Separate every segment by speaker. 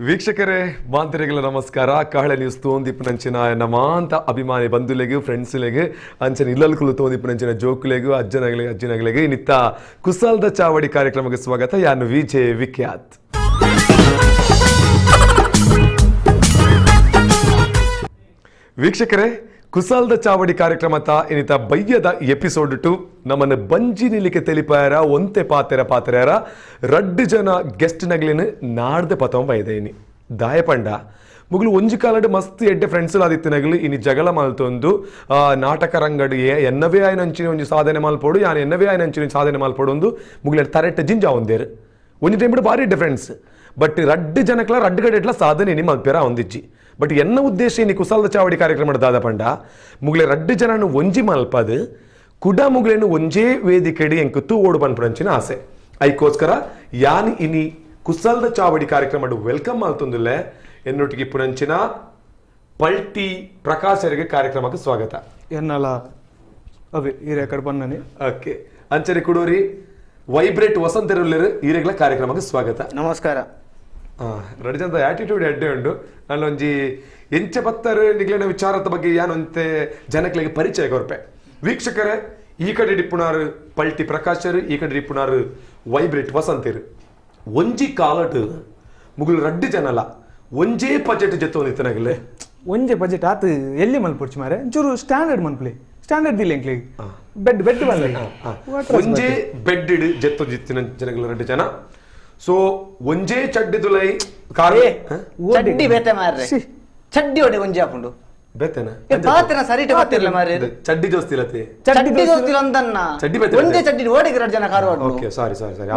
Speaker 1: ವೀಕ್ಷಕರೇ ಮಾಂತರಿಗಳ ನಮಸ್ಕಾರ. ಕಾಳೆ ನ್ಯೂಸ್ ತೋಂದಿಪ್ಪನಂಚಿನ ನಮಾಂತ ಅಭಿಮಾನಿ ಬಂಧುಲೆಗು ಫ್ರೆಂಡ್ಸ್ಲೆಗು ಅಂಚನೆ ಇಲ್ಲಲ್ಕುಲು ತೋಂದಿಪ್ಪನಂಚಿನ ಜೋಕುಲೆಗು ಅಜ್ಜನಗಳಿಗೆ ಅಜ್ಜಿನಗಳಿಗೆ ನಿತ್ತ ಕುಸಲ್ದ ಚಾವಡಿ ಕಾರ್ಯಕ್ರಮಕ್ಕೆ ಸ್ವಾಗತ. ಯಾನು ವಿಜೆ ವಿಖ್ಯಾತ್. ವೀಕ್ಷಕರೇ ಕುಸಲ್ದ ಚಾವಡಿ ಕಾರ್ಯಕ್ರಮದ ಇನ್ನಿತ ಬಯ್ಯದ ಎಪಿಸೋಡ್ 2 ನಮ್ಮನ್ನು ಬಂಜಿ ನಿಲ್ಲಿಕೆ ತೆಲಿಪಾಯರ ಒಂತೆ ಪಾತೆರ ಪಾತೆರ ರಡ್ಡು ಜನ ಗೆಸ್ಟ್ ನಗಲಿನ ನಾಡ್ದೆ ಪತೊಂಬ ಇದೇನಿ ದಾಯಪಂಡ ಮುಗುಲು ಒಂಜಿ ಕಾಲಡ್ ಮಸ್ತ್ ಎಡ್ಡೆ ಫ್ರೆಂಡ್ಸ್ ಆದಿತ್ತು ನಗಲು ಇನಿ ಜಗಳ ಮಲ್ತೊಂದು ನಾಟಕ ರಂಗಡು ಎನ್ನವೇ ಆಯ್ನ ಅಂಚಿನ ಒಂಜಿ ಸಾಧನೆ ಮಲ್ಪೋಡು ಯಾನ್ ಎನ್ನವೇ ಆಯ್ನ ಅಂಚಿನ ಸಾಧನೆ ಮಲ್ಪೋಡು ಒಂದು ಮುಗುಲ ತರೆಟ್ಟ ಜಿಂಜ ಒಂದೇರು ಒಂಜಿ ಟೈಮ್ ಬಾರಿ ಎಡ್ಡೆ ಫ್ರೆಂಡ್ಸ್ ಬಟ್ ರಡ್ಡು ಜನಕ್ಲ ರಡ್ಡು ಗಡೆ ಎಟ್ಲ ಸಾಧನೆ ಇನಿ ಮಲ್ಪೆರ ಒಂದಿಜ್ಜಿ. ಬಟ್ ಎನ್ನ ಉದ್ದೇಶ ಇನಿ ಕುಸಲ್ದ ಚಾವಡಿ ಕಾರ್ಯಕ್ರಮ ದಾದ ಪಂಡ ಮುಗ್ಲೆ ರಡ್ಡು ಜನನು ಒಂಜಿ ಮಲ್ಪದು ಕುಡ ಮುಗ್ಲೇನು ಒಂಜೇ ವೇದಿಕೆಡಿ ಎಂಕು ತೂ ಓಡು ಪನ್ಪುನಂಚಿನ ಆಸೆ. ಐಕೋಸ್ಕರ ಯಾನ್ ಇನಿ ಕುಸಲ್ದ ಚಾವಡಿ ಕಾರ್ಯಕ್ರಮ welcome ಮಲ್ತೊಂದುಲ್ಲೆ ಎನ್ನೊಟ್ಟಿಗೆ ಪುನಂಚಿನ ಪಲ್ಟಿ ಪ್ರಕಾಶರಿಗೆ ಕಾರ್ಯಕ್ರಮಕ್ಕೆ ಸ್ವಾಗತ.
Speaker 2: ಎನ್ನಲ ಅವೆ ಈರೆ ಕಡೆ ಬನ್ನನಿ.
Speaker 1: ಓಕೆ ಅಂಚನೆ ಕುಡೋರಿ ವೈಬ್ರೇಟ್ ವಸಂತರುಲ್ಲೇರು ಈರೆಗಳ ಕಾರ್ಯಕ್ರಮಕ್ಕೆ ಸ್ವಾಗತ.
Speaker 3: ನಮಸ್ಕಾರ.
Speaker 1: ರಡ್ಡು ಜನದ ಆಟಿಟ್ಯೂಡ್ ಎಡ್ಡೆ ಉಂಡು. ನಾನೊಂಜಿ ಎಂಚ ಪತ್ತರು ನಿಗ್ಲಿನ ವಿಚಾರದ ಬಗ್ಗೆ ಯಾನೊಂತೆ ಜನಗಳಿಗೆ ಪರಿಚಯ ಕೊರ್ಪೆ. ವೀಕ್ಷಕರೇ ಈ ಕಡೆ ಡಿಪ್ಪುನಾರು ಪಲ್ಟಿ ಪ್ರಕಾಶರು, ಈ ಕಡೆ ಡಿಪ್ಪುನಾರು ವೈಬ್ರೇಟ್ ವಸಂತಿರು. ಒಂಜಿ ಕಾಲಟ್ ಮುಗುಲು ರಡ್ಡು ಜನಲ ಒಂಜೇ ಬಜೆಟ್ ಜೊತೆ
Speaker 2: ಒಂಜೆ ಬಜೆಟ್ ಆತ ಎಲ್ಲಿ ಮಲ್ಪೊಡ್ಚಿ ಮಾರೆ ಒಂಚೂರು ಸ್ಟ್ಯಾಂಡರ್ಡ್ ಮನ್ಪ್ಲೆ ಸ್ಟ್ಯಾಂಡರ್ಡ್ ದಿಲ್ಲ ಎಂಕ್ಲೆ ಬೆಡ್ ಬೆಡ್ ಮಲ್ಲೆ
Speaker 1: ಒಂಜೇ ಬೆಡ್ ಇಡು ಜೆತ್ತೊ ಜಿತ್ತಿನ ಜನಗಳ ರಡ್ಡು ಜನ. ಸೊ ಒಂಜೇ ಚಡ್ಡಿ ದುಲೈ ಕಾರ್
Speaker 3: ಚಡ್ಡಿ ಬೇತೆ ಮಾರ್ರೆ ಚಡ್ಡಿ ಒಡೆ ಒಂಜೆ ಹಾಕೊಂಡು
Speaker 1: ಬೇತೆನ
Speaker 3: ಪಾತೆನ ಸರಿಟೆ ಗೊತ್ತಿಲ್ಲ ಮಾರ್ರೆ
Speaker 1: ಚಡ್ಡಿ ದೋಸ್ತಿಲತೆ
Speaker 3: ಚಡ್ಡಿ ದೋಸ್ತಿಲ ಅಂತನ್ನ
Speaker 1: ಚಡ್ಡಿ ಬೇತೆ
Speaker 3: ಒಂಜೆ ಚಡ್ಡಿ ಓಡೆಗೆ ರಡ್ಡು ಜನ car
Speaker 1: okay sorry sorry sorry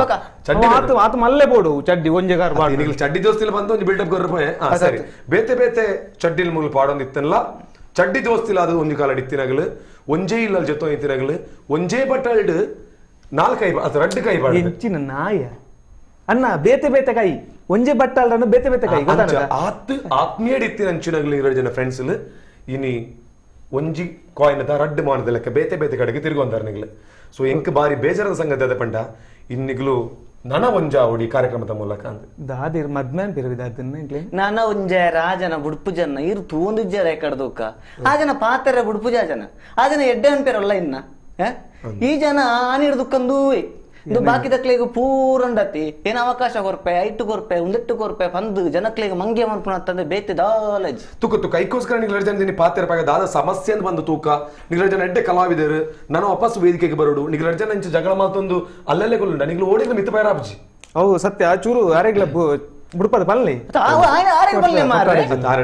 Speaker 2: ಚಡ್ಡಿ ಆತು ಆತು ಮಲ್ಲೆ ಬೋಡು ಚಡ್ಡಿ ಒಂಜೆ ಕಾರ್ ಬಾಡು
Speaker 1: ನಿಗಲ್ ಚಡ್ಡಿ ದೋಸ್ತಿಲ ಬಂದು ಒಂಜಿ ಬಿಲ್ಡಪ್ ಕೊರ್ರ ಪೋಯೆ. ಸರಿ ಬೇತೆ ಬೇತೆ ಚಡ್ಡಿಲ್ ಮೂಲ ಪಾಡೊಂದು ಇತ್ತಲ್ಲ ಚಡ್ಡಿ ದೋಸ್ತಿಲ ಅದು ಒಂಜಿ ಕಾಲ ಇತ್ತಿನಗಲು ಒಂಜೇ ಇಲ್ಲ ಜೊತೆ ಇತ್ತಿನಗಲು ಒಂಜೇ ಬಟ್ಟಲ್ಡ್ ನಾಲ್ಕೈ ಅದು ರಡ್ಡು ಕೈ ಬಾಡು
Speaker 2: ಎಂಚಿನ ನಾಯ ಅಣ್ಣ ಬೇತೆ ಬೇತೆ ಕೈ ಒಂಜೆ ಬಟ್ಟಲ್ರನ್ನು ಬೇತೆ ಬೇತೆ ಕೈ
Speaker 1: ಗೊತ್ತಾನ ಆತ್ ಆತ್ಮೀಯ ಇತ್ತಿನ ಅಂಚಿನಗಲು ಎರಡು ಜನ ಫ್ರೆಂಡ್ಸ್ ಇನಿ ಒಂಜಿ ಕಾಯಿನ್ the ರಡ್ಡು ಮಾನದ ಲೆಕ್ಕ ಬೇತೆ ಬೇತೆ ಕಡೆಗೆ ತಿರುಗೊಂದಾರ ನಿಗ್ಲು. ಸೊ ಎಂಕ್ ಬಾರಿ ಬೇಜಾರದ ಸಂಗತಿ ಅದ ಪಂಡ ಇನ್ನಿಗ್ಲು ನನ ಒಂಜಾವಡಿ ಕಾರ್ಯಕ್ರಮದ ಮೂಲಕ ಅಂದ
Speaker 2: ದಾದಿರ್ ಮದ್ಮ್ಯಾನ್ ಪಿರವಿದಾದನ್ನ ಎಂಕ್ಲೆ
Speaker 3: ನನ ಒಂಜೆ ರಾಜನ ಬುಡ್ಪು ಜನ ಇರು ತೂಂದಿಜ್ಜರ ಎಕಡ್ದೋಕ ಆ ಜನ ಪಾತೆರ ಬುಡ್ಪು ಜನ ಆ ಜನ ಎಡ್ಡೆ ಅನ್ಪೇರಲ್ಲ ಇನ್ನ ಈ ಜನ ಆನಿಡ್ ದುಕ್ಕಂದೂ ಇದು ಬಾಕಿ ದಕ್ಲೆಗ್ ಪೂರಂಡತಿ ಏನ ಅವಕಾಶ ಕೊರ್ಪೆ ಐಟು ಕೊರ್ಪೆ ಉಂದೆಟ್ಟು ಕೊರ್ಪೆ ಪಂದು ಜನಕ್ಲೆಗ್ ಮಂಗೆ ಮನ್ಪುನತ್ತಂದ್ರೆ ಬೇತೆ ದಾಲಜ್
Speaker 1: ತೂಕ ತೂಕ ಐಕೋಸ್ಕರ ನಿಗ್ಲ ಜನ ಪಾತೆರ ಪಾಗ ದಾದ ಸಮಸ್ಯೆ ಅಂತ ಬಂದು ತೂಕ ನಿಗ್ಲ ಜನ ಎಡ್ಡೆ ಕಲಾವಿದರು ನಾನು ವಾಪಸ್ ವೇದಿಕೆಗೆ ಬರೋಡು ನಿಗ್ಲ ಜನ ಇಂಚ ಜಗಳ ಮಾತೊಂದು ಅಲ್ಲಲ್ಲೇ ಕೊಲ್ಲುಂಡ ನಿಗ್ಲು ಓಡಿಗ್ಲ ಮಿತ್ತ ಪೈರಾಬ್ಜಿ.
Speaker 2: ಹೌದು ಸತ್ಯ ಚೂರು ಅರೆಗ್ಲ ಬುಡ್ಪದ ಪಲ್ಲೆ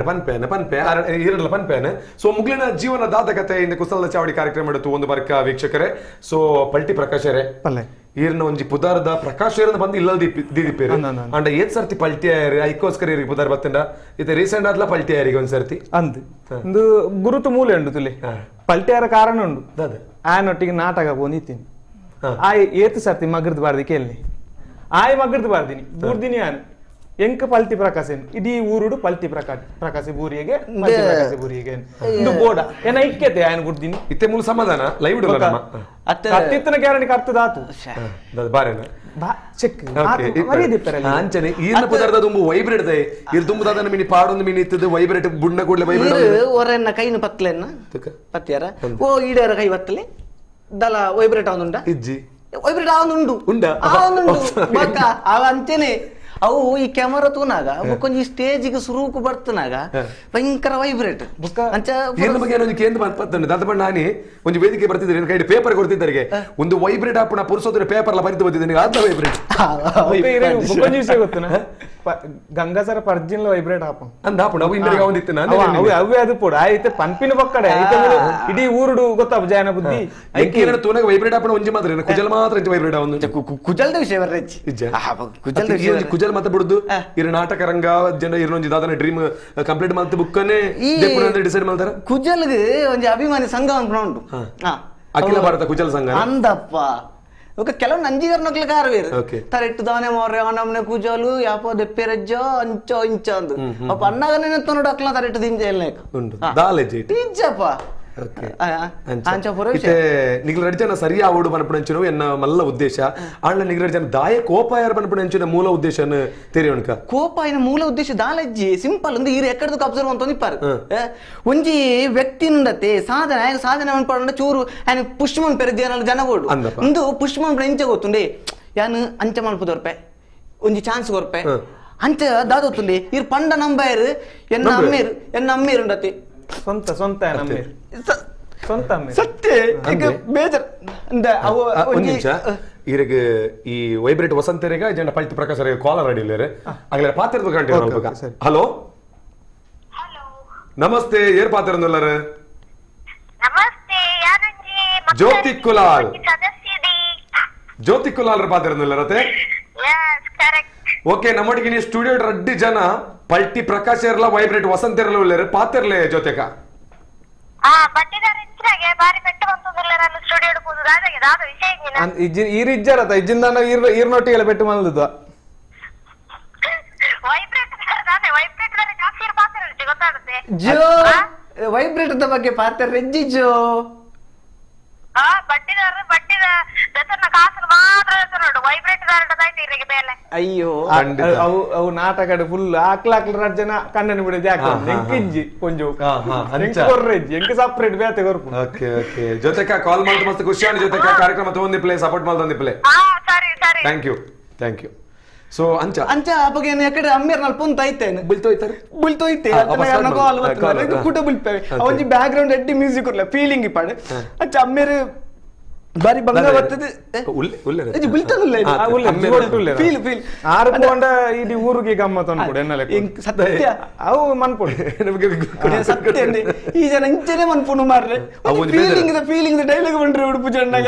Speaker 1: ಪನ್ಪೇನ ಪನ್ಪೆ ಈರಡ್ಲ ಪನ್ಪೇನೆ. ಸೊ ಮುಗ್ಲಿನ ಜೀವನ ದಾದ ಕತೆ ಇಂದ ಕುಸಲ್ದ ಚಾವಡಿ ಕಾರ್ಯಕ್ರಮ ಇತ್ತು ಒಂದು ಬರ್ಕ ವೀಕ್ಷಕರೇ. ಸೊ ಪಲ್ಟಿ ಪ್ರಕಾಶರೇ
Speaker 2: ಪಲ್ಲೆ
Speaker 1: ಈರ್ನ ಒಂಜಿ ಪುದಾರದ ಪ್ರಕಾಶ್ ಬಂದು ಇಲ್ಲ ದೀದಿಪ್ಪೇರು ಅಂಡ ಏತ್ ಸರ್ತಿ ಪಲ್ಟಿ ಆಯರಿ ಐಕೋಸ್ಕರ ಇರಿಗೆ ಪುದಾರ್ ಬತ್ತಂಡ ಇತ್ತೆ ರೀಸೆಂಟ್ ಆದ್ಲ ಪಲ್ಟಿ ಆಯರಿಗೆ ಒಂದ್ ಸರ್ತಿ
Speaker 2: ಅಂದ್ ಒಂದು ಗುರುತು ಮೂಲೆ ಉಂಡು ತುಲೆ ಪಲ್ಟಿಯಾರ ಕಾರಣ ಉಂಡು ಆಯನೊಟ್ಟಿಗೆ ನಾಟಕ ಪೋನಿತ್ತೀನಿ ಆಯ್ ಏತ್ ಸರ್ತಿ ಮಗರ್ದು ಬಾರ್ದಿ ಕೇಳಿ ಆಯ್ ಮಗರ್ದು ಬಾರ್ದಿನಿ ಬೂರ್ದಿನಿ ಆನ್ ಎಂಕ ಪಲ್ಟಿ ಪ್ರಕಾಶನ್ ಇಡೀ ಊರುಡು ಪಲ್ಟಿ ಪ್ರಕಾಶ್ ಪ್ರಕಾಶ ಬೂರಿಗೆ ಪ್ರಕಾಶ ಬೂರಿಗೆ ಇಂದು ಬೋಡ ಏನ ಇಕ್ಕೆತೆ ಆಯನ್ ಗುಡ್ದಿನಿ
Speaker 1: ಇತ್ತೆ ಮೂಲ ಸಮಾಧಾನ ಲೈವ್
Speaker 2: ಕತ್ತಿತ್ತನ ಗ್ಯಾರಂಟಿ ಕರ್ತದ ಆತು
Speaker 1: ಬಾರೇನ
Speaker 2: ಬಾ ಚೆಕ್
Speaker 1: ಅಂಚನೆ ಈರ್ನ ಪದಾರ್ಥ ದುಂಬು ವೈಬ್ರೇಟ್ ದೈ ಇರ್ ದುಂಬುದಾದನ ಮಿನಿ ಪಾಡೊಂದು ಮಿನಿ ಇತ್ತದ ವೈಬ್ರೇಟ್ ಬುಡ್ನ ಕೂಡ್ಲೆ ವೈಬ್ರೇಟ್
Speaker 3: ಒರೆನ್ನ ಕೈನು ಪತ್ಲೆನ್ನ ಪತ್ಯಾರ ಓ ಈಡೇರ ಕೈ ಬತ್ತಲೆ ದಲ ವೈಬ್ರೇಟ್ ಆವೊಂದುಂಡ
Speaker 1: ಇಜ್ಜಿ
Speaker 3: ವೈಬ್ರೇಟ್ ಆವೊಂದುಂಡು
Speaker 1: ಉಂಡ
Speaker 3: ಆವೊಂದುಂಡು ಬಕ್ಕ ಅವ ಅಂಚನೆ ಅವು ಈ ಕ್ಯಾಮರಾ ತೂನಾಗ ಬೊಕ್ಕೊಂಜಿ ಸ್ಟೇಜಿಗೆ ಸುರುಕು ಬರ್ತನಾಗ ಭಯಂಕರ ವೈಬ್ರೇಟ್
Speaker 1: ಅಂಚ ಈರ್ನ ಬಗ್ಗೆ ಒಂಜಿ ಕೇಂದ್ರ ಪತ್ತಂಡು ದಾದ ಬಣ್ಣ ನಾನಿ ಒಂಜಿ ವೇದಿಕೆ ಬರ್ತಿದ್ದಾರೆ ಕೈಡ್ ಪೇಪರ್ ಕೊಡ್ತಿದ್ದಾರೆ ಒಂದು ವೈಬ್ರೇಟ್ ಆಪುಣ ಪುರುಸೋದ್ರೆ ಪೇಪರ್ ಎಲ್ಲ ಬರಿತು ಬರ್ತಿದ್ದೀನಿ ಆದ ವೈಬ್ರೇಟ್
Speaker 2: ಬೊಕ್ಕೊಂಜಿ ವಿಷಯ ಗೊತ್ತನ ಗಂಗಾಸರ ಪರ್ಜಿನ್ಲ ವೈಬ್ರೇಟ್ ಆಪ
Speaker 1: ಅಂದ ಆಪುಣ ಅವು ಇಂದರಿಗೆ ಅವಂದಿತ್ತು ನಾನು
Speaker 2: ಅವೆ ಅವೇ ಅದು ಪೋಡು ಆಯ್ತು ಪಂಪಿನ ಬೊಕ್ಕಡೆ ಐತೆ ಇಡೀ ಊರುಡು ಗೊತ್ತಾಪ ಜಯನ ಬುದ್ಧಿ
Speaker 1: ಎಂಕೇನ ತೂನಾಗ ವೈಬ್ರೇಟ್ ಆಪುಣ ಒಂಜಿ ಮಾತ್ರ ಕುಜಲ್ ಮಾತ್ರ ಇಂಚ ವೈಬ್ರೇಟ್ ಆವೊಂದು
Speaker 3: ಕುಜಲ್ದ ವಿಷಯ ಬರ್ರೆಚ್ಚಿ ಕುಜಲ್ದ ವಿಷಯ
Speaker 1: ಕುಜಲ್ ಮಾತ್ರ ಬಿಡುದು ಇರು ನಾಟಕ ರಂಗ ಜನ ಇರೊಂಜಿ ದಾದನ ಡ್ರೀಮ್ ಕಂಪ್ಲೀಟ್ ಮಲ್ತು ಬುಕ್ಕನೆ ಡಿಸೈಡ್ ಮಾಡ್ತಾರ
Speaker 3: ಕುಜಲ್ಗ್ ಒಂಜಿ ಅಭಿಮಾನಿ ಸಂಘ ಅನ್ಪುಣ ಉಂಟು
Speaker 1: ಅಖಿಲ ಭಾರತ ಕುಜಲ್ ಸಂಘ
Speaker 3: ಅಂದಪ್ಪ ఒక ಕೆಲವು ನಂಜಿಗರ್ನಕ್ಲೆ ಕಾರವೇರು ತರೆಟ್ಟು ದಾನೆ ಮಾರ್ರೆ ಆನಮ್ನೆ ಕುಜಲು ಯಾಪೋ ದೆಪ್ಪೆರಜ್ಜೋ ಅಂಚೋ ಇಂಚೋ ಅಂದು ಅಪ್ಪ ಅಣ್ಣಗನೆ ತನ್ನಡು ಅಕ್ಲ ತರೆಟ್ಟು ದಿಂಜ
Speaker 1: ಉಂಡು ದಾಲೆಜ್
Speaker 3: ಇಜ್ಜಪ್ಪ ಅಂಚ ಪೂರ
Speaker 1: ನಿಗ್ಲ ರಡ್ಡ್ ಜನ ಸರಿ ಆವಡು ಪನ್ಪುನಂಚಿನ ಎನ್ನ ಮಲ್ಲ ಉದ್ದೇಶ ಆಂಡ ನಿಗ್ಲ ರಡ್ಡ್ ಜನ ದಾಯ ಕೋಪ ಯಾರು ಪನ್ಪುನಂಚಿನ ಮೂಲ ಉದ್ದೇಶನ ತೆರಿಯೊಣಕ
Speaker 3: ಕೋಪ ಇನ ಮೂಲ ಉದ್ದೇಶ ದಾಲಜ್ಜಿ ಸಿಂಪಲ್ ಅಂದ್ರೆ ಈರು ಎಕ್ಕಡದಕ್ಕೆ ಅಬ್ಸರ್ವ್ ಅಂತ ಇಪ್ಪಾರು ಒಂಜಿ ವ್ಯಕ್ತಿ నుంಡತ್ತೆ ಸಾಧನೆ ఆయన ಸಾಧನೆ ಮನ್ಪಡ ಚೂರು ఆయన ಪುಷ್ಮನ್ ಪೆರ ಜನ ಜನಗೋಡು ಇಂದು ಪುಷ್ಮನ್ ಇಂಚ ಗೊತ್ತುಂಡೆ ಯಾನು ಅಂಚ ಮಲ್ಪದೊರ್ಪೆ ಒಂಜಿ ಚಾನ್ಸ್ ಕೊರ್ಪೆ ಅಂಚ ದಾದೊತ್ತುಂಡೆ ಇರ್ ಪಂಡ ನಂಬೈರು ಎನ್ನ ಅಮ್ಮೇರು ಎನ್ನ ಅಮ್ಮೇರು ಉಂಡತ್ತೆ
Speaker 2: ಸ್ವಂತ ಸ್ವಂತ ಅಮ್ಮೇರು ಸ್ವಂತ ಅಮ್ಮೇರು
Speaker 3: ಸತ್ಯ ಈಗ ಬೇಜಾರ್
Speaker 1: ಅವು ಒಂದ್ ನಿಮಿಷ ಇರಗ ಈ ವೈಬ್ರೇಟ್ ವಸಂತರಿಗ ಜನ ಪಲ್ಟಿ ಪ್ರಕಾಶ್ ಕಾಲರ್ ಅಡಿಲ್ಲೇರೆ ಆಗಲೇ ಪಾತ್ರ ಗಂಟೆ. ಹಲೋ ನಮಸ್ತೆ ಏರ್ ಪಾತ್ರ
Speaker 4: ನಮಸ್ತೆ
Speaker 1: ಜ್ಯೋತಿ ಕುಲಾಲ್ ಜ್ಯೋತಿ ಕುಲಾಲ್ ಪಾತ್ರ ಓಕೆ ನಮ್ಮೊಟ್ಟಿಗೆ ನೀವು ಸ್ಟುಡಿಯೋ ರಡ್ಡಿ ಜನ ಪಲ್ಟಿ ಪ್ರಕಾಶ್ ಇರಲ್ಲ ವೈಬ್ರೇಟ್ ವಸಂತ ಇರಲ್ಲ ಉಳ್ಳೇರು ಪಾತಿರ್ಲೆ ಜೊತೆಗ
Speaker 2: ಈರ್ನೊಟ್ಟಿಗೆಲ್ಲ ಪೆಟ್ಟು ಮಲ್ದದ
Speaker 3: ಜೋ ವೈಬ್ರೇಟ್ ಬಗ್ಗೆ ಪಾತ್ರ ರೆಜ್ಜಿ ಜೋ ಅಯ್ಯೋ
Speaker 2: ಅವು ಅವು ನಾಟಕ ಫುಲ್ ಆಕ್ಲ ಆಕ್ಲ ರಡ್ ಜನ ಕಣ್ಣನ ಬಿಡೋದು ಯಾಕೆ ಎಂಕ್ ಇಜ್ಜಿ ಕೊಂಜು ಎಂಕ್ ಕೊರ್ರೆಜ್ಜಿ ಎಂಕ್ ಸಪರೇಟ್ ಬೇತೆ ಕೊರ್ಪು.
Speaker 1: ಓಕೆ ಓಕೆ ಜೊತೆಕ ಕಾಲ್ ಮಾಡ್ತು ಮಸ್ತ್ ಖುಷಿ ಆಂಡ್ ಜೊತೆಕ ಕಾರ್ಯಕ್ರಮ ತಗೊಂಡಿ ಪ್ಲೇ ಸಪೋರ್ಟ್ ಮಾಡ್ತಂದಿ play. Thank you thank you. So ಅಂಚ
Speaker 3: ಅಂಚ ಅಪಗ ಎಕಡೆ ಅಮ್ಮೇರ್ ನಲ್ಪ ಪೊಂತ ಐತೇನೆ
Speaker 1: ಬುಲ್ತೋಯ್ತಾರೆ
Speaker 3: ಬುಲ್ತೋಯ್ತೆ ಕಾಲ್ ಬರ್ತದೆ ಕೂಟ ಬುಲ್ಪೇವೆ ಒಂಜಿ ಬ್ಯಾಕ್ ಗ್ರೌಂಡ್ ಎಡ್ಡಿ ಮ್ಯೂಸಿಕ್ ಉರ್ಲ ಫೀಲಿಂಗ್ ಇಪ್ಪಾಡು ಅಂಚ ಅಮ್ಮೇರ್ ಬಾರಿ ಬಂಗ ಬರ್ತದೆ ಫೀಲ್ ಫೀಲ್
Speaker 2: ಆರು ಪೋಂಡ ಇಡೀ ಊರಿಗೆ ಗಮ್ಮತ್ ಅನ್ಕೊಡು ಎನ್ನಲೆ
Speaker 3: ಸತ್ಯ
Speaker 2: ಅವು ಮನ್ಪೊಡು
Speaker 3: ಸತ್ಯ ಈ ಜನ ಇಂಚನೆ ಮನ್ಪುನು ಮಾರ್ರೆ feeling feeling dialogue ಬಂಡ್ರೆ ಉಡುಪು ಜಣ್ಣಗ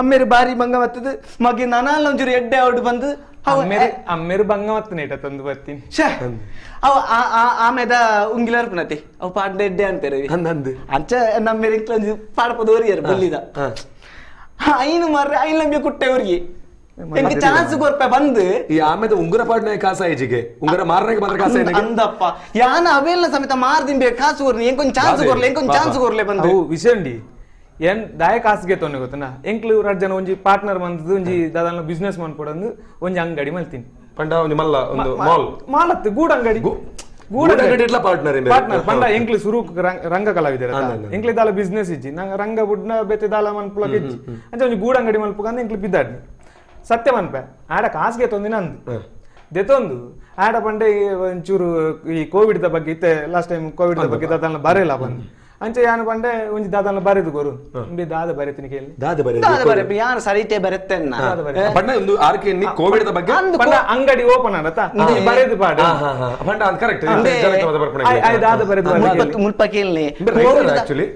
Speaker 3: ಅಮ್ಮೇರು ಬಾರಿ ಬಂಗ ಬರ್ತದೆ ಮಗೆ ನಾನಾಲ್ ಒಂಚೂರು ಎಡ್ಡೆ ಅವಡು ಬಂದು
Speaker 2: ಅಮ್ಮೇರು ಬಂಗ ಮತ್ತನೇಟ ತಂದು ಬರ್ತೀನಿ
Speaker 3: ಅವ ಆಮೇದ ಉಂಗಿಲಾರ್ ಪುನತಿ ಅವು ಪಾಡ್ದ ಎಡ್ಡೆ ಅಂತಾರೆ ಅಂಚ ನಮ್ಮೇರು ಇಂಕ್ಲೊಂಜಿ ಪಾಡಪದ ಓರಿಯರು ಬಲ್ಲಿದ ಐನು ಮಾರ್ರೆ ಐನ್ ಲಂಬೆ ಕುಟ್ಟೆ ಅವ್ರಿಗೆ ಎಂಕ್ ಚಾನ್ಸ್ ಕೊರ್ಪೆ ಬಂದು
Speaker 1: ಈ ಆಮೇಲೆ ಉಂಗುರ ಪಾಡ್ನೆ ಕಾಸ ಐಜಿಗೆ ಉಂಗುರ ಮಾರನೆಗೆ ಮಾತ್ರ ಕಾಸ
Speaker 3: ಅಂದಪ್ಪ ಯಾನ ಅವೆಲ್ಲ ಸಮೇತ ಮಾರ್ದಿನ್ ಬೇಕು ಕಾಸು ಕೊರ್ಲಿ ಎಂಕೊಂದು ಚಾನ್ಸ್ ಕೊರ್ಲೆ ಎಂಕೊಂದು ಚಾನ್ಸ್ ಕೊರ್ಲೆ ಬಂದು
Speaker 2: ಅವು ವಿಷಂಡಿ ಏನ್ ದಾಯ ಕಾಸಿಗೆ ತೊಂದ್ರೆ ಗೊತ್ತನಾ ಎಂಕ್ಲು ರಡ್ ಜನ ಒಂಜಿ ಪಾರ್ಟ್ನರ್ ಬಂದದ್ದು ಒಂಜಿ ದಾದಾನ ಬಿಸ್ನೆಸ್ ಮನ್ಪೊಡಂದು ಒಂಜಿ ಅಂಗಡಿ ಮಲ್ತೀನಿ
Speaker 1: ಪಂಡ ಒಂಜಿ ಮಲ್ಲ ಒಂದು ಮಾಲ್
Speaker 2: ಮಾಲ್ ಅತ್ತು ಗೂಡ್ ಅಂಗಡಿ
Speaker 1: ಗೂಡ್ ಅಂಗಡಿ ಪಾರ್ಟ್ನರ್
Speaker 2: ಪಾರ್ಟ್ನರ್ ಪಂಡ ಎಂಕ್ಲು ಸುರು ರಂಗ ಕಲಾವಿದರ ಎಂಕ್ಲು ದಾಲ ಬಿಸ್ನೆಸ್ ಇಜ್ಜಿ ನಂಗೆ ರಂಗ ಬುಡ್ನ ಬೇತೆ ದಾಲ ಮನ್ಪುಲಕ ಇಜ್ಜಿ ಅಂಚ ಒಂಜಿ ಗೂಡ್ ಅಂಗಡಿ ಮಲ್ಪುಕಂದು ಎಂಕ್ಲು ಬಿದ್ದಾಡ್ನಿ ಸತ್ಯ ಮನ್ಪೆ ಆಡ ಕಾಸಿಗೆ ತೊಂದಿನ ಅಂದು ದೆತೊಂದು ಆಡ ಪಂಡೆ ಒಂಚೂರು ಈ ಕೋವಿಡ್ the ಬಗ್ಗೆ ಇತ್ತೆ last time Covid the ಬಗ್ಗೆ ದಾದಾನ ಬರೆಯಲ್ಲ ಬಂದು ಅಂಚೆ ಯಾನು ಪಂಡೆ ಒಂಜಿ ದಾದಾನ ಬರೆದು ಕೊರು ಇಂಬೆ ದಾದ ಬರೆತಿನಿ ಕೇಳಿ
Speaker 1: ದಾದ ಬರೆ
Speaker 3: ದಾದ ಬರೆ ಯಾನು ಸರಿತೆ ಬರೆತ್ತೆನ್ನ
Speaker 1: ಪಂಡ ಒಂದು ಆರ್ಕೆ ನಿ ಕೋವಿಡ್ the ಬಗ್ಗೆ
Speaker 2: ಪಂಡ ಅಂಗಡಿ ಓಪನ್ ಆಡತ ಬರೆದು ಪಾಡ
Speaker 1: ಪಂಡ ಅದು ಕರೆಕ್ಟ್
Speaker 2: ಆಯ್ ದಾದ ಬರೆದು
Speaker 3: ಮುಲ್ಪ ಕೇಳಿ
Speaker 1: writer actually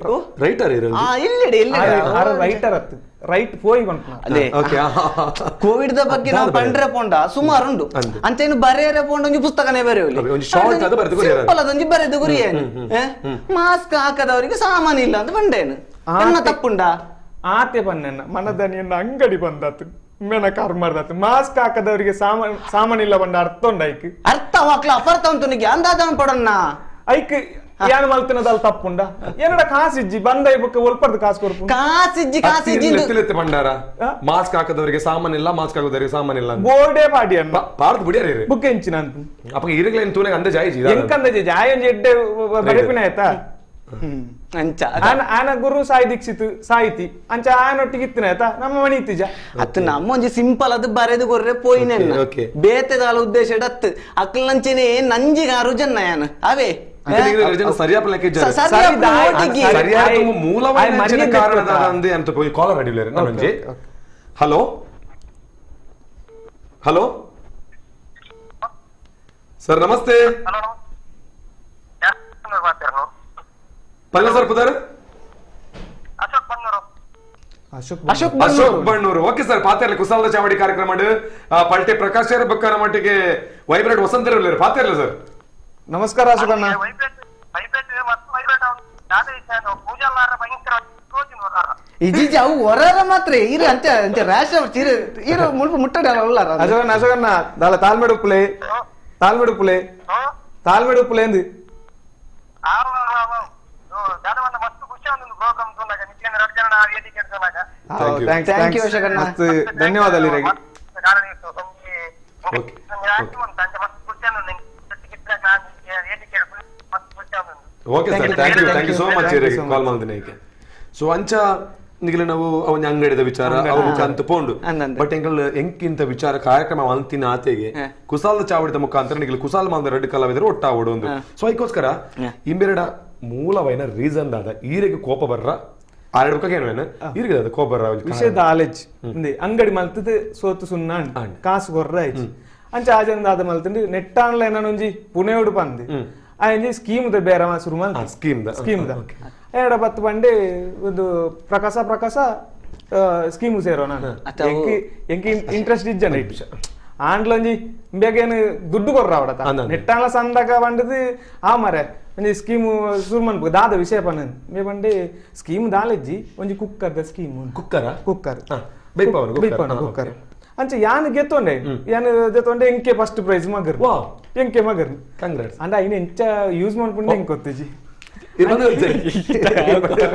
Speaker 1: writer ಇರಲ್ಲ
Speaker 3: ಆ ಇಲ್ಲಡೆ ಇಲ್ಲಡೆ
Speaker 2: ಆರ್ ರೈಟರ್ ಅತ್ತು ರೈಟ್ ಪೋಯಿ ಪನ್ಪುನ
Speaker 3: ಅದೇ ಕೋವಿಡ್ the ಬಗ್ಗೆ ನಾವು ಪಂಡ್ರೆ ಪೋಂಡ ಸುಮಾರು ಉಂಡು ಅಂಚೆನು ಬರೆಯರೆ ಪೋಂಡ ಒಂಜಿ ಪುಸ್ತಕನೇ ಬರೆಯೋಲಿ
Speaker 1: ಒಂಜಿ ಶಾರ್ಟ್ ಅದು ಬರೆದು ಕೊರಿಯರ
Speaker 3: ಸಿಂಪಲ್ ಅದೊಂಜಿ ಬರೆದು ಕೊರಿಯೇನು ಮಾಸ್ಕ್ ಹಾಕದವರಿಗೆ ಸಾಮಾನ್ಯ ಇಲ್ಲ ಅಂತ ಪಂಡೇನು ಎನ್ನ ತಪ್ಪುಂಡ
Speaker 2: ಆತೆ ಪನ್ನೆನ್ನ ಮನದನಿಯನ್ನ ಅಂಗಡಿ ಬಂದಾತು ಮೆನ ಕರ್ಮರ್ದಾತು ಮಾಸ್ಕ್ ಹಾಕದವರಿಗೆ ಸಾಮಾನ್ ಇಲ್ಲ ಬಂಡ ಅರ್ಥ ಉಂಡ ಐಕ್
Speaker 3: ಅರ್ಥ ವಾಕ್ಲ ಅಪರ್ಥ ಉಂಟು ನಿಗೆ ಅಂದಾಜ ಪಡನ್ನ
Speaker 2: ಐಕ್ ಯಾನು ಮಲ್ತಿನದಲ್ ತಪ್ಪುಂಡ ಏನಡ ಕಾಸಿಜ್ಜಿ ಬಂದ ಬುಕ್ಕ ಒಲ್ಪರ್ದು ಕಾಸು ಕೊರ್ಪು
Speaker 3: ಕಾಸಿಜ್ಜಿ ಕಾಸಿಜ್ಜಿ
Speaker 1: ಬಂಡಾರ ಮಾಸ್ಕ್ ಹಾಕದವರಿಗೆ ಸಾಮಾನ್ ಇಲ್ಲ ಮಾಸ್ಕ್ ಹಾಕದವರಿಗೆ ಸಾಮಾನ್ ಇಲ್ಲ
Speaker 2: ಬೋರ್ಡೇ ಪಾಡಿ ಅನ್ನ
Speaker 1: ಪಾರ್ದು ಬಿಡಿಯಾರ
Speaker 2: ಬುಕ್ ಎಂಚಿನ ಅಂತ
Speaker 1: ಅಪ್ಪ ಇರಗ್ಲೇನು ತೂನೆಗೆ ಅಂದಾಜ್ ಆಯ್ಜಿ
Speaker 2: ಎಂಕಂದಜಿ ಜಾಯೊಂಜಿ ಎಡ್ಡೆ ಬರೆಪಿನ ಆಯ್ತಾ
Speaker 3: ಅಂಚ
Speaker 2: ಆನ ಗುರು ಸಾಯಿ ದೀಕ್ಷಿತ್ ಸಾಹಿತಿ ಅಂಚ ಆನೊಟ್ಟಿಗೆ ಇತ್ತಿನ ಆಯ್ತಾ ನಮ್ಮ ಮಣಿ ಇತ್ತಿಜ
Speaker 3: ಅತ್ತು ನಮ್ಮ ಒಂಜಿ ಸಿಂಪಲ್ ಅದು ಬರೆದು ಕೊರ್ರೆ ಪೋಯಿನ ಬೇತೆದಾಲ ಉದ್ದೇಶ ಅತ್ತು ಅಕ್ಲಂಚನೆ ನಂಜಿಗಾರು ಜನ ಯಾನು ಅವೇ
Speaker 1: hello hello sir ನಮಸ್ತೆ ಪಲ್ಲ ಸರ್ ಪುದರ್ ಅಶೋಕ್ ಬಣ್ಣೂರು ಓಕೆ ಸರ್ ಪಾತೆರ್ಲೆ ಕುಸಾಲದ ಚಾವಡಿ ಕಾರ್ಯಕ್ರಮ ಪಲ್ಟೆ ಪ್ರಕಾಶ್ ಬಕ್ಕನ ಮಟ್ಟಿಗೆ ವೈಬ್ರೇಟ್ ವಸಂತ ಪಾತೆರ್ಲೆ ಸರ್
Speaker 2: ನಮಸ್ಕಾರ ಅಶೋಕಣ್ಣ
Speaker 3: ಇಜಿ ಅವು ಹೊರರ ಮಾತ್ರ ಇರು ಅಂಚ ಅಂಚ ರ್ಯಾಶ್ ಇರು ಇರು ಮುಲ್ಪ ಮುಟ್ಟಡ
Speaker 2: ಅಶೋಕಣ್ಣ ಅಶೋಕಣ್ಣ ದಾಲ ತಾಲ್ಮೆಡು ಉಪ್ಪುಲೆ ತಾಲ್ಮೆಡು ಉಪ್ಪುಲೆ ತಾಲ್ಮೆಡು ಉಪ್ಪುಲೆ ಅಂದು Thank you ಅಶೋಕಣ್ಣ, ಧನ್ಯವಾದ.
Speaker 1: Okay sir, thank you, thank you so much call ಮಾಡಿದ್ದೀನಿ. So ಅಂಚ ನಿಗಲ ನಾವು ಅವನ ಅಂಗಡಿದ ವಿಚಾರ ಅವು ಅಂತ ಪೋಂಡು, ಬಟ್ ಎಂಕಲ್ ಎಂಕಿಂತ ವಿಚಾರ ಕಾರ್ಯಕ್ರಮ ಅಂತಿನ ಆತೆಗೆ ಕುಸಾಲ ಚಾವಡಿದ ಮುಖಾಂತರ ನಿಗಲ ಕುಸಾಲ ಮಾಂದ ರೆಡ್ ಕಲಾವಿದರು ಒಟ್ಟಾವಡು ಒಂದು. ಸೊ ಅದಕ್ಕೋಸ್ಕರ ಇಂಬೆರಡ ಮೂಲವೈನ ರೀಸನ್ ದಾದ ಈರೆಗೆ ಕೋಪ ಬರ್ರ ಆರಡ್ಬೇಕಾಗ ಏನು ಈರಿಗೆ ದಾದ ಕೋಪ ಬರ್ರ
Speaker 2: ವಿಷಯದ ಆಲೇಜ್ ಅಂಗಡಿ ಮಲ್ತದ ಸೋತು ಸುನ್ನ ಕಾಸು ಕೊರ್ರ ಆಯ್ತು ಅಂಚ ಆ ಜನ ದಾದ ಮಲ್ತಂದು ನೆಟ್ ಆನ್ಲೈನ್ ಒಂಜಿ ಪುಣೆಯೋಡು ಪಂದು ಆ ಸ್ಕೀಮ್ the ಬೇರೆ ಶುರು ಮಲ್ತ
Speaker 1: ಸ್ಕೀಮ್
Speaker 2: ಸ್ಕೀಮ್ the ಎರಡ ಪತ್ತು ಬಂಡೆ ಒಂದು ಪ್ರಕಾಶ ಪ್ರಕಾಶ ಸ್ಕೀಮ್ ಸೇರೋ ನಾನು ಎಂಕಿ ಇಂಟ್ರೆಸ್ಟ್ ಇಜ್ಜನ ಇಟ್ಟು ಆಂಡ್ಲೊಂಜಿ ಬೇಗೇನು ದುಡ್ಡು ಕೊರ್ರ ಅವಡತ ನೆಟ್ಟಾಂಡ್ಲ ಸಂದಾಗ ಬಂಡದು ಆ ಮರೆ ಒಂಜಿ ಸ್ಕೀಮ್ ಶುರು ಮನ್ಪು ದಾದ ವಿಷಯ ಪನ್ನ ಮೇ ಬಂಡೆ ಸ್ಕೀಮ್ ದಾಲೆಜ್ಜಿ ಒಂಜಿ cooker the scheme
Speaker 1: cooker
Speaker 2: cooker cooker ಅಂಚ ಯಾನ್ ಗೆತ್ತೊಂಡೆ ಯಾನ್ ಗೆತ್ತೊಂಡೆ ಎಂಕೆ ಫಸ್ಟ್ ಪ್ರೈಸ್ ಮಗರ್ ಎಂಕೆ ಮಗರ್
Speaker 1: ಕಂಗ್ರಾಟ್ಸ್
Speaker 2: ಅಂಡ ಇನ್ನು ಎಂಚ ಯೂಸ್ ಮಾಡ್ಕೊಂಡು ಎಂಕ್ ಗೊತ್ತಿಜಿ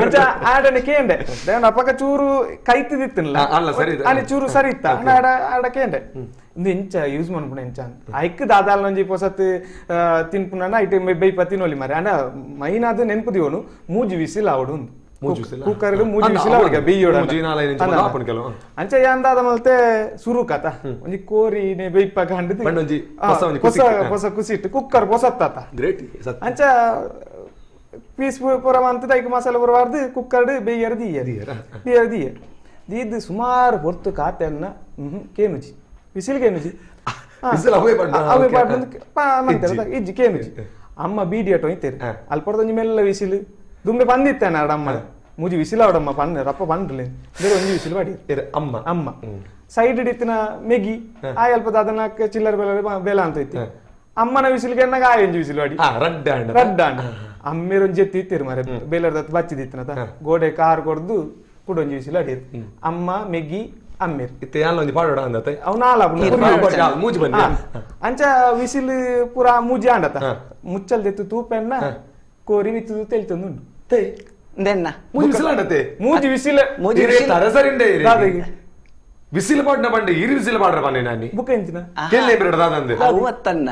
Speaker 2: ಅಂಚ ಆಡನೆ ಕೇಂಡೆ ಅಪ್ಪಕ ಚೂರು ಕೈತಿದಿತ್ತಿಲ್ಲ ಅಲ್ಲಿ ಚೂರು ಸರಿ ಇತ್ತ ಆಡ ಆಡ ಕೇಂಡೆ ಇಂದು ಎಂಚ ಯೂಸ್ ಮಾಡ್ಕೊಂಡು ಎಂಚ ಐಕ್ ದಾದಾಲ್ ಒಂಜಿ ಪೊಸತ್ ತಿನ್ಪುನ ಐಟ್ ಬೈಪ ತಿನ್ನೋಲಿ ಮಾರೆ ಅಂಡ ಮೈನಾದ ನೆನ್ಪುದಿವನು ಮೂಜಿ ವಿಸಿಲ್ ಆವಡು ಕುಕ್ಕರ್ ಮೂಜಿ ವಿಸಿಲ್ ಅವಡಿಗೆ ಬೇಯೋಡ ಅಂಚ ಯಾಂದಾದ ಮಲ್ತೆ ಸುರು ಕತ ಒಂಜಿ ಕೋರಿನೆ ಬೇಯ್ಪ ಕಂಡದು ಹೊಸ ಹೊಸ ಕುಸಿಟ್ಟು ಕುಕ್ಕರ್ ಪೊಸತ್ತಾತ ಅಂಚ ಪೀಸ್ ಪೂರ ಮಂತದ ಐಕ್ ಮಸಾಲೆ ಪೂರ ಬಾರ್ದು ಕುಕ್ಕರ್ ಬೇಯ್ಯರ್ ದೀಯರ್ ದೀಯರ್ ದೀಯರ್ ದೀದ್ ಸುಮಾರು ಹೊರ್ತು ಕಾತೆನ್ನ ಕೇನುಜಿ ವಿಸಿಲ್ ಕೇನುಜಿ ಇಜ್ಜಿ ಕೇನುಜಿ ಅಮ್ಮ ಬೀಡಿ ಅಟೋ ಇತ್ತೇರಿ ಅಲ್ಪಡ್ದೊಂಜಿ ಮೆಲ್ಲ ವಿಸಿಲ್ ದುಂಬೆ ಬಂದಿತ್ತಾನೆ ಅಡ ಅಮ್ಮ ಮೂಜಿ ವಿಸಿಲ್ ಅವಡಮ್ಮ ಪಣ್ಣ ರಪ್ಪ ಪಂಡ್ಲೆ ಬೇರೆ ಒಂಜಿ ವಿಸಿಲ್ ಬಾಡಿ
Speaker 1: ಅಮ್ಮ
Speaker 2: ಅಮ್ಮ ಸೈಡ್ ಇತ್ತಿನ ಮೆಗಿ ಆ ಅಲ್ಪ ಅದನ್ನ ಚಿಲ್ಲರ್ ಬೆಲೆ ಬೆಲ ಅಂತ ಇತ್ತು ಅಮ್ಮನ ವಿಸಿಲ್ಗೆ ಎನ್ನಾಗ ಆ ಒಂಜಿ ವಿಸಿಲ್ ಬಾಡಿ ರಡ್ಡಾಂಡ ಅಮ್ಮೇರೊಂಜಿ ಜೆತ್ತಿ ಇತ್ತಿರು ಮಾರೆ ಬೇಲರ್ದತ್ತು ಬಚ್ಚಿದಿತ್ತಿನತ ಗೋಡೆ ಕಾರ್ ಕೊಡ್ದು ಕುಡೊಂಜಿ ವಿಸಿಲ್ ಅಡಿರು ಅಮ್ಮ ಮೆಗ್ಗಿ ಅಮ್ಮೇರ್ ಅಂಚ ವಿಸಿಲ್ ಪೂರ ಮೂಜಿ ಆಂಡತ ಮುಚ್ಚಲ್ ದೆತ್ತು ತೂಪೆನ್ನ ಕೋರಿ ಮಿತ್ತು ತೆಲ್ತೊಂದು ಮೂಜಿ ವಿಸಿಲ್
Speaker 1: ವಿಸಿಲ್ ಪಾಡ್ನ ಬಂಡೆ ಇರು ವಿಸಿಲ್ ಪಾಡ್ರ ಬನ್ನಿ ನಾನಿ
Speaker 2: ಬುಕ್ ಎಂಚಿನ
Speaker 1: ಕೇಳಿ ಬೇಡ ದಾದಂದೆ
Speaker 3: ಅವತ್ತನ್ನ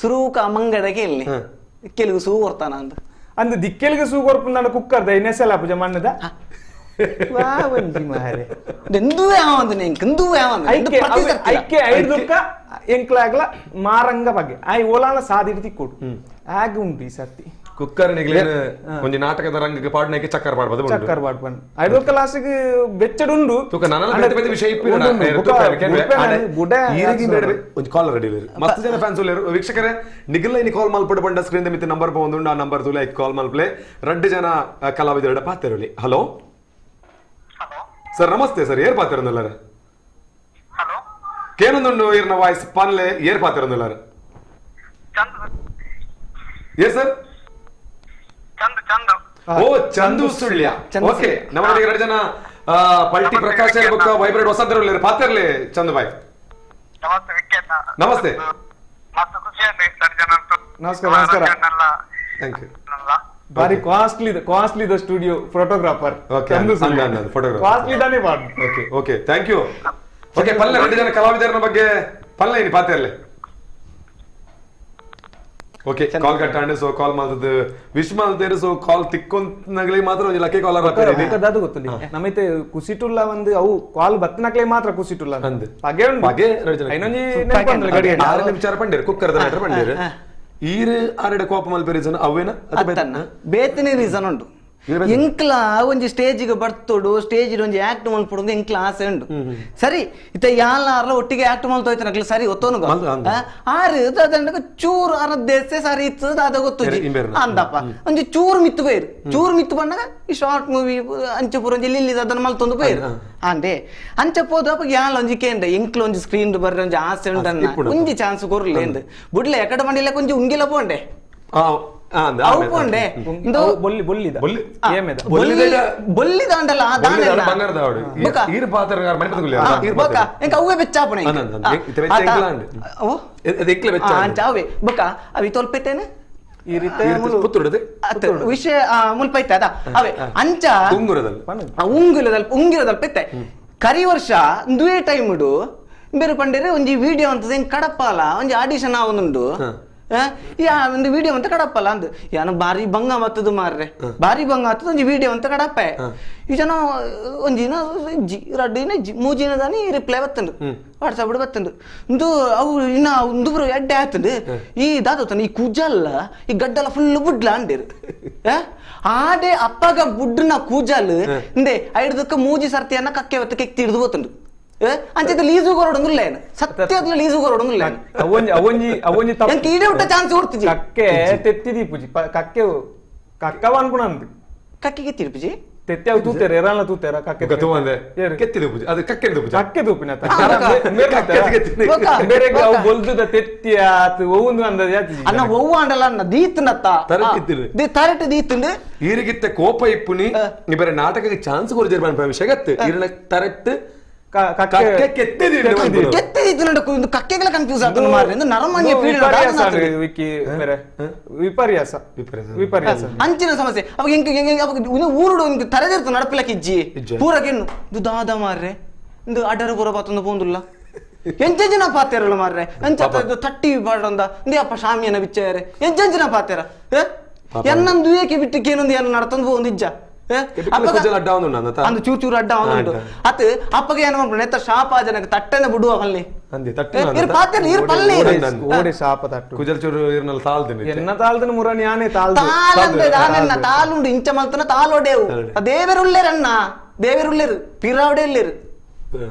Speaker 3: ಸುರೂಕ ಮಂಗಡ ಕೇಳಿ ಕೆಲವು ಸೂ ಕೊರ್ತಾನ ಅಂತ
Speaker 2: ಅಂದ್ ದಿಕ್ಕೆಲ್ಗೆ ಸೂ ಕೊರ್ಪುಂದಾಂಡ ಕುಕ್ಕರ್ದ ನೆಸಲ ಪೂಜೆ ಮಣ್ಣದ ಮಾರೆ
Speaker 3: ಎಂದೂ ಯಾವಂದು ಎಂದೂ ಯಾವಂದು
Speaker 2: ಐಕೆ ಐದುಕ್ಕ ಎಂಕ್ಲಾಗ್ಲ ಮಾರಂಗ ಬಗ್ಗೆ ಆಯ್ ಓಲಾನ ಸಾದಿಡ್ತಿ ಕೊಡು ಆಗ ಉಂಟು ಈ ಸರ್ತಿ
Speaker 1: ಕುಕ್ಕರ್ ಒಂಜಿ ನಾಟಕದ ರಂಗಕ್ಕೆ ಪಾಡ್ನಕ್ಕೆ ಚಕ್ಕರ್ ಪಾಡ್ಬೋದು
Speaker 2: ಚಕ್ಕರ್ ಪಾಡ್ಬಂದು ಐದೊಕ್ಕ ಲಾಸ್ಟಿಗೆ ಬೆಚ್ಚಡುಂಡು
Speaker 1: ತುಕ ನನನ ಬೇತೆ ಬೇತೆ ವಿಷಯ ಇಪ್ಪಿರ ಒಂಜಿ ಕಾಲ್ ರೆಡಿ ಇರು ಮಸ್ತ್ ಜನ ಫ್ಯಾನ್ಸ್ ಉಲ್ಲೇರು ವೀಕ್ಷಕರೇ ನಿಗಲ್ಲ ಇನಿ ಕಾಲ್ ಮಲ್ಪಡು ಬಂಡ ಸ್ಕ್ರೀನ್ ಮಿತ್ತ ನಂಬರ್ ಪೋಂದುಂಡು ಆ ನಂಬರ್ ತುಲೆ ಕಾಲ್ ಮಲ್ಪಲೆ ರಡ್ಡು ಜನ ಕಲಾವಿದರ ಪಾತೆರೊಲಿ. ಹಲೋ ಸರ್ ನಮಸ್ತೆ ಸರ್, ಏರ್ ಪಾತೆರೊಂದುಲ್ಲಾರ?
Speaker 4: ಹಲೋ
Speaker 1: ಕೇನೊಂದುಂಡು ಇರ್ನ ವಾಯ್ಸ್ ಪನ್ಲೆ ಏರ್ ಪಾತೆರೊಂದುಲ್ಲಾರ? ಏರ್ ಸರ್?
Speaker 4: ಚಂದು ಚಂದು.
Speaker 1: ಓ ಚಂದು ಸುಳ್ಯ. ಓಕೆ, ನಮ್ಮೊಟ್ಟಿಗೆ ಎರಡು ಜನ ಪಲ್ಟಿ ಪ್ರಕಾಶ್ ಬೊಕ್ಕ ವೈಬ್ರೇಟ್ ಹೊಸದರಲ್ಲಿ ಪಾತೆರ್ಲಿ ಚಂದು ಬಾಯ್.
Speaker 4: ನಮಸ್ತೆ ವಿಖ್ಯಾತ.
Speaker 1: ನಮಸ್ತೆ.
Speaker 4: ಮಸ್ತ್ ಖುಷಿ ಆಯ್ತು ಸರ್ ಜನ.
Speaker 2: ನಮಸ್ಕಾರ ನಮಸ್ಕಾರ.
Speaker 1: Thank you.
Speaker 2: ಬಾರಿ costly costly the studio photographer.
Speaker 1: Okay, photographer
Speaker 2: costly ದಾನೆ ಬಾಡ್.
Speaker 1: Okay okay thank you. Okay ಪಲ್ಲೆ ಎರಡು ಜನ ಕಲಾವಿದರ ಬಗ್ಗೆ ಪಲ್ಲೆ ಇನಿ ಪಾತೆರ್ಲಿ. ಓಕೆ ಕಾಲ್ ಕಟ್ ಆಂಡ್ ಸೊ ಕಾಲ್ ಮಾಡ್ತದ್ದು ವಿಶ್ ಮಾಡ್ತೇರು. ಸೊ ಕಾಲ್ ತಿಕ್ಕೊಂತನಗಲಿ ಮಾತ್ರ ಒಂಜಿ ಲಕ್ಕಿ ಕಾಲರ್ ಹಾಕ್ತಾರೆ
Speaker 2: ಅದು ಗೊತ್ತಿಲ್ಲ ನಮೈತೆ ಕುಸಿಟುಲ್ಲ ಒಂದು ಅವು ಕಾಲ್ ಬತ್ತನಕ್ಲೆ ಮಾತ್ರ ಕುಸಿಟುಲ್ಲ
Speaker 1: ಅಂದ್
Speaker 2: ಪಗೆ ಉಂಡು
Speaker 1: ಪಗೆ ಎರಡು ಜನ
Speaker 2: ಐನೊಂಜಿ ನೆನಪಂದಲ್ಲ ಗಡಿಗೆ
Speaker 1: ಆರನೇ ವಿಚಾರ ಪಂಡೇರು ಕುಕ್ಕರ್ದ ಮ್ಯಾಟರ್ ಪಂಡೇರು ಈರು ಆರೆಡೆ ಕೋಪ ಮಲ್ಪೆ ರೀಸನ್ ಅವೇನ
Speaker 3: ಅತ್ತನ್ನ ಬೇತನೆ ರೀಸನ್ ಉಂಟು. ಎಂಕ್ಲ ಒಂಜಿ ಸ್ಟೇಜಿಗೆ ಬರ್ತೋಡು ಸ್ಟೇಜ್ ಒಂಜಿ ಆಕ್ಟ್ ಮಲ್ಪೊಡು ಎಂಕ್ಲ ಆಸೆ ಉಂಡು ಸರಿ ಇತ್ತ ಯಾಲಾರ್ಲ ಒಟ್ಟಿಗೆ ಆಕ್ಟ್ ಮಲ್ತೋಯ್ತನಕ್ಲ ಸರಿ ಒತ್ತೋನು ಆರು ದಾದಂಡಗ ಚೂರು ಅರ ದೇಸೆ ಸರಿ ಇತ್ತು ದಾದ ಗೊತ್ತು ಅಂದಪ್ಪ ಒಂಜಿ ಚೂರು ಮಿತ್ತು ಪೈರು ಚೂರು ಮಿತ್ತು ಬಂದಾಗ ಈ ಶಾರ್ಟ್ ಮೂವಿ ಅಂಚಪುರ ಒಂಜಿ ಲಿಲ್ಲಿ ಅದನ್ನ ಮಲ್ತೊಂದು ಪೈರು ಅಂದೆ ಅಂಚ ಪೋದು ಅಪ್ಪ ಯಾಲ ಒಂಜಿ ಕೇಂದ್ರ ಎಂಕ್ಲ ಒಂಜಿ ಸ್ಕ್ರೀನ್ ಬರ್ರೆ ಒಂಜಿ ಆಸೆ ಉಂಡನ್ನ ಒಂಜಿ ಚಾನ್ಸ್ ಕೊರ್ಲೆ ಎಂದ್ ಬುಡ್ಲೆ ಎಕಡೆ ಮಂಡಿಲ ಒಂಜಿ ಉಂಗಿಲ ಪೋಂಡೆ
Speaker 2: ಈ ರೀತಿ
Speaker 3: ವಿಷಯ ಮುಲ್ಪ ಇತ್ತ ಅದ ಅವೇ ಅಂಚ ಉಂಗುಲದಲ್ಪ ಉಂಗಿರದಲ್ಪ ಇತ್ತೆ ಕರಿ ವರ್ಷ ಒಂದುವೇ ಟೈಮ್ ಇಡು ಬೇರೆ ಪಂಡೇರೆ ಒಂಜಿ ವಿಡಿಯೋ ಅಂತ ಹೆಂಗ್ ಕಡಪಾಲ ಒಂಜಿ ಆಡಿಷನ್ ಆವೊಂದುಂಡು ಯಾ ಒಂದು ವಿಡಿಯೋ ಅಂತ ಕಡಪಲ್ಲ ಅಂದ್ ಯಾನು ಬಾರಿ ಭಂಗ ಮತ್ತದು ಮಾರ್ರೆ ಬಾರಿ ಭಂಗ ಆತದ ಒಂಜಿ ವಿಡಿಯೋ ಅಂತ ಕಡಪೆ ಈ ಜನ ಒಂಜಿನ ಇಜ್ಜಿ ರಡ್ಡಿನ ಇಜ್ಜಿ ಮೂಜಿನ ದಾನಿ ರಿಪ್ಲೈ ಬತ್ತಂಡು ವಾಟ್ಸಪ್ ಬತ್ತಂಡು ಒಂದು ಅವು ಇನ್ನ ಒಂದು ಎಡ್ಡೆ ಆತಂಡು ಈ ದಾದೋತಾನೆ ಈ ಕೂಜಲ್ಲ ಈ ಗಡ್ಡಲ ಫುಲ್ ಬುಡ್ಲ ಅಂದಿರು ಆಡೆ ಅಪ್ಪಗ ಬುಡ್ನ ಕೂಜಲ್ ಇಂದೆ ಐಡ್ದಕ್ಕ ಮೂಜಿ ಸರ್ತಿಯನ್ನ ಕಕ್ಕೆ ಹೊತ್ತು ಕೆತ್ತಿ ಹಿಡಿದು ಹೋತಂಡು ಅಂಚೆ ಲೀಸು ಕೊರಡೊಂದುಲ್ಲ ಏನು ಸತ್ಯದ ಲೀಸು ಕೊರಡೊಂದುಲ್ಲ ಈಡೆ ಚಾನ್ಸ್ ಕೊಡ್ತಿಜಿ
Speaker 2: ಕಕ್ಕೆ ತೆತ್ತಿ ದೀಪುಜಿ ಕಕ್ಕೆ ಕಕ್ಕವ ಅನ್ಕೊಂಡ್
Speaker 3: ಕಕ್ಕಿಗೆ ತಿರುಪುಜಿ
Speaker 2: ತೆತ್ತಿ ಅವು ತೂತೇರ ಎರಾನ ತೂತೇರ ಕಕ್ಕೆ
Speaker 1: ಕೆತ್ತಿ ದೂಪುಜಿ ಅದು ಕಕ್ಕೆ ದೂಪುಜಿ
Speaker 2: ಕಕ್ಕೆ ದೂಪಿನ ಬೇರೆ ಅವು ಬೊಲ್ದುದ ತೆತ್ತಿ ಆತು ಒವ್ವೊಂದು ಅಂದದ
Speaker 3: ಅನ್ನ ಒವ್ವ ಅಂಡಲ ಅನ್ನ ದೀತನತ್ತ ತರಟು ದೀತಂಡು
Speaker 1: ಈರಿಗಿತ್ತ ಕೋಪ ಇಪ್ಪುನಿ ಬೇರೆ ನಾಟಕಕ್ಕೆ ಚಾನ್ಸ್ ಕೊಡ್ತಿರ್ ವಿಷಯ ಈರನ ತರಟ್ಟು
Speaker 3: ಕಕ್ಕೆಗಳ ಕನ್ಫ್ಯೂಸ್ ಆಗ್ತದೆ ಮಾರ್ರೆ ನರಮಾನ್ಯ
Speaker 2: ವಿಪರ್ಯಾಸ ವಿಪರ್ಯಾಸ
Speaker 3: ಅಂಚಿನ ಸಮಸ್ಯೆ ಅವಾಗ ಎಂಕ್ ಅವಾಗ ಊರುಡು ತರೆದಿರ್ತು ನಡಪಿಲಕ್ಕೆ ಇಜ್ಜಿ ಪೂರಕ್ಕೆ ದಾದ ಮಾರ್ರೆ ಇಂದು ಅಡರು ಪೂರ ಬಾತೊಂದು ಪೋಂದುಲ್ಲ ಎಂಚೆಂಚಿನ ಪಾತೇರಲ್ಲ ಮಾರ್ರೆ ಎಂಚ ತಟ್ಟಿ ಬಾಡೊಂದ ಇಂದೇ ಅಪ್ಪ ಶಾಮಿಯನ ಬಿಚ್ಚಾರೆ ಎಂಚೆಂಚಿನ ಪಾತೇರ ಎನ್ನೊಂದು ಏಕೆ ಬಿಟ್ಟಕ್ಕೆ ಏನೊಂದು ಏನು ನಡತಂದು ಪೋಂದು ಇಜ್ಜ ಅಂದು ಚೂರು ಚೂರು ಅಡ್ಡ ಉಂಟು ಅತ್ ಅಪ್ಪಗೆ ಏನು ಮಾಡ್ಕೊಂಡು ಎತ್ತ ಶಾಪ ಜನಕ್ಕೆ ತಟ್ಟನೆ ಬಿಡುವ ಪಲ್ಲೆ ತಾಲುಂಡು ಇಂಚ ಮಲ್ತನ ತಾಲೋಡೇವು ದೇವರುಳ್ಳೇರಣ್ಣ ದೇವರುಳ್ಳೇರು ಪಿರಾವಡೆ ಇಲ್ಲೇರು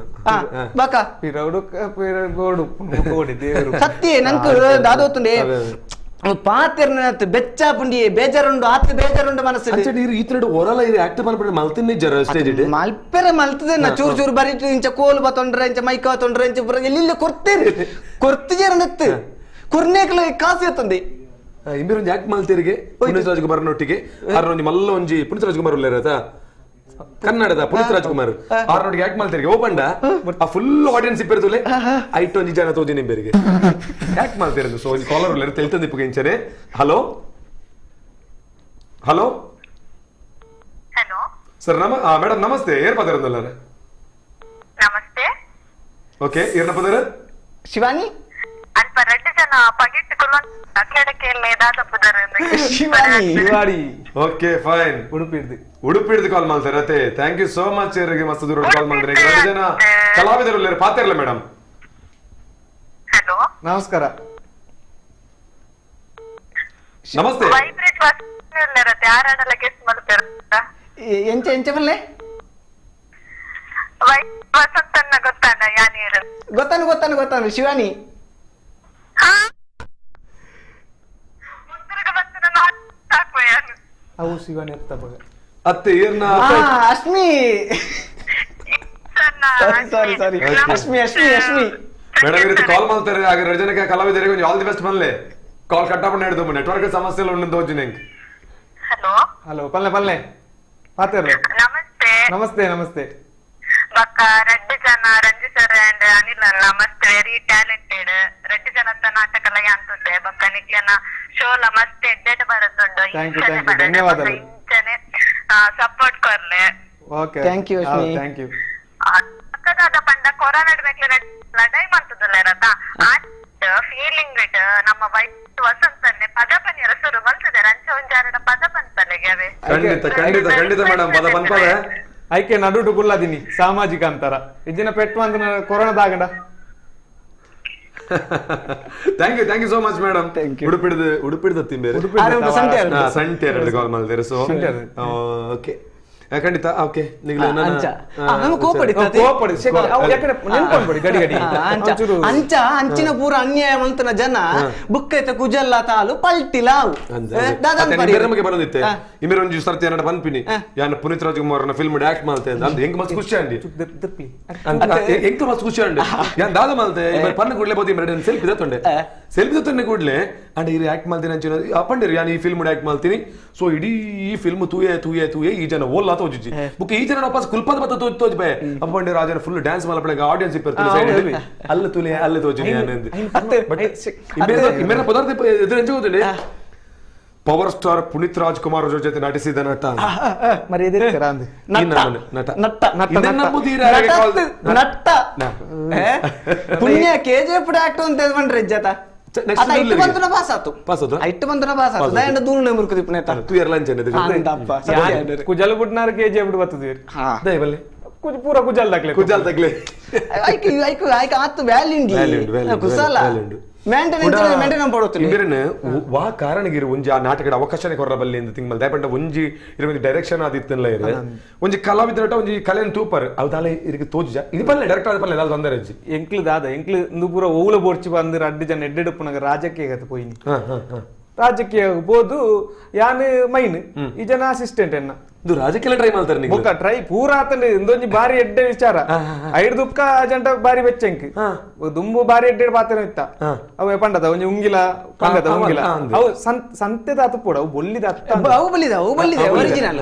Speaker 3: ಬಾಕ ಸತ್ಯ ನಂಗೆ ದಾದೋತುಂಡೆ ಪಾತೆರ್ನ ಬೆಚ್ಚ ಪುಂಡಿ ಬೇಜಾರುಂಡು ಆತ ಬೇಜಾರುಂಡು ಮನಸ್ಸು
Speaker 1: ಈ ಹೊರಲ ಆಕ್ಟ್ ಮಲ್ಪಡೆ ಮಲ್ತಿನ ಸ್ಟೇಜ್
Speaker 3: ಮಲ್ಪೆರೆ ಮಲ್ತದೆ ನಾ ಚೂರು ಚೂರು ಬರೀ ಇಂಚ ಕೋಲು ಬತ್ತೊಂಡ್ರೆ ಇಂಚ ಮೈಕ ತೊಂಡ್ರೆ ಇಂಚ ಪುರ ಎಲ್ಲಿ ಕೊರ್ತೇರಿ ಕೊರ್ತಿಜೇರಂದತ್ತು ಕುರ್ನೇಕಲ ಕಾಸು ಎತ್ತಂದೆ
Speaker 1: ಇಂಬೇರು ಒಂಜಿ ಆಕ್ಟ್ ಮಲ್ತೇರಿಗೆ ಪುನೀತ್ ರಾಜ್ಕುಮಾರ್ ನೊಟ್ಟಿಗೆ ಆರ್ ಒಂಜಿ ಮಲ್ಲ ಒಂಜಿ ಪುನೀತ್ ರಾಜ್ಕುಮಾರ್ ಉಲ್ಲೇರತ ಕನ್ನಡದ ಪುನೀತ್ ರಾಜ್ಕುಮಾರ್ ಆರ್ನೊಟ್ಟಿಗೆ ಆಕ್ಟ್ ಮಲ್ತೇರಿಗೆ ಓಪಂಡ ಆ ಫುಲ್ ಆಡಿಯನ್ಸ್ ಇಪ್ಪೆರ್ತುಲೆ ಐಟ್ ಒಂಜಿ ಜನ ತೋಜಿ ನಿಂಬೇರಿಗೆ ಯಾಕೆ ಮಲ್ತೇರಂದು ಸೊ ಒಂಜಿ ಕಾಲರ್ ಉಲ್ಲೇರು ತೆಲ್ತಂದು ಇಪ್ಪುಗೆ ಇಂಚನೆ hello hello
Speaker 4: hello
Speaker 1: sir ನಮ ಮೇಡಮ್ ನಮಸ್ತೆ ಏರ್ ಪದರಂದಲ್ಲ
Speaker 4: ನಮಸ್ತೆ
Speaker 1: ಓಕೆ ಏರ್ನ ಪದರ
Speaker 3: ಶಿವಾನಿ
Speaker 4: ಅಲ್ಪ ಎರಡು ಜನ ಪಗೆಟ್
Speaker 2: ಶಿವಾನಿ
Speaker 1: ಓಕೆ ಫೈನ್
Speaker 2: ಉಡುಪಿ
Speaker 1: ಉಡುಪಿಡ್ದು ಕಾಲ್ ಮಾಡ್ತಾರೆ ಅತ್ತೆ thank you so much ಏರಿಗೆ ಮಸ್ತ್ ದೂರ ಕಾಲ್ ಮಾಡಿದ್ರೆ ಎರಡು ಜನ ಕಲಾವಿದರು ಪಾತಿರಲ್ಲ ಮೇಡಮ್
Speaker 4: ಹಲೋ
Speaker 2: ನಮಸ್ಕಾರ
Speaker 1: ನಮಸ್ತೆ
Speaker 3: ಎಂಚ ಎಂಚ ಬಲ್ಲೆ ಗೊತ್ತಾನು ಗೊತ್ತಾನು ಗೊತ್ತಾನು ಶಿವಾನಿ
Speaker 2: ಅವು ಶಿವಾನಿ ಅತ್ತ ಬಗ
Speaker 1: ಅತ್ತೆ ಏರ್ನ
Speaker 3: Ashmi sorry sorry Ashmi Ashmi Ashmi
Speaker 1: madam ಇವತ್ತು ಕಾಲ್ ಮಾಡ್ತಾರೆ ಹಾಗೆ ಎರಡು ಜನಕ್ಕೆ ಕಲಾವಿದರಿಗೆ ಒಂದು all the best ಬನ್ಲೆ call cut ಆಪಣ ಹಿಡಿದು ನೆಟ್ವರ್ಕ್ ಸಮಸ್ಯೆ ಉಂಡು ತೋಜಿ ನಿಂಗೆ
Speaker 4: ಹಲೋ
Speaker 2: ಹಲೋ ಪಲ್ಲೆ ಪಲ್ಲೆ ಪಾತೇರು
Speaker 4: ನಮಸ್ತೆ
Speaker 2: ನಮಸ್ತೆ ನಮಸ್ತೆ
Speaker 4: ಬಕ್ಕ ರಡ್ಡು ಜನ ರಂಜು ಸರ್ ಅಂಡ್ ಅನಿಲ್ ಅಲ್ಲ ಮಸ್ತ್ ವೆರಿ ಟ್ಯಾಲೆಂಟೆಡ್ ರಡ್ಡು ಜನತ್ತ ನಾಟಕ ಎಲ್ಲ ಅಂತುಂಡೆ ಬಕ್ಕ ನಿಕ್ಲೆನ ಶೋಲ ಮಸ್ತ್ ಎಡ್ಡೆಡ್ ಬರತ್ತುಂಡು
Speaker 2: thank you thank you ಧನ್ಯವಾದಗಳು
Speaker 4: ಇಂಚನೆ ಸಪೋರ್ಟ್ ಕೊರ್ಲೆ
Speaker 2: okay
Speaker 3: thank you Ashmi
Speaker 2: thank you
Speaker 4: ಅಕ್ಕದಾದ ಪಂಡ ಕೊರೋನಾ ಮೆಕ್ಲೆ ಲಡೈ ಮಂತದಲ್ಲ ಇರತ್ತ ಆ ಫೀಲಿಂಗ್ it ನಮ್ಮ ವೈಫ್ ವಸಂತನ್ನೇ ಪದ ಪನಿಯರ ಶುರು ಮಲ್ತದೆ ರಂಚ ಒಂಜಾರಡ ಪದ ಪಂತಲೆಗೆ ಅವೇ
Speaker 1: ಖಂಡಿತ ಖಂಡಿತ ಖಂಡಿತ ಮೇಡಮ್ ಪದ ಪನ್ಪದ
Speaker 2: ಐಕೆ ನಡುಟು ಗುಲ್ಲದಿನಿ ಸಾಮಾಜಿಕ ಅಂತರ ಇಜ್ಜಿನ ಪೆಟ್ಟು ಅಂತ ಕೊರೋನಾದಾಗಂಡ
Speaker 1: thank you thank you so much madam ಉಡುಪಿಡ್ದು ಉಡುಪಿಡ್ದು ತಿಂಬೇರೆ ಸಂಟೆ ಎರಡು ಕಾಲ್ ಮಾಡಿದ್ರೆ ಸೊ ಓಕೆ ಖಂಡಿತ ಓಕೆ
Speaker 3: ಅಂಚ ಅಂಚಿನ ಪೂರ ಅನ್ಯಾಯ ಮಂತನ ಜನ ಬುಕ್ಕೈತ ಕುಜಲ್ಲ ತಾಲು ಪಲ್ಟಿಲಾವು
Speaker 1: ನಮಗೆ ಬರೋದಿತ್ತೆ ಇಮೇರೆ ಒಂಜಿ ಸರ್ತಿ ಏನಾರ ಪನ್ಪಿನಿ ಯಾನ್ ಪುನೀತ್ ರಾಜ್ಕುಮಾರ್ ಫಿಲ್ಮ್ ಆಕ್ಟ್ ಮಾಡ್ತೆ ಅಂತ ಹೆಂಗ್ ಮಸ್ತ್ ಖುಷಿ ಅಂಡಿ ಹೆಂಗ್ ಮಸ್ತ್ ಖುಷಿ ಅಂಡಿ ಯಾನ್ ದಾದ ಮಲ್ತೆ ಇಮೇರೆ ಪನ್ನ ಕೂಡ್ಲೆ ಬೋದಿ ಇಮೇರೆ ಸೆಲ್ಫಿ ದತ್ತೊಂಡೆ ಸೆಲ್ಫಿ ದತ್ತೊಂಡೆ ಕೂಡ್ಲೆ ಅಂಡ್ ಇರು ಆಕ್ಟ್ ಮಾಡ್ತೀನಿ ಅಂಚಿನ ಅಪ್ಪಂಡಿರು ಯಾನ್ ಈ ಫಿಲ್ಮ್ ಆಕ್ಟ್ ಮಾಡ್ತೀನಿ ಸೊ ಇಡೀ ಫಿಲ್ಮ್ ತೂಯೆ ತೂಯೆ ತೂಯೆ ಈ ಜನ ಓಲ್ಲ ತೋಜಿ ಬುಕ್ ಈ ಜನ ವಾಪಸ್ ಕುಲ್ಪದ ಬತ್ತ ತೋಜ್ ತೋಜ್ ಬೇ ಅಪ್ಪಂಡಿರು ಆ ಜನ ಫುಲ್ ಡ್ಯಾನ್ಸ್ ಮಲ್ಪಡೆ ಆಡಿಯನ್ಸ್ ಇಪ್ಪಿರ್ತಾರೆ ಸೈಡ್ ಅಲ್ಲ ತುಲೆ ಅಲ್ಲ ತೋಜಿ ಬಟ್ ಇಮೇರೆ ಪದಾರ್ಥ ಎದುರು ಎಂಚ ಗೊತ್ತಿಲ್ಲ Power star Puneeth Rajkumar ಅವರ ಜೊತೆ ನಟಿಸಿದ ನಟ.
Speaker 3: ನಟ ನಟ ಪುಣ್ಯ ಕೆಜಿಎಫ್ ಆಕ್ಟ್ ಅಂತ ಬಂಡ್ರೆ ಇಜ್ಜತ ಇಟ್ಟು ಬಂತನ ಪಾಸ್ ಆತು ಇಟ್ಟು ಬಂತನ ಪಾಸ್ ಆತು ದಯಂಡ ದೂರ ಮುರುಕುದಿ ಪುನೇತ
Speaker 2: ಕುಜಲ್ ಬುಡ್ನಾರ ಕೆಜಿಎಫ್ ಬರ್ತದೆ ಪೂರ ಕುಜಲ್ ತಕ್ಲೆ
Speaker 1: ಕುಜಲ್ ತಕ್ಲೆ
Speaker 3: ಐಕ್ ಐಕ್ ಐಕ್ ಆತು ವ್ಯಾಲ್ಯೂ ಉಂಡು ಕುಸಲ
Speaker 1: ವಾ ಕಾರಣಗಿರು ಒಂಜಿ ಆ ನಾಟಕದ ಅವಕಾಶನೇ ಕೊರ್ರ ಬಲ್ಲಿ ಅಂತ ತಿಂಗ್ ಮಲ್ದೆ ಪಂಡ ಒಂಜಿ ಇರ ಡೈರೆಕ್ಷನ್ ಆದಿತ್ತಲ್ಲ ಇರ ಒಂಜಿ ಕಲಾವಿದರಟ ಒಂಜಿ ಕಲೆನ್ ತೂಪರ್ ಅವು ಇರಿಗೆ ತೋಜ ಇದು ಪಲ್ಲೆ ಡೈರೆಕ್ಟ್ ಆದ ಪಲ್ಲೆ ದಾದ ತೊಂದರೆ ಅಜ್ಜಿ
Speaker 2: ಎಂಕ್ಲು ದಾದ ಎಂಕ್ಲು ಇಂದು ಪೂರ ಓವುಲ ಬೋರ್ಚಿ ಬಂದು ರಡ್ಡು ಜನ ಎಡ್ಡೆಡುಪ್ಪುನಗ ರಾಜಕೀಯ ಪೋಯಿನಿ ರಾಜಕೀಯ ಬೋದು ಯಾನ್ ಮೈನ್ ಈ ಜನ ಅಸಿಸ್ಟೆಂಟ್ ಎನ್ನ
Speaker 1: ಇದು ರಾಜಕೀಯ ಟ್ರೈ ಮಾಡ್ತಾರೆ ನೀವು
Speaker 2: ಬೊಕ್ಕ ಟ್ರೈ ಪೂರ ಆತಂಡೆ ಇಂದೊಂಜಿ ಬಾರಿ ಎಡ್ಡೆ ವಿಚಾರ ಐದು ದುಕ್ಕ ಜಂಟ ಬಾರಿ ಬೆಚ್ಚಂಕಿ ದುಂಬು ಬಾರಿ ಎಡ್ಡೆ ಪಾತ್ರ ಇತ್ತ ಅವು ಪಂಡದ ಒಂಜಿ ಉಂಗಿಲ ಪಂಡದ ಉಂಗಿಲ ಅವು ಸಂತೆದ ಆತು ಪೋಡ ಅವು ಬೊಲ್ಲಿದ
Speaker 3: ಅವು ಬಲ್ಲಿದ ಅವು ಬಲ್ಲಿದೆ ಒರಿಜಿನಲ್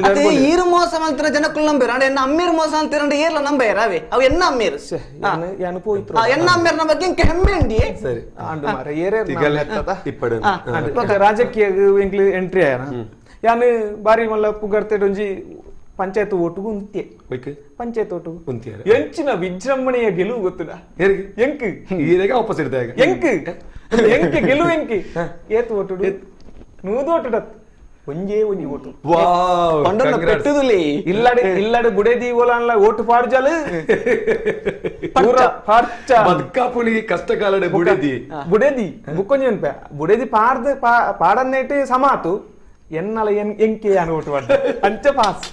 Speaker 3: ಅದೇ ಈರು ಮೋಸ ಅಂತರ ಜನಕ್ಕುಲ್ ನಂಬೇರ ಅಂಡ ಎನ್ನ ಅಮ್ಮೀರ್ ಮೋಸ ಅಂತೀರಂಡ ಏರ್ಲ ನಂಬೇರ ಅವೇ ಅವು ಎನ್ನ ಅಮ್ಮೀರ್
Speaker 2: ಯಾನು ಪೋಯಿತ್ರು
Speaker 3: ಎನ್ನ ಅಮ್ಮೀರ್ನ ಬಗ್ಗೆ ಇಂಕ ಹೆಮ್ಮೆ ಉಂಡಿ
Speaker 1: ಸರಿ
Speaker 2: ಅಂಡು ಮಾರ ಏರೇ
Speaker 1: ಇಪ್ಪಡು
Speaker 2: ರಾಜಕೀಯ ಎಂಕ್ಲು ಎಂಟ್ರಿ ಆಯನ ಯಾನು ಬಾರಿ ಮಲ್ಲ ಪುಗರ್ತೆ ಒಂಜಿ ಪಂಚಾಯತ್ ಓಟುಗು ಉಂತೆ ಪಂಚಾಯತ್ ಓಟುಗು ಎಂಚಿನ ವಿಜೃಂಭಣೆಯ ಗೆಲುವು ಗೊತ್ತದ ಎಂಕ್
Speaker 1: ಆಪೋಸಿಟ್
Speaker 2: ಎಂಕ್ ಎಂಕ್ ಗೆಲುವು ಎಂಕ್ ಏತ್ ಓಟು 100 ಓಟು ಒಂಜೇ ಒಂಜಿ ಓಟು ಇಲ್ಲಡೆ ಇಲ್ಲಡೆ ಬುಡೇದಿ ಓಲಾನ್ಲ ಓಟು ಪಾಡ್ಜಾಲು
Speaker 1: ಬದ್ಕಾಪುಲಿ ಕಷ್ಟ ಕಾಲಡೆ ಬುಡೇದಿ
Speaker 2: ಬುಡೇದಿ ಬುಕ್ಕೊಂಜಿ ನೆನಪೆ ಬುಡೇದಿ ಪಾಡ್ದು ಪಾಡನ್ನೇಟ್ ಸಮಾತು ಎನ್ನಲ ಎಂಕೆ ಯಾನು ಓಟು ಪಾಡ್ದ ಅಂಚ ಪಾಸ್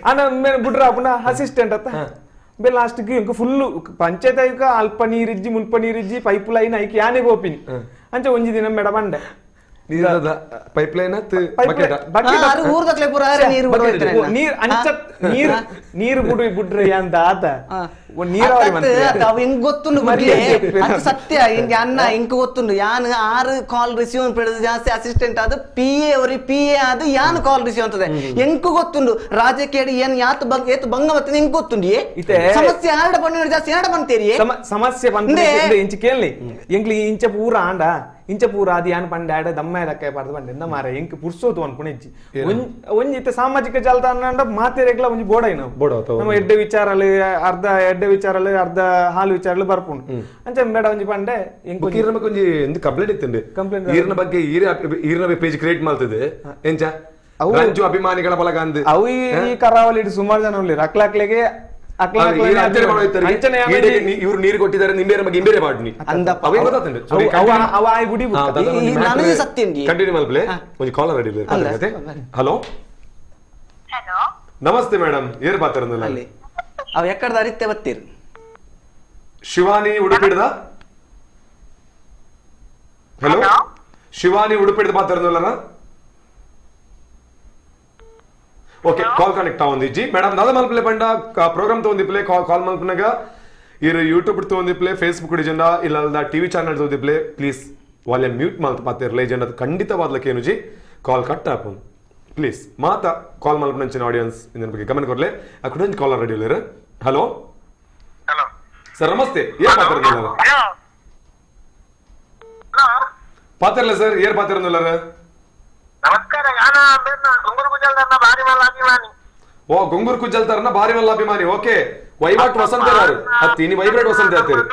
Speaker 2: ಅಣ್ಣ ಮೇಲೆ ಬುಡ್ರ ಪುನಃ ಅಸಿಸ್ಟೆಂಟ್ ಅತ್ತ ಬೆ ಲಾಸ್ಟ್ ಇಂಕ ಫುಲ್ ಪಂಚಾಯತ್ ಐಕ ಅಲ್ಪ ನೀರಿಜ್ಜಿ ಮುಲ್ಪ ನೀರಿಜ್ಜಿ ಪೈಪ್ ಲೈನ್ ಐಕ್ ಯಾನೇ ಬೋಪಿನಿ ಅಂಚ ಒಂಜಿ ದಿನ ಮೇಡ ಬಂಡೆ
Speaker 1: ಪೈಪ್ ಲೈನ್
Speaker 2: ನೀರ್ ಅಂಚ ನೀರ್ ನೀರು ಬುಡ್ರಿ ಬುಡ್ರಿ ಅಂತ ಆತ ನೀರಾವರಿ
Speaker 3: ಅವು ಹೆಂಗ್ ಗೊತ್ತುಂಡು ಅದು ಸತ್ಯ ಹಿಂಗೆ ಅನ್ನ ಇಂಕ ಗೊತ್ತುಂಡು ಯಾನ್ 6 ಕಾಲ್ ರಿಸೀವ್ ಜಾಸ್ತಿ ಅಸಿಸ್ಟೆಂಟ್ ಅದು ಪಿ ಎ ಅವ್ರಿ ಪಿ ಎ ಅದು ಯಾನ್ ಕಾಲ್ ರಿಸೀವ್ ಅಂತದೆ ಎಂಕು ಗೊತ್ತುಂಡು ರಾಜಕೀಯ ಏನ್ ಯಾತ್ ಏತ್ ಭಂಗ ಬರ್ತದೆ ಎಂಕ್ ಗೊತ್ತುಂಡು ಸಮಸ್ಯೆ ಆರಡ ಪಣ್ಣ ಜಾಸ್ತಿ ಏನಾಡ ಬಂತೇರಿ
Speaker 2: ಸಮಸ್ಯೆ ಬಂದ ಇಂಚ ಕೇಳಿ ಎಂಕ್ಲಿ ಇಂಚ ಪೂರ ಆಂಡ ಇಂಚ ಪೂರ ಅದು ಯಾನ್ ಪಂಡೆ ಆಡ ದಮ್ಮ ದಕ್ಕ ಪಾಡ್ದು ಪಂಡೆ ಎಂದ ಮಾರ ಎಂಕ್ ಪುರ್ಸೋತು ಅನ್ಪುಣ ಇಜ್ಜಿ ಒಂಜಿ ಇತ್ತೆ ಸಾಮಾಜಿಕ ಜಾಲತಾಣ ಅಂಡ ಮಾತೆರೆಗ್ಲ ಒಂಜಿ ಬೋಡ ನಾವು ನಮ್ಮ ಎಡ್ಡೆ ವಿಚಾರಲು ಅರ್ಧ ಎಡ್ಡೆ ವಿಚಾರಲು ಅರ್ಧ ಹಾಲು ವಿಚಾರಲು ಬರ್ಪುಂಡು ಅಂಚ ಮೇಡ ಒಂಜಿ ಪಂಡೆ
Speaker 1: ಒಂಜಿ ಕಂಪ್ಲೇಂಟ್ ಇತ್ತುಂಡು ಕಂಪ್ಲೇಂಟ್ ಈರ್ನ ಬಗ್ಗೆ ಈರ್ನ ಪೇಜ್ ಕ್ರಿಯೇಟ್ ಮಾಡ್ತದೆ ಎಂಚ ರಂಜು ಅಭಿಮಾನಿಗಳ ಬಳಗ ಅಂದ್
Speaker 2: ಅವು ಈ ಕರಾವಳಿ ಸುಮಾರು ಜನ ಉಳ್ಳಿ ರಕ್ಲಾಕ್ಲೆಗೆ
Speaker 1: ಇವ್ರು ನೀರು ಕೊಟ್ಟಿದ್ದಾರೆ ನಿಂಬೇರೆ ಬಗ್ಗೆ ಇಂಬೇರೆ ಮಾಡಿ ಕಂಟಿನ್ಯೂ ಮಲ್ಪಲೆ ಒಂಜಿ collar ready. Hello namaste madam, ಏರ್ ಪಾತ್ರ
Speaker 3: ಅವ್ ಎಕ್ಕಡ್ದ ಅರಿತೆ ಬತ್ತೀರ್
Speaker 1: ಶಿವಾನಿ ಉಡುಪಿಡ್ದ. ಹಲೋ ಶಿವಾನಿ ಉಡುಪಿಡ್ದ ಪಾತ್ರ. Okay call connect ಆವೊಂದಿಜ್ಜಿ madam ದಾದ ಮಲ್ಪಲೆ ಪಂಡ ಪ್ರೋಗ್ರಾಮ್ ತಗೊಂದಿಪ್ಲೆ ಕಾಲ್ ಮಲ್ಪನಾಗ ಇರು ಯೂಟ್ಯೂಬ್ ತಗೊಂದಿಪ್ಲೆ ಫೇಸ್ಬುಕ್ ಜನ ಇಲ್ಲ ಟಿವಿ ಚಾನಲ್ ತಗೊಂದಿಪ್ಲೆ please volume mute ಮಲ್ತ ಪಾತಿರ್ಲೆ ಜನ ಖಂಡಿತವಾದ್ಲಕ್ಕೆ ಏನುಜಿ ಕಾಲ್ ಕಟ್ ಆಪುನ್ ಪ್ಲೀಸ್ ಮಾತ ಕಾಲ್ ಮಲ್ಪನಂಚಿನ ಆಡಿಯನ್ಸ್ ಇದನ್ನ ಬಗ್ಗೆ ಗಮನ ಕೊರ್ಲೆ ಅಕಡೆ ಕಾಲರ್ ರೆಡಿ ಉಲ್ಲೇರು. Hello
Speaker 4: hello
Speaker 1: sir ನಮಸ್ತೆ, ಏರ್ ಪಾತಿರ್ಲ ಪಾತಿರ್ಲ ಸರ್, ಏರ್ ಪಾತಿರ್ಲ.
Speaker 4: ನಮಸ್ಕಾರ, ಗುಂಗೂರು ಕುಜಲ್ತಾರನ ಬಾರಿ ಮಲ್ಲ ಅಭಿಮಾನಿ.
Speaker 1: ಓ ಗುಂಗೂರು ಕುಜಲ್ತಾರನ ಬಾರಿ ಮಲ್ಲ ಅಭಿಮಾನಿ. ಓಕೆ ವೈವಾಟ್ ವಸಂತ ಯಾರು ಹತ್ತಿ ನೀ ವೈಬ್ರೇಟ್ ವಸಂತ ಹತ್ತೀರಿ.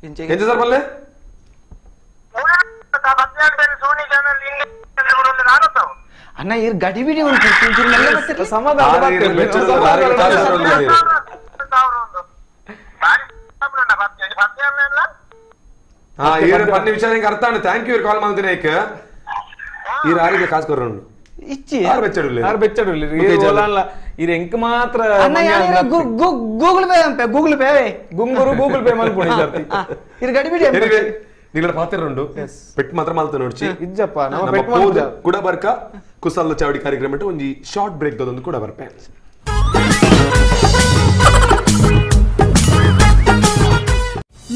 Speaker 1: ಎಂಚ ಸರ್ ಮಲ್ಲೆ
Speaker 3: ಅಣ್ಣ ಇರ್ ಗಡಿ ಬಿಡಿ ಉಂಟು
Speaker 2: ಸಮಾಧಾನ
Speaker 1: ವಿಚಾರ ಅರ್ಥ thank you ಕಾಲ್ ಮಾಡ್ತೀನಿ ಏಕ ಈ ಆರಿಗೆ ಕಾಸು ಕೊರ್ರು
Speaker 3: ಇಚ್ಚಿ
Speaker 1: ಆರು ಬೆಚ್ಚಡುಲ್ಲ
Speaker 2: ಆರು ಬೆಚ್ಚಡುಲ್ಲ ಇದು ಎಂಕ್ ಮಾತ್ರ
Speaker 3: ಗೂಗಲ್ ಪೇ ಅಂಪೆ ಗೂಗಲ್ ಪೇ
Speaker 2: ಗುಂಗುರು ಗೂಗಲ್ ಪೇ ಮಲ್ಪುಣಿ ಸರ್ತಿ
Speaker 3: ಇದು ಗಡಿ ಬಿಡಿ
Speaker 1: ನಿಗಳ ಪಾತ್ರ ಉಂಡು ಪೆಟ್ ಮಾತ್ರ ಮಾಲ್ತ ನೋಡ್ಚಿ
Speaker 2: ಇಜ್ಜಪ್ಪ ನಮ್ಮ ಪೆಟ್ ಮಾಲ್ತ
Speaker 1: ಕುಡ ಬರ್ಕ ಕುಸಲ್ಲ ಚಾವಡಿ ಕಾರ್ಯಕ್ರಮ ಒಂಜಿ ಶಾರ್ಟ್ ಬ್ರೇಕ್ ದೊಂದು ಕೂಡ ಬರ್ಪೆ.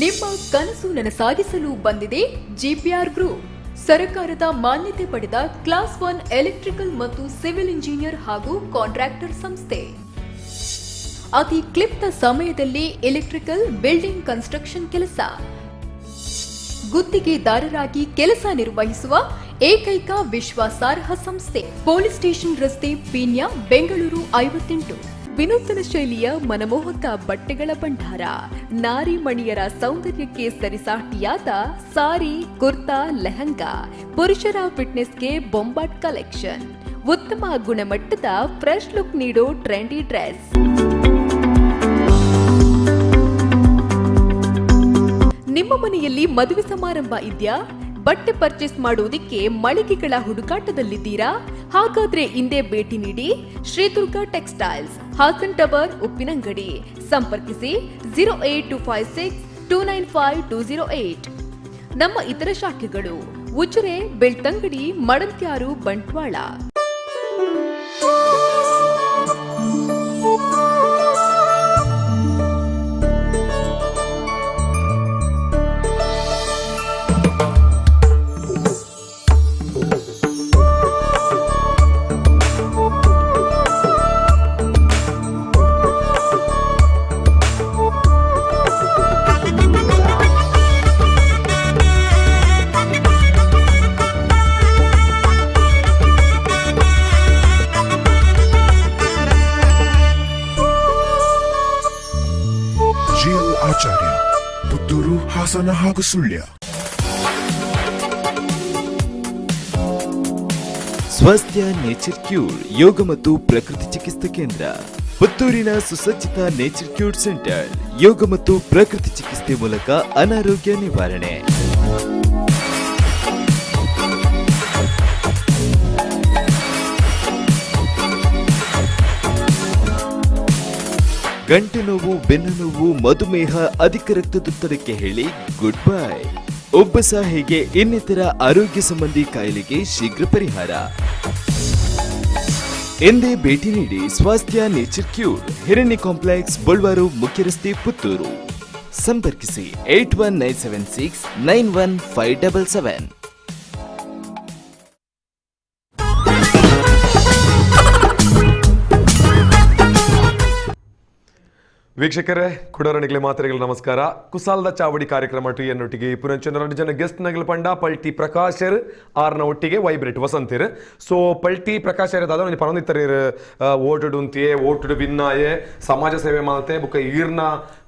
Speaker 5: ನಿಮ್ಮ ಕನಸು ನನಸಾಗಿಸಲು ಬಂದಿದೆ ಜಿಪಿಆರ್ ಗ್ರೂಪ್. ಸರ್ಕಾರದ ಮಾನ್ಯತೆ ಪಡೆದ ಕ್ಲಾಸ್ 1 ಎಲೆಕ್ಟ್ರಿಕಲ್ ಮತ್ತು ಸಿವಿಲ್ ಇಂಜಿನಿಯರ್ ಹಾಗೂ ಕಾಂಟ್ರಾಕ್ಟರ್ ಸಂಸ್ಥೆ. ಅತಿ ಕ್ಲಿಪ್ತ ಸಮಯದಲ್ಲಿ electrical building construction ಕೆಲಸ. ಗುತ್ತಿಗೆದಾರರಾಗಿ ಕೆಲಸ ನಿರ್ವಹಿಸುವ ಏಕೈಕ ವಿಶ್ವಾಸಾರ್ಹ ಸಂಸ್ಥೆ. ಪೊಲೀಸ್ ಸ್ಟೇಷನ್ ರಸ್ತೆ, ಪೀಣ್ಯ, ಬೆಂಗಳೂರು 58. ವಿನೂತನ ಶೈಲಿಯ ಮನಮೋಹಕ ಬಟ್ಟೆಗಳ ಭಂಡಾರ. ನಾರಿ ಮಣಿಯರ ಸೌಂದರ್ಯಕ್ಕೆ ಸರಿಸಾಟಿಯಾದ ಸಾರಿ, ಕುರ್ತಾ, ಲೆಹಂಗಾ. ಪುರುಷರ ಫಿಟ್ನೆಸ್ಗೆ ಬೊಂಬಾಟ್ ಕಲೆಕ್ಷನ್. ಉತ್ತಮ ಗುಣಮಟ್ಟದ ಫ್ರೆಶ್ ಲುಕ್ ನೀಡೋ ಟ್ರೆಂಡಿ ಡ್ರೆಸ್. ನಿಮ್ಮ ಮನೆಯಲ್ಲಿ ಮದುವೆ ಸಮಾರಂಭ ಇದೆಯಾ? ಬಟ್ಟೆ ಪರ್ಚೇಸ್ ಮಾಡುವುದಕ್ಕೆ ಮಳಿಗೆಗಳ ಹುಡುಕಾಟದಲ್ಲಿದ್ದೀರಾ? ಹಾಗಾದ್ರೆ ಇಂದೇ ಭೇಟಿ ನೀಡಿ ಶ್ರೀ ದುರ್ಗಾ ಟೆಕ್ಸ್ಟೈಲ್ಸ್, ಹಾಸನ್ ಟವರ್, ಉಪ್ಪಿನಂಗಡಿ. ಸಂಪರ್ಕಿಸಿ 08256 295 208. ನಮ್ಮ ಇತರ ಶಾಖೆಗಳು ಉಜಿರೆ, ಬೆಳ್ತಂಗಡಿ, ಮಡಂತ್ಯಾರು, ಬಂಟ್ವಾಳ.
Speaker 6: ಆಚಾರ್ಯ, ಪುತ್ತೂರು, ಹಾಸನ ಹಾಗೂ ಸುಳ್ಯ.
Speaker 7: ಸ್ವಾಸ್ಥ್ಯ ನೇಚರ್ ಕ್ಯೂರ್ ಯೋಗ ಮತ್ತು ಪ್ರಕೃತಿ ಚಿಕಿತ್ಸಾ ಕೇಂದ್ರ. ಪುತ್ತೂರಿನ ಸುಸಜ್ಜಿತ nature cure centre ಯೋಗ ಮತ್ತು ಪ್ರಕೃತಿ ಚಿಕಿತ್ಸೆ ಮೂಲಕ ಅನಾರೋಗ್ಯ ನಿವಾರಣೆ. ಗಂಟು ನೋವು, ಬೆನ್ನು ನೋವು, ಮಧುಮೇಹ, ಅಧಿಕ ರಕ್ತದೊತ್ತಡಕ್ಕೆ ಹೇಳಿ ಗುಡ್ ಬೈ. ಉಬ್ಬಸ ಹೇಗೆ ಇನ್ನಿತರ ಆರೋಗ್ಯ ಸಂಬಂಧಿ ಕಾಯಿಲೆಗೆ ಶೀಘ್ರ ಪರಿಹಾರ. ಎಂದೇ ಭೇಟಿ ನೀಡಿ Swasthya nature cure, Hiranya complex, Bolwaru ಮುಖ್ಯ ರಸ್ತೆ, ಪುತ್ತೂರು. ಸಂಪರ್ಕಿಸಿ 81976 91577.
Speaker 1: ವೀಕ್ಷಕರೇ, ಕುಡರಣಿಗಳ ಮಾತ್ರೆಗಳ ನಮಸ್ಕಾರ. ಕುಸಾಲ್ದ ಚಾವಡಿ ಕಾರ್ಯಕ್ರಮ ಟು ಎನ್ನೊಟ್ಟಿಗೆ ಪುನಂಚನ ಎರಡು ಜನ ಗೆಸ್ಟ್ ನಗಲ ಪಂಡ ಪಲ್ಟಿ ಪ್ರಕಾಶರ್ ಆರ್ನ ಒಟ್ಟಿಗೆ ವೈಬ್ರೇಟ್ ವಸಂತಿರ್. ಸೊ ಪಲ್ಟಿ ಪ್ರಕಾಶರ್ ದಾದ ಒಂಜಿ ಪನೊಂದಿತ್ತರ್ ಓಟುಡು ಉಂತಿಯೇ, ಓಟುಡು ಭಿನ್ನಾಯೆ, ಸಮಾಜ ಸೇವೆ ಮಾತೆ ಬುಕ್ಕ ಈರ್ನ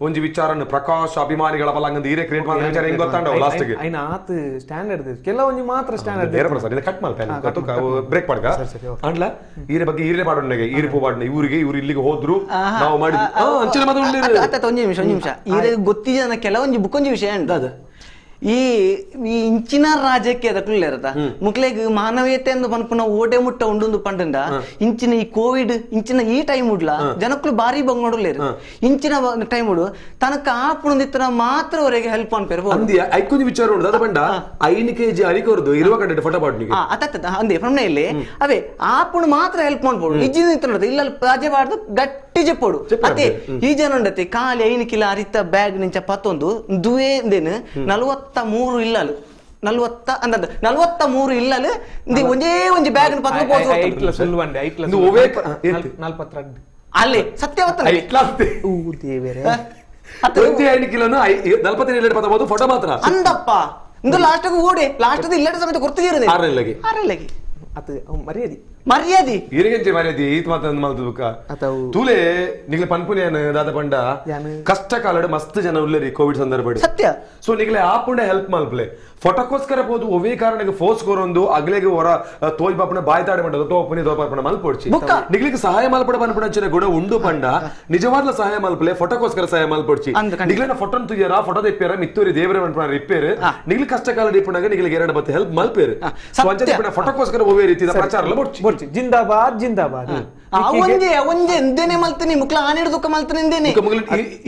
Speaker 1: ಒಂಜಿ ವಿಚಾರನ ಪ್ರಕಾಶ್ ಅಭಿಮಾನಿಗಳ ಬಲಂಗಂದು ಈರೇ ಕ್ರಿಯೇಟ್ ಮಾಡಿದ ವಿಚಾರ ಹೆಂಗ್ ಗೊತ್ತಾಂಡ ಲಾಸ್ಟ್ಗೆ
Speaker 2: ಐನ ಆತ್ ಸ್ಟ್ಯಾಂಡರ್ಡ್ ಕೆಲವೊಂಜಿ ಮಾತ್ರ ಸ್ಟ್ಯಾಂಡರ್ಡ್
Speaker 1: ಬೇರೆ ಪ್ರಸಾದ್ ಇದು ಕಟ್ ಮಾಡ್ತಾ ಬ್ರೇಕ್ ಮಾಡ್ಕ ಅಂಡ್ಲ ಈರೆ ಬಗ್ಗೆ ಈರೇ ಮಾಡೋಣ ಈರೆ ಪೂ ಮಾಡೋಣ ಇವರಿಗೆ ಇವ್ರು ಇಲ್ಲಿಗೆ ಹೋದ್ರು ನಾವು ಮಾಡಿದ್ವಿ ಅಂಚಿನ ಮಾತು
Speaker 3: ಒಂಜಿ ನಿಮಿಷ ಒಂಜಿ ನಿಮಿಷ ಈರೆ ಗೊತ್ತಿಜನ ಕೆಲವೊಂಜಿ ಬುಕ್ಕೊಂಜಿ ವಿಷಯ ಉಂಟು ಅದು ಈ ಇಂಚಿನ ರಾಜ್ಯಕ್ಕೆ ಅದಕ್ಕುಲ್ಲೇರತ ಮುಕ್ಲೆಗ್ ಮಾನವೀಯತೆ ಎಂದು ಪನ್ಪುನ ಓಟೆ ಮುಟ್ಟ ಉಂಡುಂದು ಪಂಡಂಡ ಇಂಚಿನ ಈ ಕೋವಿಡ್ ಇಂಚಿನ ಈ ಟೈಮ್ ಉಡ್ಲ ಜನಕ್ಕಳು ಬಾರಿ ಬಂಗೋಡುಲ್ಲೇರು ಇಂಚಿನ ಟೈಮ್ ಉಡು ತನಕ ಆಪುಣದಿತ್ತನ ಮಾತ್ರ ಅವರಿಗೆ ಹೆಲ್ಪ್ ಅನ್ಪೇರು
Speaker 1: ಐಕೊಂಜಿ ವಿಚಾರ ಉಂಡು ಅದ ಪಂಡ 5 ಕೆಜಿ ಅರಿಕೊರ್ದು ಇರುವ ಕಂಡೆ ಫೋಟೋ ಪಾಡ್ನಿಗೆ
Speaker 3: ಅತ್ತ ಅಂದೆ ಪ್ರಮ್ನೆ ಇಲ್ಲಿ ಅವೇ ಆಪುಣ ಮಾತ್ರ ಹೆಲ್ಪ್ ಮಾಡ್ಬೋದು ಇಜ್ಜಿನ ಇತ್ತು ಇಲ್ಲ ರಾಜ್ಯ ಬಾರ್ದು ಗಟ್ಟಿ ಜೆಪ್ಪೋಡು ಅತ್ತೆ ಈ ಜನ ಉಂಡತೆ ಖಾಲಿ 5 ಕಿಲೋ ಅರಿತ ಬ್ಯಾಗ್ ನಿಂಚ ಪತ್ತೊಂದು ದುವೇ 43 ಇಲ್ಲಲು 40 43 ಇಲ್ಲಲು ಒಂದೇ ಒಂಜಿ ಬ್ಯಾಗ್ ಅಲ್ಲಿ ಸತ್ಯವತ್ತ
Speaker 1: ಫೋಟೋ ಮಾತ್ರ
Speaker 3: ಅಂದಪ್ಪ ಇಂದು ಲಾಸ್ಟ್ ಓಡಿ ಲಾಸ್ಟ್ ಇಲ್ಲಡೆ ಸಮೇತ ಗುರ್ತಿದ್ದೀರಿ
Speaker 2: ಮರ್ಯಾದೆ
Speaker 3: ಮರ್ಯಾದೆ
Speaker 1: ಇರಿಗೆಂಚೆ ಮರ್ಯಾದೆ ಈತ್ ಮಾತ ಮಲ್ತುಕ ತೂಲೆ ನಿಗ್ಲೆ ಪನ್ಪುನಿಯನ್ ದಾದ ಪಂಡ ಕಷ್ಟ ಕಾಲಡ್ ಮಸ್ತ್ ಜನ ಉಲ್ಲೇರಿ ಕೋವಿಡ್ ಸಂದರ್ಭ
Speaker 3: ಸತ್ಯ.
Speaker 1: ಸೊ ನಿಗ್ಲೆ ಆಪುಂಡೆ ಹೆಲ್ಪ್ ಮಲ್ಪಲೆ ಫೋಟೋಕ್ಕೋಸ್ಕರ ಹೋದು ಒವೇ ಕಾರಣಕ್ಕೆ ಫೋರ್ಸ್ ಕೊರೊಂದು ಅಗ್ಲೆಗೆ ಹೊರ ತೋಜ್ ಬಾಪುನ ಬಾಯ್ ತಾಡೆ ಮಂಡದ ತೋಪುನಿ ತೋಪರ್ಪಣ ಮಲ್ಪೊಡ್ಚಿ ನಿಗ್ಲಿಗೆ ಸಹಾಯ ಮಲ್ಪಡ ಪನ್ಪುಣಂಚಿನ ಗುಣ ಉಂಡು ಪಂಡ ನಿಜವಾದ್ಲ ಸಹಾಯ ಮಲ್ಪಲೆ ಫೋಟೋಕ್ಕೋಸ್ಕರ ಸಹಾಯ ಮಲ್ಪೊಡ್ಚಿ ನಿಗ್ಲೆನ ಫೋಟೋನ್ ತುಯ್ಯರ ಫೋಟೋ ತೆಪ್ಪಿಯರ ಮಿತ್ತೂರಿ ದೇವರ ಮನ್ಪುಣ ರಿಪೇರ್ ನಿಗ್ಲಿ ಕಷ್ಟ ಕಾಲ ಇಪ್ಪುನಾಗ ನಿಗ್ಲಿಗೆ ಎರಡು ಬತ್ತೆ ಹೆಲ್ಪ್ ಮಲ್ಪೇರು. ಸೊ ಅಂಚನೆ ಫೋಟೋಕ್ಕೋಸ್ಕರ ಒವೇ ರೀತಿಯ ಪ್ರಚಾರ ಎಲ್ಲ ಬೊಡ್ಚಿ
Speaker 2: ಜಿಂದಾಬಾದ್ ಜಿಂದಾಬಾದ್.
Speaker 3: ಒಂಜೆ ಒಂಜೆ ಎಂದೇನೆ ಮಲ್ತನಿ ಮುಕ್ಲ ಆನೆ ದುಃಖ ಮಲ್ತನಿ ಎಂದೇನೆ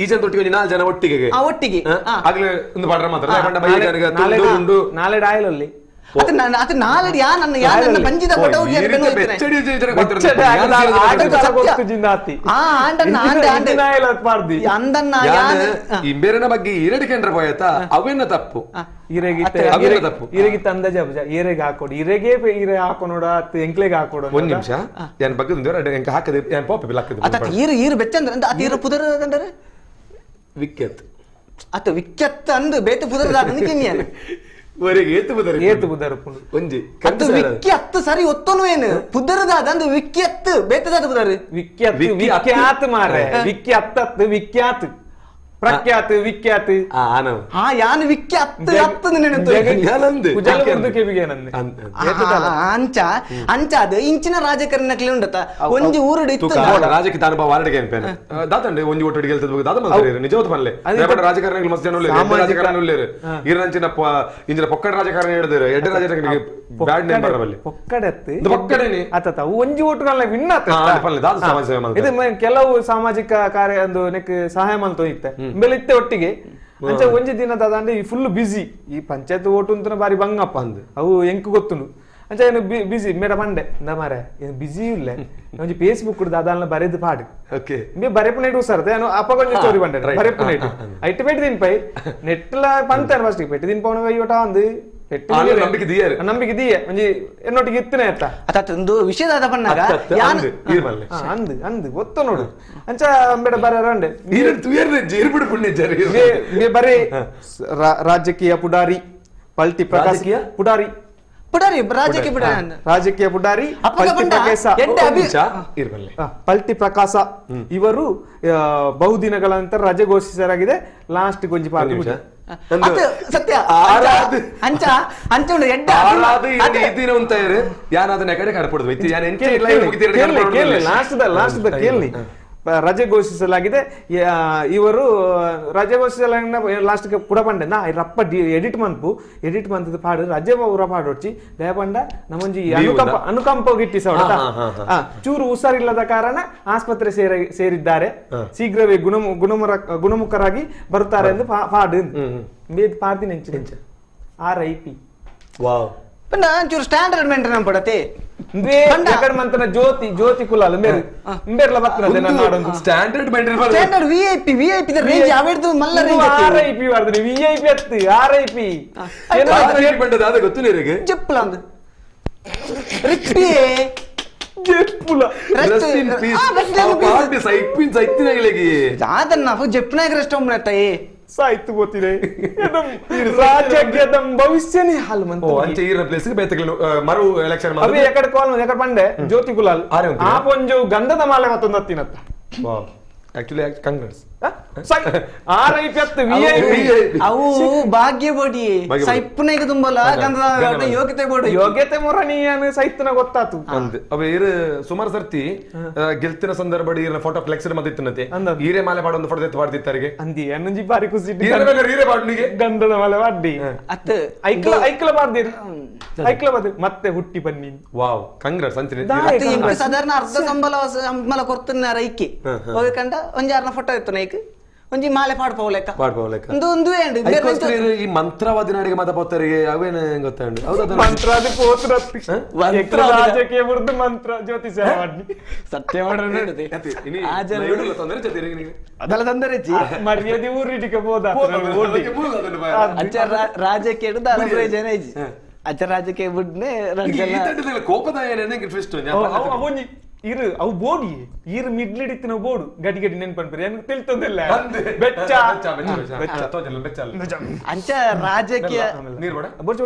Speaker 1: ಈ ಜನ ಒಟ್ಟಿಗೆ 4 ಜನ ಒಟ್ಟಿಗೆ
Speaker 3: ಒಟ್ಟಿಗೆ
Speaker 1: ಆಗ್ಲೇ ಒಂದು ಪಾಡ್ರ ಮಾತ್ರ
Speaker 2: ನಾಳೆ ಡಾಯಲಲ್ಲಿ
Speaker 3: ಅತ ನಾಲಡಿ ಯಾ ನನ್ನ ಯಾ ನನ್ನ ಬಂಜಿದ ಬಡವು
Speaker 1: ಇಂಬೇರನ ಬಗ್ಗೆ ಈರಡಿ ಕೇಂದ್ರ ಪೋಯತ ಅವೇನ ತಪ್ಪು
Speaker 2: ಇರೆಗಿತ್ತ ಇರೆಗಿತ್ತ ಅಂದಾಜ ಇರೆಗೆ ಹಾಕೊಡು ಇರೆಗೆ ಇರೆ ಹಾಕೊನೋಡ ಎಂಕ್ಲೆಗೆ ಹಾಕೊಡು
Speaker 1: ಒಂದ್ ನಿಮಿಷ ಯಾನ್ ಬಗ್ಗೆ ಎಂಕ ಹಾಕದೆ ಯಾನ್ ಪೋಪೆ ಬಿಲ್ ಹಾಕದೆ
Speaker 3: ಅತ ಈರು ಈರು ಬೆಚ್ಚಂದ್ರ ಅತ ಈರು ಪುದರ್ ಕಂಡರೆ
Speaker 1: ವಿಖ್ಯಾತ್
Speaker 3: ಅತ ವಿಖ್ಯಾತ್ ಅಂದು ಬೇತೆ ಪುದರ್ ದಾದ ಕಿನ್ಯಾನ
Speaker 1: ವರೆಗೆ ಏತು ಬುದರ್
Speaker 2: ಏತು ಬುದರ್ ಪುಂಡು
Speaker 1: ಒಂಜಿ
Speaker 3: ಅದು ವಿಖ್ಯಾತ್ ಸರಿ ಒತ್ತನು ಏನು ಪುದರ್ದಾದ ಅಂದು ವಿಖ್ಯಾತ್ ಬೇತೆದಾದ ಪುದರ್
Speaker 2: ವಿಖ್ಯಾತ್ ವಿಖ್ಯಾತ್ ಮಾರೆ ವಿಖ್ಯಾತ್ ಅತ್ ವಿಖ್ಯಾತ್ ಪ್ರಖ್ಯಾತ್ ವಿಖ್ಯಾತ್
Speaker 3: ಹಾ ಯಾನು ವಿಖ್ಯಾತ್ ಅತ್ ನೆನತು
Speaker 2: ಕುಜಲ ಬುರ್ದು ಕೆಬಿಗೆ ನಂದೆ
Speaker 3: ಅಂಚ ಅಂಚ ಅದು ಇಂಚಿನ ರಾಜಕಾರಣಕ್ಲೆ ಉಂಡತ ಒಂಜಿ ಊರುಡು ಇತ್ತು
Speaker 1: ರಾಜಕೀಯ ಅನುಭವ ವಾರಡಿಗೆ ಏನ್ಪೇನೆ ದಾತಂಡೆ ಒಂಜಿ ಓಟು ಗೆಲ್ತದ ಬಗ್ಗೆ ದಾತ ಮಲ್ತಾರೆ ನಿಜವಾದ ಪನ್ಲೆ ದೇಪಡ ರಾಜಕಾರಣಿಗಳು ಮಸ್ತ್ ಜನ ಉಲ್ಲೇರು ರಾಜಕಾರಣ ಉಲ್ಲೇರು ಈರಂಚಿನ ಇಂಚಿನ ಪೊಕ್ಕಡ ರಾಜಕಾರಣ ಹಿಡಿದರು ಎಡ್ಡೆ ರಾಜಕಾರಣಿಗೆ ಬ್ಯಾಡ್ ನೇಮ್ ಬರಬಲ್ಲೆ
Speaker 2: ಪೊಕ್ಕಡತ್ತು
Speaker 1: ಪೊಕ್ಕಡೇನಿ
Speaker 2: ಆತತ ಒಂಜಿ ಓಟುಗಳನ್ನ ವಿನ್ ಆತ
Speaker 1: ಪನ್ಲೆ ದಾತ ಸಮಾಜ ಸೇವೆ ಮಲ್ತಾರೆ
Speaker 2: ಇದು ಕೆಲವು ಸಾಮಾಜಿಕ ಕಾರ್ಯ ಒಂದು ನೆಕ್ ಸಹಾಯ ಮಲ್ತೋ ಇತ್ತೆ ಬೆಳಿತ್ತೆ ಒಟ್ಟಿಗೆ ಅಂಚ ಒಂಜಿ ದಿನ ದಾದಂಡೆ ಈ ಫುಲ್ ಬಿಸಿ ಈ ಪಂಚಾಯತ್ ಓಟು ಅಂತ ಬಾರಿ ಬಂಗಪ್ಪ ಅಂದ್ ಅವು ಎಂಕ್ ಗೊತ್ತುಂಡು ಅಂಚ ಏನು ಬಿಸಿ ಮೇಡ ಮಂಡೆ ಇಂದ ಮಾರೆ ಏನು ಬಿಸಿ ಇಲ್ಲ ಒಂಜಿ ಫೇಸ್ಬುಕ್ ದಾದಾಲ್ನ ಬರೆದು ಪಾಡು
Speaker 1: ಓಕೆ
Speaker 2: ಬೇ ಬರೆಪು ನೆಟ್ ಸರ್ ಏನು ಅಪ್ಪ ಕೊಂಚ ಸ್ಟೋರಿ ಬಂಡೆ ಬರೆಪು ನೆಟ್ ಐಟ್ ಪೆಟ್ಟು ದಿನ ಪೈ ನೆಟ್ಲ ಪಂತಾನೆ ಫಸ್ಟ್ ಪೆಟ್ಟು ದಿನ ಪೌನ ವೈಯೋಟ ಅಂದು
Speaker 1: ನಂಬಿಕೆ ದಿಯೆ
Speaker 2: ನಂಬಿಕೆ ದಿಯೆ ಒಂಜಿ ಎನ್ನೊಟ್ಟಿಗೆ ಇತ್ತನೆ ಆಯ್ತಾ
Speaker 3: ಅತ್ತ ವಿಷಯದಾದ ಪನ್ನಾಗ
Speaker 2: ಅಂದ್ ಅಂದ್ ಗೊತ್ತ ನೋಡು ಅಂಚ ಅಂಬೇಡ ಬರ ರಂಡೆ ಬರೇ ರಾಜಕೀಯ ಪುಡಾರಿ ಪಲ್ಟಿ ಪ್ರಕಾಶ್ ಪುಡಾರಿ
Speaker 3: ಪುಡಾರಿ ರಾಜಕೀಯ ಪುಡಾರಿ
Speaker 2: ರಾಜಕೀಯ ಪುಡಾರಿ ಪಲ್ಟಿ ಪ್ರಕಾಶ ಇವರು ಬಹುದಿನಗಳ ನಂತರ ರಜೆ ಘೋಷಿಸಲಾಗಿದೆ. ಲಾಸ್ಟ್ ಗೊಂಜಿ ಪಾರ್ಟಿ
Speaker 3: ಸತ್ಯ ಅಂಚ ಅಂಚ
Speaker 2: ಲಾಸ್ಟ್ ಕೇಳಿ ರಜೆ ಘೋಷಿಸಲಾಗಿದೆ. ಇವರು ರಜೆ ಘೋಷಿಸಲಾಗ ಲಾಸ್ಟ್ ಕೂಡ ಪಂಡೆ ನಾ ರಪ್ಪ ಎಡಿಟ್ ಮನ್ಪು ಎಡಿಟ್ ಮಂತದ ಪಾಡು ರಜೆ ಊರ ಪಾಡೊಡ್ಚಿ ದಯಪಂಡ ನಮ್ಮೊಂಜಿ ಅನುಕಂಪ ಅನುಕಂಪ ಗಿಟ್ಟಿ ಸೌಡ ಚೂರು ಹುಷಾರಿಲ್ಲದ ಕಾರಣ ಆಸ್ಪತ್ರೆ ಸೇರಿದ್ದಾರೆ, ಶೀಘ್ರವೇ ಗುಣಮುಖರಾಗಿ ಬರುತ್ತಾರೆ ಎಂದು ಪಾಡು ಪಾಡ್ದಿ ನೆಂಚು RIP.
Speaker 1: Wow
Speaker 3: ಚೂರು ಸ್ಟ್ಯಾಂಡರ್ಡ್ ಮೇಂಟೈನ್ ಪಡತೆ
Speaker 2: ಮಂತನ ಜ್ಯೋತಿ ಜ್ಯೋತಿ ಕುಲಾಲ್ ಮೇರ್ಲ ಬರ್ತದೆ
Speaker 1: standard maintain
Speaker 3: standard VIP VIP the range ಅವೆಡ್ದು ಮಲ್ಲ ರೇಂಜ್
Speaker 2: RIP ಬರ್ತದೆ ವಿಐಪಿ ಅತ್ತು ಆರ್ಐಪಿ
Speaker 1: ಬಂಡದ ಅದ ಗೊತ್ತು ನಿಮಗೆ
Speaker 3: ಜಪ್ಪಲ ಅಂದ ರಿಪ್ಪಿ
Speaker 2: ಜಪ್ಪುಲ
Speaker 1: rest in peace party ಸೈಪಿನ್ ಸೈತಿನಗಳಿಗೆ
Speaker 3: ಜಾದನ್ನ ಜಪ್ಪನಾಗ ರೆಸ್ಟ್ ಒಮ್ಮೆ
Speaker 2: ಸಾಯ್ತು ಗೊತ್ತಿದೆ ರಾಜ್ಯಕ್ಕೆ ಭವಿಷ್ಯನೇ ಹಾಲು ಮಂತ
Speaker 1: ಅಂಚೆ ಈರ ಪ್ಲೇಸ್ ಬೇತಗಳು ಮರು ಎಲೆಕ್ಷನ್
Speaker 2: ಅವೆ ಎಕಡೆ ಕಾಲ್ ಎಕಡೆ ಪಂಡೆ ಜ್ಯೋತಿ ಕುಲಾಲ್ ಆ ಪೊಂಜು ಗಂಧದ ಮಾಲೆ ಮತ್ತೊಂದು ಹತ್ತಿನತ್ತ.
Speaker 1: Wow actually Congress
Speaker 2: RIP ಅತ್ತು ವಿಐಪಿ
Speaker 3: ಅವು ಭಾಗ್ಯ ಬೋಡಿ ಸೈಪುನೈಗೆ ತುಂಬಲ್ಲ ಗಂಧದ ಯೋಗ್ಯತೆ ಬೋಡಿ
Speaker 2: ಯೋಗ್ಯತೆ ಮೊರಣಿಯನ್ನು ಸೈತನ ಗೊತ್ತಾತು
Speaker 1: ಅಂದ್ ಅವ ಇರು ಸುಮಾರು ಸರ್ತಿ ಗೆಲ್ತಿನ ಸಂದರ್ಭ ಈರನ ಫೋಟೋ ಫ್ಲೆಕ್ಸ್ ಮತ್ತಿತ್ತನತೆ ಈರೆ ಮಾಲೆ ಪಾಡೊಂದು ಫೋಟೋ ಎತ್ತು ಪಾಡ್ತಿತ್ತಾರಿಗೆ
Speaker 2: ಅಂದಿ ಅನ್ನೊಂಜಿ ಬಾರಿ ಖುಷಿ
Speaker 1: ಈರೆ ಪಾಡ್ನಿಗೆ
Speaker 2: ಗಂಧದ ಮಾಲೆ ಪಾಡ್ಡಿ
Speaker 3: ಅತ್ತು
Speaker 2: ಐಕ್ಲ ಐಕ್ಲ ಪಾಡ್ದಿರಿ ಐಕ್ಲ ಪಾಡ್ದಿ ಮತ್ತೆ ಹುಟ್ಟಿ ಬನ್ನಿ.
Speaker 1: ವಾವ್ ಕಂಗ್ರೆಸ್ ಅಂತೀನಿ
Speaker 3: ಸಾಧಾರಣ ಅರ್ಧ ಸಂಬಳ ಸಂಬಳ ಕೊಡ್ತಿನ ರೈಕಿ ಹೋಗಕಂಡ ಒಂಜಾರ್ನ ಫೋಟೋ ಇತ್ತು ನೈಕ್ ಒಂಜಿ ಮಾಲೆ ಪಾಡ್ಪೋಲೆಕ್ಕ
Speaker 1: ಪಾಡ್ಪೋಲೆಕ್ಕ
Speaker 3: ಒಂದು ಒಂದು ಏನು
Speaker 1: ಈ ಮಂತ್ರವಾದಿ ನಾಡಿಗೆ ಮಾತ ಪೋತರಿಗೆ ಅವೇನ ಗೊತ್ತಾಂಡು ಹೌದಾ
Speaker 2: ಮಂತ್ರಾದಿ ಪೋತ್ರತ್ತಿ ಮಂತ್ರ ರಾಜಕೀಯ ಬುರ್ದು ಮಂತ್ರ ಜ್ಯೋತಿ ಸೇವೆ ಮಾಡಿ
Speaker 3: ಸತ್ಯ ಮಾಡ್ರೆ ನೋಡುತ್ತೆ
Speaker 1: ಇನಿ ಲೈವ್ ತೊಂದರೆ ಜೊತೆ ನಿಮಗೆ
Speaker 3: ಅದೆಲ್ಲ ತೊಂದರೆ ಜಿ
Speaker 2: ಮರ್ಯಾದೆ ಊರಿಟಿಗೆ ಹೋದ
Speaker 3: ಅಚ್ಚ ರಾಜಕೀಯ ದಾನ ಪ್ರಯೋಜನ ಐಜಿ ಅಚ್ಚ ರಾಜಕೀಯ ಬುಡ್ನೆ
Speaker 1: ರಡ್ಜನ ಕೋಪದ ಏನೇ ಟ್ವಿಸ್ಟ್
Speaker 2: ಅವನಿ ಇರು ಅವು ಬೋಡಿ ಇರು ಮಿಡ್ಲಿಡಿತ್ತಿನ ಬೋಡು ಗಡಿ ಗಡಿ ನೆನ್ಪನ್ಪರಿ எனக்கு ತಿಳಿತಂದಿಲ್ಲ ಬೆಚ್ಚ
Speaker 1: ಬೆಚ್ಚ
Speaker 3: ಅಂಚ ರಾಜಕೀಯ
Speaker 1: ನೀರ್ ಬೇಡ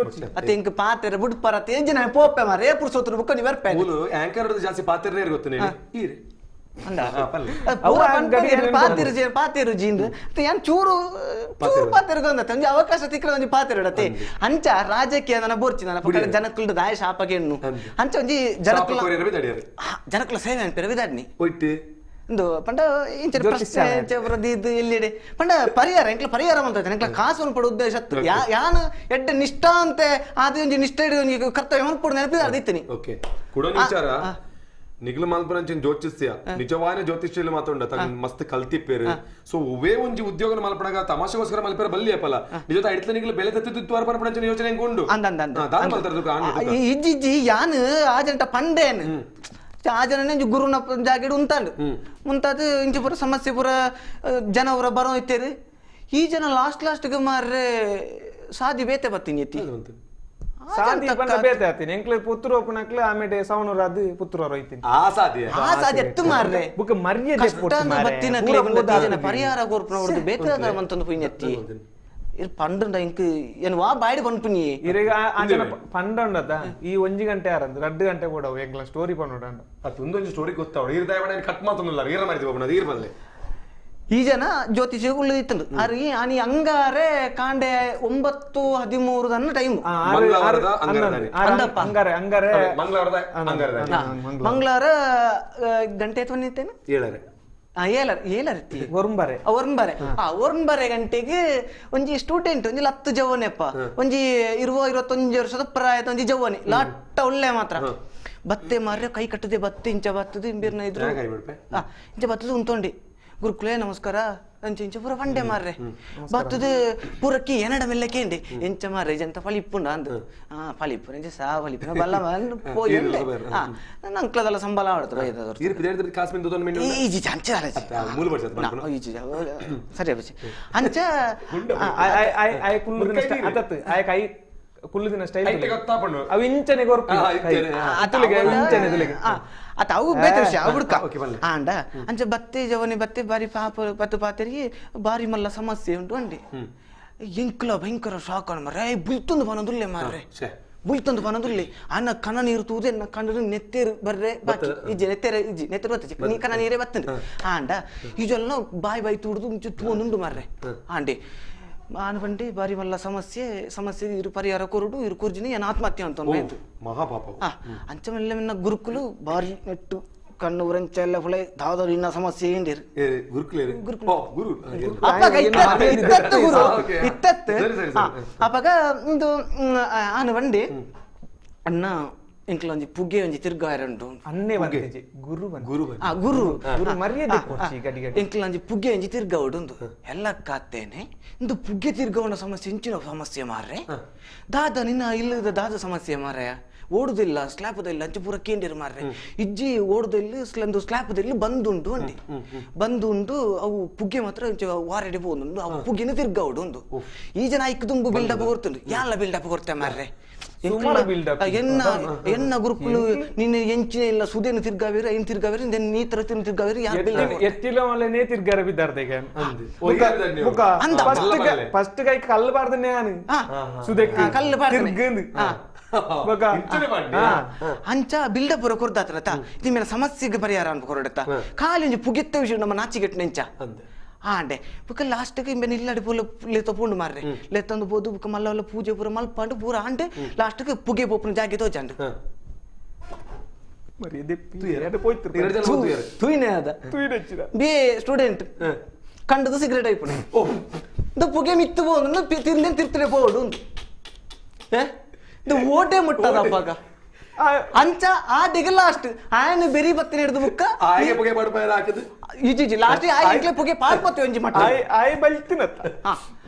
Speaker 3: ಅತ್ತೆ ಇಂಕ ಪಾತೆರ ಬುಡ್ಪರ ತೇಜನ ಪೋಪೆ ಮಾರೆ ಪುರ್ಸೋತ್ರ ಬುಕ್ಕ ನೀ ಬರ್ಪೆ
Speaker 1: ಮೂಲು ಆಂಕರ್ ಜಾಸ್ತಿ ಪಾತೆರ ನೀರ್ ಗೊತ್ತು ನೀನು ಈರು
Speaker 3: ಪಾತಿರು ಪಾತಿರು ಜೀಂದು ಏನ್ ಚೂರು ಚೂರು ಪಾತಿರು ಒಂಜಿ ಅವಕಾಶ ತಿಕ್ಕರೆ ಒಂಜಿ ಪಾತಿರು ಅಂಚ ರಾಜಕೀಯ ನನ್ನ ಬೋರ್ಚಿ ನನ್ನ ಪಕ್ಕ ಜನಕುಲ್ದ ದಾಯ ಶಾಪಕ್ಕೆ ಎಣ್ಣು ಅಂಚ ಒಂಜಿ ಜನಕುಲ ಜನಕುಲ ಸೇವೆ ಅನ್ಪೇರ ವಿದಾಡ್ನಿ ಒಂದು ಪಂಡ ಇಂಚ ಪ್ರಶ್ನೆ ಇದು ಎಲ್ಲಿಡೆ ಪಂಡ ಪರಿಹಾರ ಎಂಕ್ಲ ಪರಿಹಾರ ಅಂತ ಎಂಕ್ಲ ಕಾಸು ಪಡ ಉದ್ದೇಶ ಯಾನ್ ಎಡ್ಡೆ ನಿಷ್ಠಾ ಅಂತೆ ಆದಿ ಒಂಜಿ ನಿಷ್ಠೆ ಒಂಜಿ ಕರ್ತವ್ಯ ಮನ್ಪೊಡು ನೆನಪಿದ ಇತ್ತೀನಿ.
Speaker 1: ಓಕೆ ಕುಡೊಂದು ವಿಚಾರ ನಿಗ್ಲು ಮಲ್ಪನಂಚಿನ ಜ್ಯೋತಿಷ್ಯ ನಿಜವಾದ ಜ್ಯೋತಿಷ್ಯ ಮಾತ್ರ ಉಂಡ ಮಸ್ತ್ ಕಲ್ತಿಪ್ಪೇರು. ಸೊ ಒವೇ ಒಂಜಿ ಉದ್ಯೋಗ ಮಲ್ಪನಾಗ ತಮಾಷೆಗೋಸ್ಕರ ಮಲ್ಪೇರ ಬಲ್ಲಿ ಅಪ್ಪಲ ನಿಜ ಐಟ್ಲ ನಿಗ್ಲು ಬೆಲೆ ತತ್ತಿತ್ತು ಪನಪನಂಚಿನ ಯೋಚನೆ ಹೆಂಗ್ ಉಂಡು
Speaker 3: ಇಜ್ಜಿ ಇಜ್ಜಿ ಯಾನ್ ಆ ಜನಟ ಪಂಡೇನ್ ಆ ಜನನೇ ಗುರುನ ಜಾಗೆಡ್ ಉಂತಾಂಡು ಮುಂತಾದ ಇಂಚ ಪೂರ ಸಮಸ್ಯೆ ಪೂರ ಜನ ಅವರ ಬರೋ ಇತ್ತೇರು. ಈ ಜನ ಲಾಸ್ಟ್ ಲಾಸ್ಟ್ ಮಾರ್ರೆ ಸಾದಿ ಬೇತೆ ಬತ್ತೀನಿ ಎತ್ತಿ
Speaker 2: ಸಾದಿ ಬಂದ ಬೇತೆ ಆತೀನಿ ಎಂಕ್ಲೆ ಪುತ್ತೂರು ಓಪನ್ ಆಮೇಲೆ ಸವಣೂರು ಅದು ಪುತ್ತೂರು ಹೋಯ್ತೀನಿ
Speaker 1: ಆ ಸಾದಿ
Speaker 3: ಆ ಸಾದಿ ಎತ್ತು ಮಾರ್ರೆ
Speaker 2: ಬುಕ್ ಮರ್ಯಾದೆ
Speaker 3: ಬತ್ತಿನ ಪರಿಹಾರ ಕೋರ್ಪುನ ಬೇತೆ ಮಂತೊಂದು ಪುಯ್ಯ ಎತ್ತಿ ಇರ್ ಪಂಡುಂಡ ಇಂಕ್ ಏನು ವಾ ಬಾಯ್ಡ್ ಪನ್ಪುನಿ
Speaker 2: ಇರೆಗ ಆ ಜನ ಪಂಡುಂಡದ ಈ 1 ಗಂಟೆ ಆರಂದು 2 ಗಂಟೆ ಕೊಡವು ಎಂಕ್ಲ ಸ್ಟೋರಿ ಪನ್ನುಂಡ
Speaker 1: ಅದು ಒಂದೊಂದು ಸ್ಟೋರಿ ಗೊತ್ತಾವಡು ಈರ್ ದಯಮಾಡಿ ಕಟ್ ಮಾತೊಂದಿಲ್ಲ ಈರ ಮಾಡಿದ್ವಿ ಒಬ್ಬನ ಈರ್ ಬಲ್ಲೆ
Speaker 3: ಈ ಜನ ಜ್ಯೋತಿಷಿಗಳು ಇತ್ತಂದು ಅರಿ ಆನಿ ಅಂಗಾರೆ ಕಾಂಡೆ 9:13 ದನ್ನ ಟೈಮ್ ಮಂಗಳವಾರ ಗಂಟೆ ಎತ್ತೇನೆ 7:30 ಗಂಟೆಗೆ ಒಂಜಿ ಸ್ಟೂಡೆಂಟ್ ಒಂಜಿ ಲತ್ತು ಜವನೆಪ್ಪ ಒಂಜಿ 20-21 ವರ್ಷದ ಪ್ರಾಯದ ಒಂಜಿ ಜವನೆ ಲಾಟ ಒಳ್ಳೆ ಮಾತ್ರ ಬತ್ತೆ ಮಾರ್ರೆ ಕೈ ಕಟ್ಟದೆ ಬತ್ತೆ ಇಂಚ ಬತ್ತದು ಇಂಬಿರ್ನ ಇದ್ರು ಇಂಚ ಬತ್ತದು ಉಂತೊಂಡಿ ಗುರುಕುಲೇ ನಮಸ್ಕಾರ ಅಂಚ ಇಂಚ ಪೂರ ಪಂಡೆ ಮಾರ್ರೆ ಬತ್ತದು ಪೂರಕ್ಕಿ ಏನಡ ಮೆಲ್ಲ ಕೇಂಡಿ ಎಂಚ ಮಾರ್ರೆ ಜಂತ ಫಲಿಪ್ಪುಂಡ ಅಂದು ಆ ಫಲಿಪ್ಪು ಎಂಚ ಸಾ ಫಲಿಪ್ಪು ಬಲ್ಲ ಪೋಯಿ ನನ್ನ ಅಂಕ್ಲದಲ್ಲ ಸಂಬಳ ಆಡ್ತಾರೆ ಈಜಿ ಅಂಚ ಈಜಿ ಸರಿ ಅಂಚ
Speaker 2: ಕೈ ಕುಲ್ಲುದಿನ ಸ್ಟೈಲ್ ಅವು ಇಂಚನೆ ಕೊರ್ಪು
Speaker 3: ಅತ ಅವು ಬೇತೆ ವಿಷಯ ಅವು ಹುಡ್ಕ ಆಂಡ ಅಂಚ ಬತ್ತೆ ಜವನಿ ಬತ್ತೆ ಬಾರಿ ಪಾಪ ಬತ್ತು ಪಾತೆರಿಗೆ ಬಾರಿ ಮಲ್ಲ ಸಮಸ್ಯೆ ಉಂಟು ಅಂಡಿ ಎಂಕ್ಲ ಭಯಂಕರ ಶಾಕ್ ಅಣ್ಣ ಮಾರ್ರೆ ಬುಲ್ತೊಂದು ಬನದುಲ್ಲೆ ಮಾರ್ರೆ ಬುಲ್ತೊಂದು ಬನದುಲ್ಲೆ ಅನ್ನ ಕಣ ನೀರು ತೂದೆ ಎನ್ನ ಕಣ್ಣು ನೆತ್ತೇರು ಬರ್ರೆ ಬಾಕಿ ಇಜ್ಜಿ ನೆತ್ತೇರೆ ಇಜ್ಜಿ ನೆತ್ತೇರು ಬತ್ತ ನೀ ಕಣ ನೀರೇ ಬತ್ತಂಡು ಆಂಡ ಈಜೆಲ್ಲ ಬಾಯಿ ಬಾಯಿ ತುಡ್ದು ಮುಂಚೆ ತೂಂದುಂಡು ಮಾರ್ರೆ ಆಂಡಿ ಆನ ಬಂಡಿ ಬಾರಿ ಮಲ್ಲ ಸಮಸ್ಯೆ ಸಮಸ್ಯೆ ಇರು ಪರಿಹಾರ ಕೊರಡು ಇರು ಕೊರ್ಜಿನಿ ಏನು ಆತ್ಮಹತ್ಯೆ ಅಂತ
Speaker 1: ಮಹಾಪಾಪ
Speaker 3: ಅಂಚ ಮೇಲೆ ಮಿನ್ನ ಗುರುಕುಲು ಬಾರಿ ನೆಟ್ಟು ಕಣ್ಣು ಉರಂಚ ಎಲ್ಲ ಫುಳೆ ದಾದೋರು ಇನ್ನ ಸಮಸ್ಯೆ ಏಂಡಿರು ಅಪ್ಪಗ ಇತ್ತತ್ತು ಗುರು ಇತ್ತತ್ತು ಅಪ್ಪಗ ಒಂದು ಆನ ಬಂಡಿ ಅಣ್ಣ ಎಂಕ್ಲ ಒಂಜಿ ಪುಗೆ ಒಂಜಿ ತಿರ್ಗಾಯರ ಉಂಟು
Speaker 2: ಅನ್ನೇ ಬಂದಿಜಿ ಗುರು
Speaker 1: ಗುರು
Speaker 3: ಆ ಗುರು
Speaker 2: ಗುರು ಮರ್ಯಾದೆ ಕೊಡ್ಸಿ ಗಡಿ ಗಡಿ
Speaker 3: ಎಂಕ್ಲ ಒಂಜಿ ಪುಗೆ ಒಂಜಿ ತಿರ್ಗಾವಡು ಉಂದು ಎಲ್ಲ ಕಾತ್ತೇನೆ ಇಂದು ಪುಗೆ ತಿರ್ಗಾವಣ ಸಮಸ್ಯೆ ಇಂಚಿನ ಸಮಸ್ಯೆ ಮಾರ್ರೆ ದಾದ ನಿನ್ನ ಇಲ್ಲದ ದಾದ ಸಮಸ್ಯೆ ಮಾರಾಯ ಓಡುದಿಲ್ಲ ಸ್ಲ್ಯಾಪದ ಇಲ್ಲ ಅಂಚೆ ಪೂರ ಕೇಂದಿರು ಮಾರ್ರೆ ಇಜ್ಜಿ ಓಡುದಿಲ್ಲ ಒಂದು ಸ್ಲ್ಯಾಪದಲ್ಲಿ ಬಂದುಂಟು ಅಂಡಿ ಬಂದುಂಟು ಅವು ಪುಗ್ಗೆ ಮಾತ್ರ ಇಂಚೆ ವಾರೆಡೆ ಪೋದುಂಡು ಅವು ಪುಗ್ಗಿನ ತಿರ್ಗಾವಡು ಉಂದು ಈ ಜನ ಐಕ್ ದುಂಬು ಬಿಲ್ಡಪ್ ಕೊರ್ತುಂಡು ಯಾಲ ಬಿಲ್ಡಪ್ ಕೊರ್ತೆ ಮಾರ್ರೆ ಎನ್ನ ಎನ್ನ ಗುರುಕುಲು ನಿನ್ನ ಎಂಚಿನ ಇಲ್ಲ ಸುದೇನು ತಿರ್ಗಾವೇರು ಏನ್ ತಿರ್ಗಾವೇರು ನೀ ತರ ತಿರ್ಗಾವೇರು
Speaker 2: ಎತ್ತಿಲ ಮಲೆನೇ ತಿರ್ಗಾರ ಬಿದ್ದಾರ್ದೆ ಫಸ್ಟ್ ಕೈ ಕಲ್ಲು ಬಾರ್ದನೆ ಸುದಕ್ಕೆ
Speaker 3: ಕಲ್ಲು ಬಾರ್ದನೆ ಅಂಚ ಬಿಲ್ಡಪ್ ಪೂರ ಕೊರ್ದಾತ್ರ ಇದು ಮೇಲೆ ಸಮಸ್ಯೆಗೆ ಪರಿಹಾರ ಅನ್ಪ ಕೊರಡತ್ತ ಖಾಲಿ ಒಂಜಿ ಪುಗೆತ್ತ ವಿಷಯ ನಮ್ಮ ನಾಚಿಗೆಟ್ಟು ನೆಂಚ ಆಂಡೆ ಬುಕ್ಕ ಲಾಸ್ಟ್ಗೆ ಇಂಬೆನ್ ಇಲ್ಲಡೆ ಪೂಲ ಲೆತ್ತ ಪೋಂಡು ಮಾರ್ರೆ ಲೆತ್ತಂದು ಪೋದು ಬುಕ್ಕ ಮಲ್ಲ ಪೂಜೆ ಪೂರ ಮಲ್ಪಾಂಡು ಪೂರ ಆಂಡೆ ಲಾಸ್ಟ್ಗೆ ಪುಗೆ ಪೋಪುನ ಜಾಗೆ ತೋಜಾಂಡು ತೂಯಿನೇ ಅದ ಬಿ ಸ್ಟೂಡೆಂಟ್ ಕಂಡದು ಸಿಗರೇಟ್ ಐಪುಣೆ ಇದು ಪುಗೆ ಮಿತ್ತು ಪೋಂದು ತಿಂದೆ ತಿರ್ತನೆ ಪೋಡು ಇದು ಓಟೆ ಮುಟ್ಟದ ಅಪ್ಪಾಗ ಅಂಚ ಆ ಡಿಗ ಲಾಸ್ಟ್ ಆಯನ ಬೆರಿ ಬತ್ತಿನ ಹಿಡಿದು ಬುಕ್ಕ
Speaker 1: ಪುಗೆ ಪಾಡು
Speaker 3: ಇಜ್ಜಿ ಲಾಸ್ಟ್ ಆಯ್ಕೆ ಪುಗೆ ಪಾಡ್ಪತ್ತೆ ಒಂಜಿ ಮಟ್ಟ
Speaker 2: ಆಯ್ ಬಲ್ತಿನತ್ತ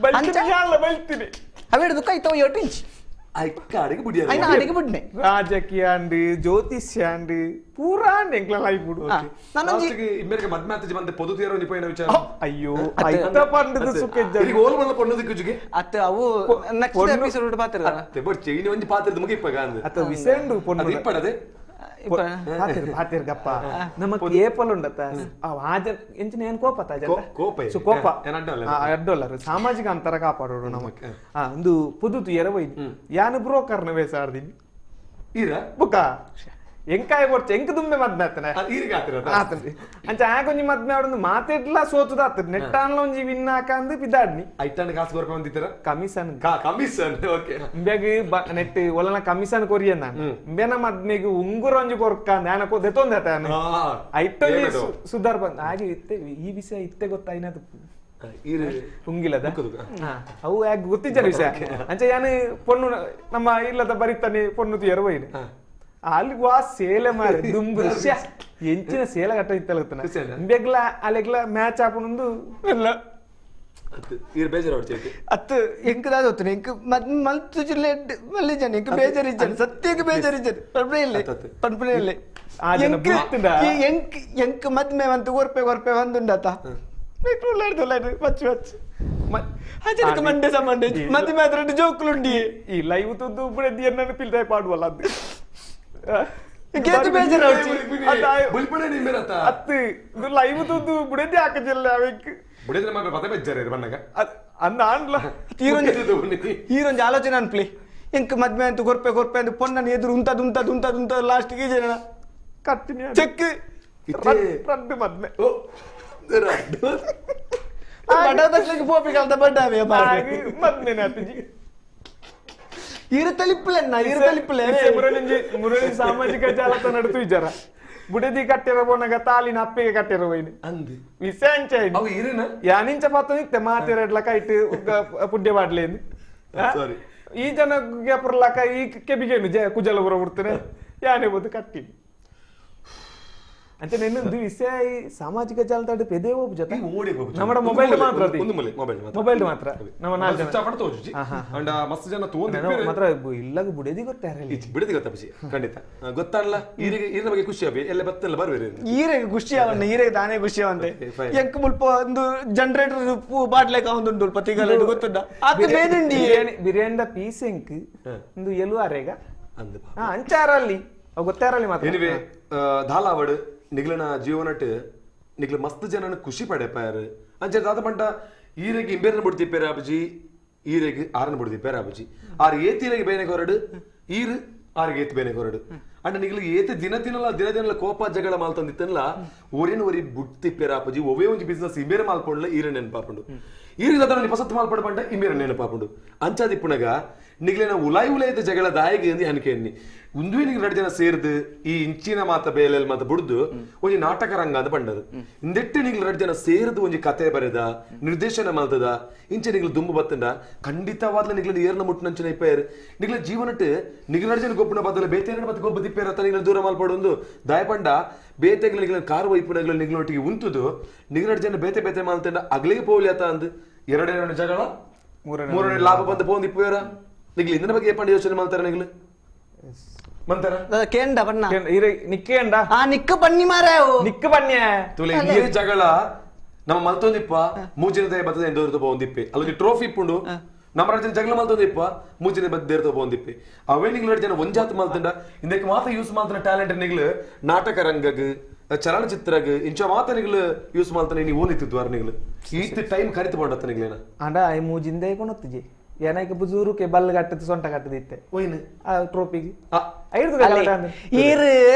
Speaker 2: ಬಲ್ತೀನಿ
Speaker 3: ಅವ ಹಿಡಿದು ಕೈ ತವ ಏಟು ಇಂಚ್ ಅಡಿಗೆ ಬಿಡ್ನೆ
Speaker 2: ರಾಜಕೀಯ ಅಂಡ್ ಜ್ಯೋತಿಷ್ಯ ಅಂಡ್ ಪೂರಾ ಅಂಡ್ ಎಂಕ್ಲ ಲೈಫ್ ಬಿಡು
Speaker 1: ಇಮ್ಮೇರ್ಗೆ ಮದ್ಮೆ ಆತಜಿ ಬಂದೆ ಪೊದು ತೀರೋ ನಿಪೋಯಿನ ವಿಚಾರ
Speaker 2: ಅಯ್ಯೋ ಐತ ಪಂಡದ ಸುಖ
Speaker 1: ಈಗ ಓಲ್ ಮಲ್ಲ ಪೊಣ್ಣು ದಿಕ್ಕುಜುಗೆ
Speaker 3: ಅತ್ತ ಅವು ನೆಕ್ಸ್ಟ್ ಎಪಿಸೋಡ್ ಪಾತ್ರ
Speaker 1: ಅತ್ತೆ ಬಟ್ ಚೈನಿ ಒಂಜಿ ಪಾತ್ರದ ಮುಗಿ ಇಪ್ಪಗ ಅಂದೆ
Speaker 2: ಅತ್ತ ವಿಸೆಂಡು ಪೊಣ್ಣು
Speaker 1: ಇಪ್ಪಡದೆ
Speaker 2: ಪಾತಿರ್ ಗಪ್ಪ ನಮಕ್ ಏಪಲ್ ಉಂಡತ್ತ ಆಜ ಎಂಚಿನ ಏನ್ ಕೋಪ
Speaker 1: ಕೋಪ
Speaker 2: ಸೊ ಕೋಪ ಅಡ್ಡೋಲ್ಲರು ಸಾಮಾಜಿಕ ಅಂತರ ಕಾಪಾಡೋಡು ನಮಕ್ ಒಂದು ಪುದುತು ಎರವೈ ಯಾನು ಬ್ರೋಕರ್ನ ವೇಸಾಡ್ದಿನಿ
Speaker 1: ಈರ
Speaker 2: ಬುಕ್ಕ ಎಂಕಾಯ ಕೊಡ್ಚ ಎಂಕ ದುಂಬೆ ಮದ್ಮೆ ಆತನೆ ಆತನೆ ಅಂಚ ಆಗೊಂಜಿ ಮದ್ಮೆ ಆಡೊಂದು ಮಾತೆಡ್ಲ ಸೋತುದ ಆತದೆ ನೆಟ್ಟಾನ್ಲ ಒಂಜಿ ವಿನ್ ಹಾಕಂದು ಪಿದಾಡ್ನಿ
Speaker 1: ಐಟಾನ್ ಕಾಸು ಕೊರ್ಪ ಬಂದಿತ್ತರ
Speaker 2: ಕಮಿಷನ್
Speaker 1: ಕಮಿಷನ್ ಓಕೆ
Speaker 2: ಇಂಬ್ಯಾಗ ನೆಟ್ ಒಲನ ಕಮಿಷನ್ ಕೊರಿಯ ನಾನು ಇಂಬ್ಯಾನ ಮದ್ಮೆಗೆ ಉಂಗುರ ಒಂಜಿ ಕೊರ್ಕ ನಾನ ದೆತೊಂದೆ ಆತ ಐಟೊಂಜಿ ಸುಧಾರ್ ಬಂದ ಹಾಗೆ ಇತ್ತೆ ಈ ವಿಷಯ ಇತ್ತೆ ಗೊತ್ತಾಯಿನದು ಉಂಗಿಲದ ಅವು ಯಾಕೆ ಗೊತ್ತಿಜ್ಜ ವಿಷಯ ಅಂಚ ಯಾನು ಪೊಣ್ಣು ನಮ್ಮ ಇಲ್ಲದ ಬರಿತಾನೆ ಪೊಣ್ಣು ತೀಯರು ಹೋಯ್ನೆ ಅಲ್ಲಿ ವಾ ಸೇಲೆ ಮಾರೆ ದುಂಬು ಎಂಚಿನ ಸೇಲೆ ಕಟ್ಟ ಇತ್ತಲಗುತ್ತನ ಬೆಗ್ಲ ಅಲೆಗ್ಲ ಮ್ಯಾಚ್ ಆಪುನೊಂದು
Speaker 3: ಇಲ್ಲ
Speaker 1: ಈರ್ ಬೇಜಾರು ಅವಡ್ಚೈತಿ
Speaker 3: ಅತ್ತು ಎಂಕ್ ದಾದ ಗೊತ್ತುಂಡು ಎಂಕ್ ಮಲ್ತು ಜಿಲ್ಲೆ ಮಲ್ಲಿ ಜನ ಎಂಕ್ ಬೇಜಾರಿಜ್ಜನ್ ಸತ್ಯಕ್ಕೆ ಬೇಜಾರಿಜ್ಜನ್ ಪನ್ಪುನೇ ಇಲ್ಲ ಪನ್ಪುನೇ ಇಲ್ಲ ಎಂಕ್ ಎಂಕ್ ಮದ್ಮೆ ಬಂತು ಕೊರ್ಪೆ ಕೊರ್ಪೆ ಬಂದುಂಡತ ಉಳ್ಳಾಡ್ದು ಮಚ್ಚು ಮಚ್ಚು ಅಜನಕ ಮಂಡೆ ಸಮಂಡೆ ಮದ್ಮೆ ಆದ್ರೆ ಜೋಕುಲುಂಡಿ
Speaker 2: ಈ ಲೈವ್ ತುದ್ದು ಬುಡದಿ ಎನ್ನನ್ನು ಪಿಲ್ದಾಯ್ ಪಾಡುವಲ್ಲ ಅದು
Speaker 3: ಕೇತು ಬೇಜಾರು
Speaker 1: ಬುಲ್ಪಣೆ ನಿಂಬೆರತ
Speaker 2: ಅತ್ತು ಇದು ಲೈವ್ ತುದ್ದು ಬುಡದಿ ಹಾಕಜಿಲ್ಲ ಅವೆಕ್
Speaker 1: ಬುಡದಿ ನಮ್ಮ ಪದ ಬೇಜಾರು ಇರು ಬಣ್ಣಗ
Speaker 2: ಅಂದ ಆಂಡ್ಲ
Speaker 3: ಈರೊಂಜಿ ಆಲೋಚನೆ ಅನ್ಪ್ಲಿ ಎಂಕ್ ಮದ್ಮೆ ಅಂತ ಕೊರ್ಪೆ ಕೊರ್ಪೆ ಅಂತ ಪೊನ್ನನ ಎದುರು ಉಂತದ್ ಉಂತದ್ ಉಂತದ್ ಉಂತದ್ ಲಾಸ್ಟ್ ಗೆ ಜನ
Speaker 2: ಕಟ್ಟಿನಿ
Speaker 3: ಚೆಕ್
Speaker 2: ರಡ್ಡು ಮದ್ಮೆ
Speaker 1: ಓ ರಡ್ಡು
Speaker 3: ಬಡದಸ್ಲಿಗೆ ಪೋಪಿ ಕಲ್ತ ಬಡ್ಡಾವೆ
Speaker 2: ಮದ್ಮೆನೆ ಅತ್ತಿಜಿ
Speaker 3: ಇರು ತಲಿಪ್ಪುಲೆನ್ನ ಇರು ತಲಿಪ್ಪುಲೆ
Speaker 2: ಮುರಳಿಂಜಿ ಮುರಳಿ ಸಾಮಾಜಿಕ ಜಾಲತಾಣ ನಡುತು ಇಜಾರ ಬುಡದಿ ಕಟ್ಟಿರ ಪೋನಗ ತಾಲಿನ ಅಪ್ಪಿಗೆ ಕಟ್ಟಿರ ಹೋಯ್ನಿ
Speaker 1: ಅಂದು
Speaker 2: ವಿಷಯ
Speaker 1: ಅವು ಇರುನ
Speaker 2: ಯಾನಿಂಚ ಪತ್ತ ನಿತ್ತೆ ಮಾತೆರಡ್ಲ ಕೈಟ್ ಪುಡ್ಯ ಬಾಡ್ಲೇನು
Speaker 1: ಸಾರಿ
Speaker 2: ಈ ಜನ ಪುರ್ಲಾಕ ಈ ಕೆಬಿಗೇನು ಜಯ ಕುಜಲ ಬರ ಬಿಡ್ತಾನೆ ಯಾನೇ ಬೋದು ಕಟ್ಟಿನಿ ಅಂತ ನಿನ್ನೊಂದು ವಿಷಯ ಈ ಸಾಮಾಜಿಕ ಜಾಲತಾಣ ಪೆದೇ ಹೋಗು ಜೊತೆ ನಮ್ಮ ಮೊಬೈಲ್ ಮಾತ್ರ
Speaker 1: ಮೊಬೈಲ್
Speaker 2: ಮೊಬೈಲ್ ಮಾತ್ರ ನಮ್ಮ ನಾಲ್ಕು
Speaker 1: ಸ್ವಿಚ್ ಆಫ್ ತೋಜುಜಿ ಅಂಡ್ ಮಸ್ತ್ ಜನ ತೋಂದು
Speaker 2: ಮಾತ್ರ ಇಲ್ಲಗ ಬುಡದಿ ಗೊತ್ತಾರ
Speaker 1: ಬಿಡದಿ ಗೊತ್ತಪ್ಪ ಖಂಡಿತ ಗೊತ್ತಲ್ಲ ಈರಿಗೆ ಈರಿನ ಬಗ್ಗೆ ಖುಷಿ ಅಭಿ ಎಲ್ಲ ಬತ್ತಲ್ಲ ಬರ್ಬೇರೆ
Speaker 3: ಈರೆಗೆ ಖುಷಿ ಅವನ್ನ ಈರೆಗೆ ತಾನೇ ಖುಷಿ ಅವಂತೆ ಎಂಕ್ ಮುಲ್ಪ ಒಂದು ಜನರೇಟರ್ ಬಾಟ್ಲೆಕ ಒಂದು ಉಲ್ಪ ತಿಂಗಳ ಗೊತ್ತುಂಡ ಅದು ಬೇನುಂಡಿ
Speaker 2: ಬಿರಿಯಾನಿದ ಪೀಸ್ ಎಂಕ್ ಒಂದು ಎಲು ಅರೇಗ ಅಂಚಾರಲ್ಲಿ ಗೊತ್ತಾರಲ್ಲಿ ಮಾತ್ರ
Speaker 1: ಎನಿವೆ ಧಾಲಾವಡ್ ನಿಗ್ಲನ ಜೀವನಟ್ ನಿಗ್ಲ ಮಸ್ತ್ ಜನನ ಖುಷಿ ಪಡೆಪಾರು ಅಂಚೆ ದಾದ ಪಂಟ ಈರೆಗೆ ಇಂಬೇರನ ಬಿಡ್ತಿಪ್ಪೇರ ಅಬಜಿ ಈರೆಗೆ ಆರನ ಬಿಡ್ತಿಪ್ಪೇರ ಅಬಜಿ ಆರು ಏತಿರೆಗೆ ಬೇನೆ ಹೊರಡು ಈರು ಆರಿಗೆ ಏತ್ ಬೇನೆ ಹೊರಡು ಅಂಡ ನಿಗ್ಲ ಏತೆ ದಿನ ದಿನಲ ದಿನ ದಿನಲ ಕೋಪ ಜಗಳ ಮಾಲ್ತಂದಿತ್ತನ್ಲ ಒರಿನ ಒರಿ ಬುಡ್ತಿಪ್ಪೇರ ಅಪಜಿ ಒವೇ ಒಂಜಿ ಬಿಸ್ನೆಸ್ ಇಂಬೇರೆ ಮಾಲ್ಪೊಂಡ್ಲ ಈರೆ ನೆನಪಾಪುಂಡು ಈರಿಗೆ ದಾದ ಪಸತ್ ಮಾಲ್ಪಡ ಪಂಟ ಇಂಬೇರೆ ನೆನಪಾಪುಂಡು ಅಂಚಾದಿಪ್ಪುನಗ ನಿಗ್ಲೇನ ಉಲಾಯಿ ಉಲಾಯ್ದ ಜಗಳ ದಾಯಿಗೆ ಅಂದು ಅನ್ಕೆನ್ನಿ ಉಂದುವೆ ನಿಗ್ಲ ಎರಡು ಜನ ಸೇರ್ದು ಈ ಇಂಚಿನ ಮಾತ ಬೇಲೆಲ್ ಮಾತ ಬುಡ್ದು ಒಂಜಿ ನಾಟಕ ರಂಗ ಅಂತ ಪಂಡದು ಇಂದೆಟ್ಟು ನಿಗ್ಲ ಎರಡು ಜನ ಸೇರ್ದು ಒಂಜಿ ಕತೆ ಬರೆದ ನಿರ್ದೇಶನ ಮಲ್ತದ ಇಂಚೆ ನಿಗ್ಲ ದುಂಬು ಬತ್ತಂಡ ಖಂಡಿತವಾದ್ಲ ನಿಗ್ಲ ಏರ್ನ ಮುಟ್ಟನಂಚಿನ ಇಪ್ಪೇರು ನಿಗ್ಲ ಜೀವನಟ್ ನಿಗ್ಲ ಎರಡು ಜನ ಗೊಬ್ಬನ ಬದಲು ಬೇತೇನ ಮತ್ತೆ ಗೊಬ್ಬ ದಿಪ್ಪೇರ ನಿಗ್ಲ ದೂರ ಮಲ್ಪಡೊಂದು ದಾಯಪಂಡ ಬೇತೆಗ್ಲ ನಿಗ್ಲ ಕಾರು ವೈಪುನಗ್ಲ ನಿಗ್ಲೊಟ್ಟಿಗೆ ಉಂತುದು ನಿಗ್ಲ ಎರಡು ಜನ ಬೇತೆ ಬೇತೆ ಮಾಲ್ತಂಡ ಅಗ್ಲಿಗೆ ಪೋಲಿ ಆತ ಅಂದು ಎರಡೆರಡು ಜಗಳ ಮೂರನೇ ಲಾಭ ಬಂದು ಪೋಂದು ಇಪ್ಪೇರ ನಿಗ್ಲಿ ಇಂದಿನ ಬಗ್ಗೆ ಏಪಂಡ ಯೋಚನೆ ಮಾಡ್ತಾರೆ ನಿಗ್ಲು ಮಂತರ
Speaker 3: ಕೇಂಡ ಬಣ್ಣ
Speaker 2: ನಿಕ್ಕೇಂಡ
Speaker 3: ಆ ನಿಕ್ಕ ಬನ್ನಿ ಮಾರಾಯೋ
Speaker 2: ನಿಕ್ಕ ಬನ್ನಿ
Speaker 1: ತುಲೆ ಈ ಜಗಳ ನಮ್ಮ ಮಲ್ತೊಂದಿಪ್ಪ ಮೂಜಿನ ಬತ್ತದ ಎಂದೋರ್ದು ಪೋಂದಿಪ್ಪೆ ಅಲ್ಲೊಂದು ಟ್ರೋಫಿ ಇಪ್ಪುಂಡು ನಮ್ಮ ರಾಜ್ಯನ ಜಗಳ ಮಲ್ತೊಂದಿಪ್ಪ ಮೂಜಿನ ಬದ್ದೇರ್ದು ಪೋಂದಿಪ್ಪೆ ಅವೇ ನಿಗ್ಲು ಜನ ಒಂಜಾತ್ ಮಲ್ತಂಡ ಇಂದಕ್ಕೆ ಮಾತ್ರ ಯೂಸ್ ಮಾಡ್ತಾನೆ ಟ್ಯಾಲೆಂಟ್ ನಿಗ್ಲು ನಾಟಕ ರಂಗಗ್ ಚಲನಚಿತ್ರಗ್ ಇಂಚ ಮಾತ ನಿಗ್ಲು ಯೂಸ್ ಮಾಡ್ತಾನೆ ನೀವು ಓನಿತ್ತಿದ್ವಾರ ನಿಗ್ಲು ಈತ್ ಟೈಮ್ ಕರಿತು ಬಂಡತ್ತ ನಿಗ್ಲೇನ
Speaker 2: ಅಂಡ I ಮೂಜಿಂದ ಕೊನೊತ್ತಿಜಿ ಏನಕ್ಕೆ ಬುಜೂರುಕೆ ಬಲ್ಲು ಕಟ್ಟದು ಸೊಂಟ ಕಟ್ಟದಿತ್ತೆ
Speaker 1: ಓಯ್ನು
Speaker 2: ಆ ಟ್ರೋಫಿಗೆ
Speaker 3: ಈರು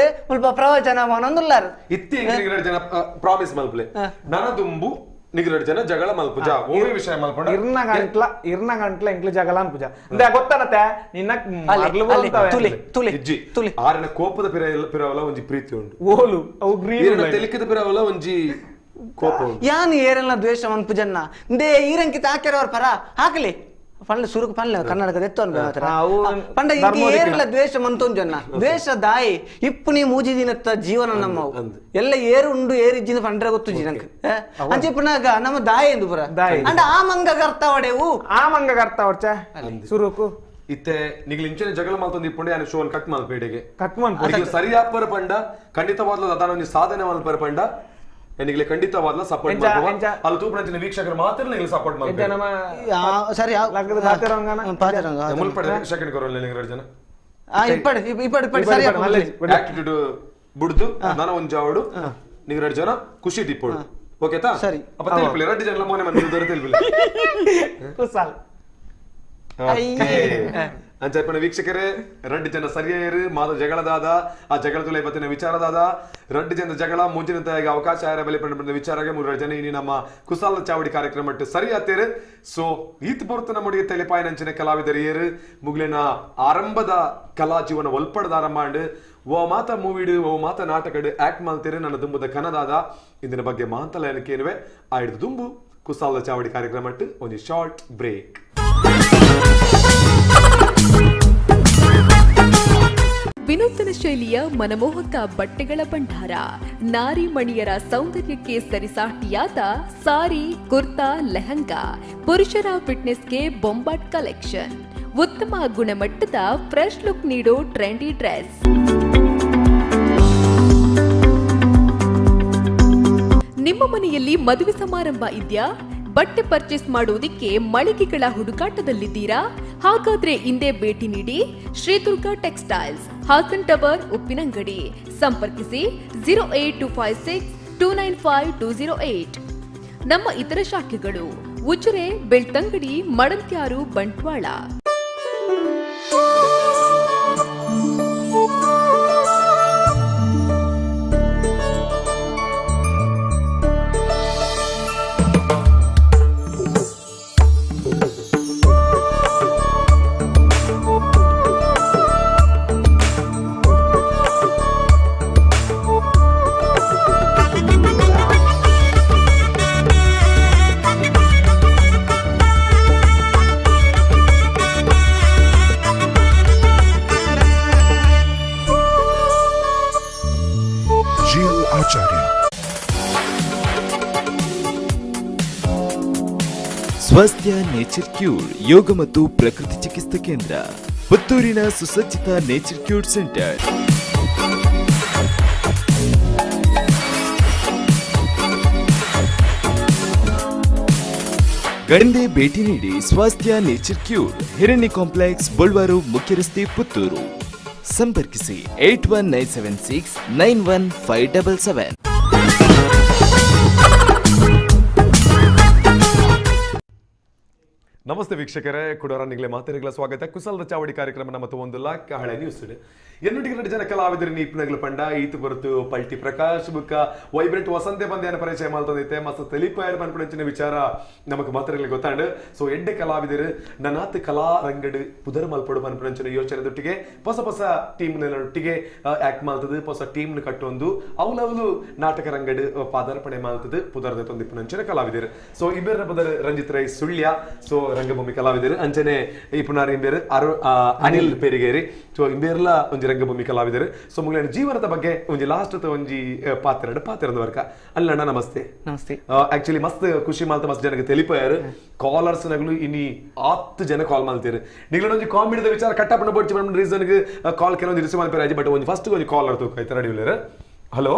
Speaker 3: ಮುಲ್ಪ ಪ್ರವಚನ ಮನೊಂದುಲ್ಲಾರು
Speaker 1: ಇತ್ತಿ ನಿಗ್ರಡ್ ಜನ ಪ್ರಾಮಿಸ್ ಮಲ್ಪಲೆ ನನ ದುಂಬು ನಿಗ್ರಡ್ ಜನ ಜಗಳ ಮಲ್ಪುಜ ಓವೇ ವಿಷಯ ಮಲ್ಪಂಡ
Speaker 2: ಇರ್ನ ಗಂಟ್ಲ ಇರ್ನ ಗಂಟ್ಲ ಎಂಕ್ಲ ಜಗಳ ಅನ್ಪುಜ ಅಂದೆ ಗೊತ್ತನತೆ ನಿನ್ನ
Speaker 3: ತುಲೆ ತುಲೆ
Speaker 1: ಇಜ್ಜಿ ತುಲೆ ಆರನ ಕೋಪದ ಪಿರವಲ ಒಂಜಿ ಪ್ರೀತಿ ಉಂಟು
Speaker 2: ಓಲು ಅವು ಗ್ರೀನ್
Speaker 1: ತೆಲಿಕದ ಪಿರವಲ ಒಂಜಿ ಕೋಪ ಉಂಟು
Speaker 3: ಯಾನು ಏರೆಲ್ಲ ದ್ವೇಷ ಮನ್ಪುಜನ್ನ ಇಂದೇ ಈರಂಕಿತ ಹಾಕ್ಯಾರವ್ರ ಪರ ಹಾಕಲಿ ಪಂಡ ಸುರುಕು ಪನ್ಲೆ ಕನ್ನಡಕದ ಎತ್ತು ಅನ್ಬೇಕು ಪಂಡ ಏರೆಲ್ಲ ದ್ವೇಷ ಮಂತೊಂಜನ್ನ ದ್ವೇಷ ದಾಯಿ ಇಪ್ಪು ನೀ ಮೂಜಿ ದಿನತ್ತ ಜೀವನ ನಮ್ಮವು ಎಲ್ಲ ಏರು ಉಂಡು ಏರಿಜ್ಜಿನ ಪಂಡ್ರೆ ಗೊತ್ತುಜಿ ನಂಗೆ ಅಂಚೆ ಪುನಾಗ ನಮ್ಮ ದಾಯಿ ಎಂದು ಪುರ ಅಂಡ ಆ ಮಂಗ ಕರ್ತಾವಡೆವು
Speaker 2: ಆ ಮಂಗ ಕರ್ತಾವಡ್ಚ ಸುರುಕು
Speaker 1: ಇತ್ತೆ ನಿಗ್ಲು ಇಂಚನೆ ಜಗಳ ಮಲ್ತೊಂದು ಇಪ್ಪುಂಡೆ ಯಾನು ಶೋನ್ ಕಟ್ ಮಲ್ಪೇಡೆಗೆ
Speaker 2: ಕಟ್ ಮಲ್ಪ
Speaker 1: ಸರಿಯಾಪರ ಪಂಡ ಖಂಡಿತವಾದ್ಲ ಅದಾನ ಸಾಧನೆ ಮಲ್ಪರ ಪಂಡ ನಿಗ್ಲೆ ಖಂಡಿತವಾದ್ಲ ಸಪೋರ್ಟ್ ಮಾಡುವ ಅಲ್ಲಿ ತೂಪನಂಚಿನ ವೀಕ್ಷಕರು ಮಾತ್ರ ನಿಗ್ಲೆ ಸಪೋರ್ಟ್ ಮಾಡ್ತಾರೆ
Speaker 2: ನಮ್ಮ
Speaker 3: ಸರಿ
Speaker 2: ಪಾತೆರಂಗ
Speaker 1: ಮುಲ್ಪಡೆ ಸೆಕೆಂಡ್ ಕೊರಲ್ಲ ನಿಗ್ಲೆ ಎರಡು ಜನ
Speaker 3: ಆ ಇಪ್ಪಡೆ ಇಪ್ಪಡೆ ಇಪ್ಪಡೆ ಸರಿ
Speaker 1: ಆಟಿಟ್ಯೂಡ್ ಬುಡ್ದು ನಾನು ಒಂದು ಜಾವಡು ನಿಗ್ಲೆ ಎರಡು ಜನ ಖುಷಿ ದಿಪ್ಪೋಡು ಓಕೆತಾ
Speaker 3: ಸರಿ
Speaker 1: ಅಪ್ಪ ತಿಳಿಪಿಲ್ಲ ಎರಡು ಜನ ಮೋನೆ ಮಂದಿ ದೊರೆ ತಿಳಿಪಿಲ್ಲ
Speaker 2: ಕುಸಾಲ್
Speaker 1: ಅಂಚ ವೀಕ್ಷಕರೇ ರಡ್ಡು ಜನ ಸರಿಯಾಯರು ಮಾದ ಜಗಳದಾದ ಆ ಜಗಳದುಲೆ ಬತ್ತಿನ ವಿಚಾರದಾದ ರಡ್ಡು ಜನ ಜಗಳ ಮುಂಚಿನ ತಾಯಿಗೆ ಅವಕಾಶ ಆರ ಬಲಿ ಪಂಡ ವಿಚಾರಗೆ ಮೂರು ಜನ ಇನಿ ನಮ್ಮ ಕುಸಾಲ ಚಾವಡಿ ಕಾರ್ಯಕ್ರಮ ಸರಿ ಆತೇರು. ಸೊ ಈತ್ ಪೊರ್ತು ನಮ್ಮೊಡಿಗೆ ತೆಲಿಪಾಯನಂಚಿನ ಕಲಾವಿದರಿಯರು ಮುಗ್ಲಿನ ಆರಂಭದ ಕಲಾ ಜೀವನ ಒಲ್ಪಡದ ಆರಂಭ ಓ ಮಾತ ಮೂವಿಡು ಓ ಮಾತ ನಾಟಕಡು ಆಕ್ಟ್ ಮಾಡ್ತೀರಿ ನನ್ನ ದುಂಬುದ ಕನದಾದ ಇಂದಿನ ಬಗ್ಗೆ ಮಾತಲ್ಲ ಏನಕ್ಕೇನುವೆ ಆ ಹಿಡಿದು ದುಂಬು ಕುಸಾಲ ಚಾವಡಿ ಕಾರ್ಯಕ್ರಮ ಒಂದು ಶಾರ್ಟ್ ಬ್ರೇಕ್.
Speaker 5: ವಿನೂತನ ಶೈಲಿಯ ಮನಮೋಹಕ ಬಟ್ಟೆಗಳ ಭಂಡಾರ, ನಾರಿ ಮಣಿಯರ ಸೌಂದರ್ಯಕ್ಕೆ ಸರಿಸಾಟಿಯಾದ ಸಾರಿ, ಕುರ್ತಾ, ಲೆಹಂಗಾ, ಪುರುಷರ ಫಿಟ್ನೆಸ್ಗೆ ಬೊಂಬಾಟ್ ಕಲೆಕ್ಷನ್, ಉತ್ತಮ ಗುಣಮಟ್ಟದ ಫ್ರೆಶ್ ಲುಕ್ ನೀಡೋ ಟ್ರೆಂಡಿ ಡ್ರೆಸ್. ನಿಮ್ಮ ಮನೆಯಲ್ಲಿ ಮದುವೆ ಸಮಾರಂಭ ಇದೆಯಾ? ಬಟ್ಟೆ ಪರ್ಚೇಸ್ ಮಾಡುವುದಕ್ಕೆ ಮಳಿಗೆಗಳ ಹುಡುಕಾಟದಲ್ಲಿದ್ದೀರಾ? ಹಾಗಾದ್ರೆ ಇಂದೇ ಭೇಟಿ ನೀಡಿ ಶ್ರೀ ದುರ್ಗಾ ಟೆಕ್ಸ್ಟೈಲ್ಸ್, ಹಾಸನ್ ಟವರ್, ಉಪ್ಪಿನಂಗಡಿ. ಸಂಪರ್ಕಿಸಿ 08256 295 208. ನಮ್ಮ ಇತರ ಶಾಖೆಗಳು ಉಜಿರೆ, ಬೆಳ್ತಂಗಡಿ, ಮಡಂತ್ಯಾರು, ಬಂಟ್ವಾಳ.
Speaker 7: ಸ್ವಾಸ್ಥ್ಯ ನೇಚರ್ ಕ್ಯೂರ್ ಯೋಗ ಮತ್ತು ಪ್ರಕೃತಿ ಚಿಕಿತ್ಸಾ ಕೇಂದ್ರ, ಪುತ್ತೂರಿನ ಸುಸಜ್ಜಿತ nature cure centre. ಗಂಡೆ ಭೇಟಿ ನೀಡಿ ಸ್ವಾಸ್ಥ್ಯ ನೇಚರ್ ಕ್ಯೂರ್, ಹಿರಣ್ಯ ಕಾಂಪ್ಲೆಕ್ಸ್, ಬೊಳ್ವಾರು ಮುಖ್ಯ ರಸ್ತೆ, ಪುತ್ತೂರು. ಸಂಪರ್ಕಿಸಿ 81976 91577.
Speaker 1: ನಮಸ್ತೆ ವೀಕ್ಷಕರೇ, ಕುಡೋರ ನಿಗಲೆ ಮಾತಿರಿಗಳ ಸ್ವಾಗತ. ಕುಸಲದ ಚಾವಡಿ ಕಾರ್ಯಕ್ರಮ ನಮ್ಮ ಒಂದು ಲಾಕ್ ಹಳೆ ನ್ಯೂಸ್ ಎನ್ನುಟಿಗೆ ಎರಡು ಜನ ಕಲಾವಿದರು ನೀಪ್ನಗಲು ಪಂಡ ಈತು ಬರುತು ಪಲ್ಟಿ ಪ್ರಕಾಶ್ ಬುಕ್ಕ ವೈಬ್ರೆಂಟ್ ವಸಂತೆ ಬಂದೇನ ಪರಿಚಯ ಮಾಡ್ತದೈತೆ ಮಸ್ತ್ ತೆಲಿಪಾಯರ್ ಪನ್ಪುಣಂಚಿನ ವಿಚಾರ ನಮಕ್ ಮಾತಿರಲಿ ಗೊತ್ತಾಂಡು. ಸೊ ಎಡ್ಡೆ ಕಲಾವಿದರು ನನಾತ್ ಕಲಾ ರಂಗಡು ಪುದರ್ ಮಲ್ಪಡು ಪನ್ಪುಣಂಚಿನ ಯೋಚನೆ ದೊಟ್ಟಿಗೆ ಹೊಸ ಹೊಸ ಟೀಮ್ ಒಟ್ಟಿಗೆ ಆಕ್ಟ್ ಮಾಡ್ತದೆ, ಹೊಸ ಟೀಮ್ ಕಟ್ಟೊಂದು ಅವಲವಲು ನಾಟಕ ರಂಗಡು ಪಾದಾರ್ಪಣೆ ಮಾಡ್ತದೆ ಪುದರ್ದ ತೊಂದಿಪ್ಪುನಂಚಿನ ಕಲಾವಿದರು. ಸೊ ಇಬ್ಬರ ಪುದರ್ ರಂಜಿತ್ ರೈ ಸುಳ್ಯ, ಸೊ ರಂಗಭೂಮಿ ಕಲಾವಿದರು. ಅಂಚನೆ ಈ ಪುನಾರ್ ಇಂಬೇರು ಅನಿಲ್ ಪೆರಿಗೇರಿ, ಸೊ ಇಂಬೇರ್ಲ ಒಂಜಿ ರಂಗಭೂಮಿ ಕಲಾವಿದರು. ಸೊ ಮುಗ್ಲೇನ ಜೀವನದ ಬಗ್ಗೆ ಒಂಜಿ ಲಾಸ್ಟ್ ಒಂಜಿ ಪಾತ್ರ ಪಾತ್ರದ ವರ್ಕ ಅಲ್ಲಣ್ಣ ನಮಸ್ತೆ.
Speaker 3: ನಮಸ್ತೆ.
Speaker 1: ಆಕ್ಚುಲಿ ಮಸ್ತ್ ಖುಷಿ ಮಾಲ್ತ ಮಸ್ತ್ ಜನಕ್ಕೆ ತೆಲಿಪಾಯರು ಕಾಲರ್ಸ್ ನಗಲು ಇನಿ 10 ಜನ ಕಾಲ್ ಮಾಡ್ತೀರಿ. ನಿಗ್ಲ ಒಂಜಿ ಕಾಮಿಡಿದ ವಿಚಾರ ಕಟ್ಟಪ್ಪನ ಬೋಡ್ಚಿ ರೀಸನ್ ಕಾಲ್ ಕೆಲವೊಂದು ರಿಸೀವ್ ಮಾಡ್ತಾರೆ, ಬಟ್ ಒಂಜಿ ಫಸ್ಟ್ ಒಂಜಿ ಕಾಲರ್ ತೂಕ ರೆಡಿ ಉಲ್ಲೇರು. Hello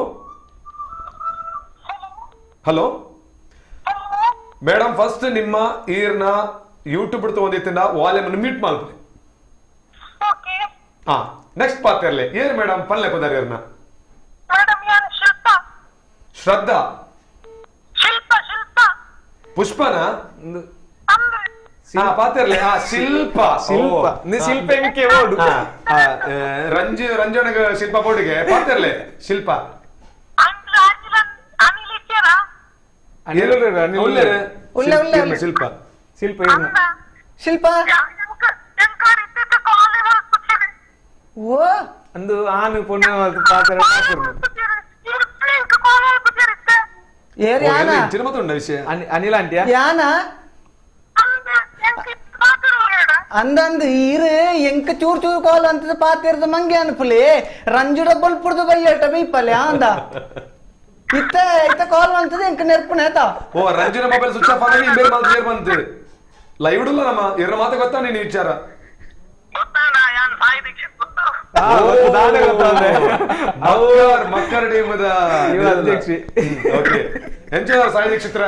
Speaker 1: hello madam, first ನಿಮ್ಮ ಈರ್ನ ಯೂಟ್ಯೂಬ್ ತಗೊಂಡಿತ್ತಿಂದ ವಾಲ್ಯೂಮ್ ಅನ್ನು ಮ್ಯೂಟ್ ಮಾಡ್ರಿ. ಹಾ, ನೆಕ್ಸ್ಟ್ ಪಾತ್ರ ಇರಲಿ. ಏರ್ ಮೇಡಮ್ ಪಲ್ಲೆ ಪದಾರ ಏರ್ನ
Speaker 4: ಮೇಡಮ್ ಯಾನ್ ಶಿಲ್ಪ.
Speaker 1: ಶ್ರದ್ಧಾ
Speaker 4: ಶಿಲ್ಪ ಶಿಲ್ಪ
Speaker 1: ಪುಷ್ಪನ ಹಾ ಪಾತ್ರ ಇರಲಿ. ಹಾ ಶಿಲ್ಪ
Speaker 2: ಶಿಲ್ಪ ನಿ ಶಿಲ್ಪ ಎಂಕೆ ಓಡು
Speaker 1: ರಂಜು ರಂಜನಗ ಶಿಲ್ಪ ಬೋರ್ಡಿಗೆ ಪಾತ್ರ ಇರಲಿ ಶಿಲ್ಪ.
Speaker 2: ಅನಿಲ್ ಅನಿಲ್
Speaker 3: ಉಲ್ಲೆ ಉಲ್ಲೆ
Speaker 1: ಶಿಲ್ಪ
Speaker 2: ಶಿಲ್ಪ
Speaker 3: ಶಿಲ್ಪ ಓ
Speaker 2: ಅಂದು ಆನು ಪೊಣ್ಣು ಪಾತ್ರ
Speaker 3: ಏರ್ ಯಾನ
Speaker 1: ಚಿನ್ನಮತ್ತುಂಡ ವಿಷಯ
Speaker 2: ಅನಿಲ್ ಆಂಟಿಯಾ
Speaker 3: ಯಾನ ಅಂದಂದು ಈರು ಎಂಕ ಚೂರ್ ಚೂರ್ ಕಾಲ್ ಅಂತದ ಪಾತಿರದ ಮಂಗೆ ಅನ್ಪುಲಿ ರಂಜುಡ ಬಲ್ಪುಡ್ದು ಬೈಯಟ ಬೈಪಲೆ ಅಂದ ಇತ್ತ ಇತ್ತ ಕಾಲ್ ಅಂತದ ಎಂಕ ನೆರ್ಪುಣೇತ.
Speaker 1: ಓ ರಂಜುನ mobile switch off ಆಗಿ ಬೇರೆ ಮಾತು ಬೇರೆ ಬಂತು ಲೈವ್ ಇಡಲ್ಲ ನಮ್ಮ ಇರ ಮಾತು ಗೊತ್ತಾ ನೀನು ವಿಚಾರ ಮಕ್ಕಳ ಟೀಮ್
Speaker 2: ಅಧ್ಯಕ್ಷಿ.
Speaker 1: ಓಕೆ ಎಂಚ ಸಾಯಿ ದೀಕ್ಷಿತ್ರ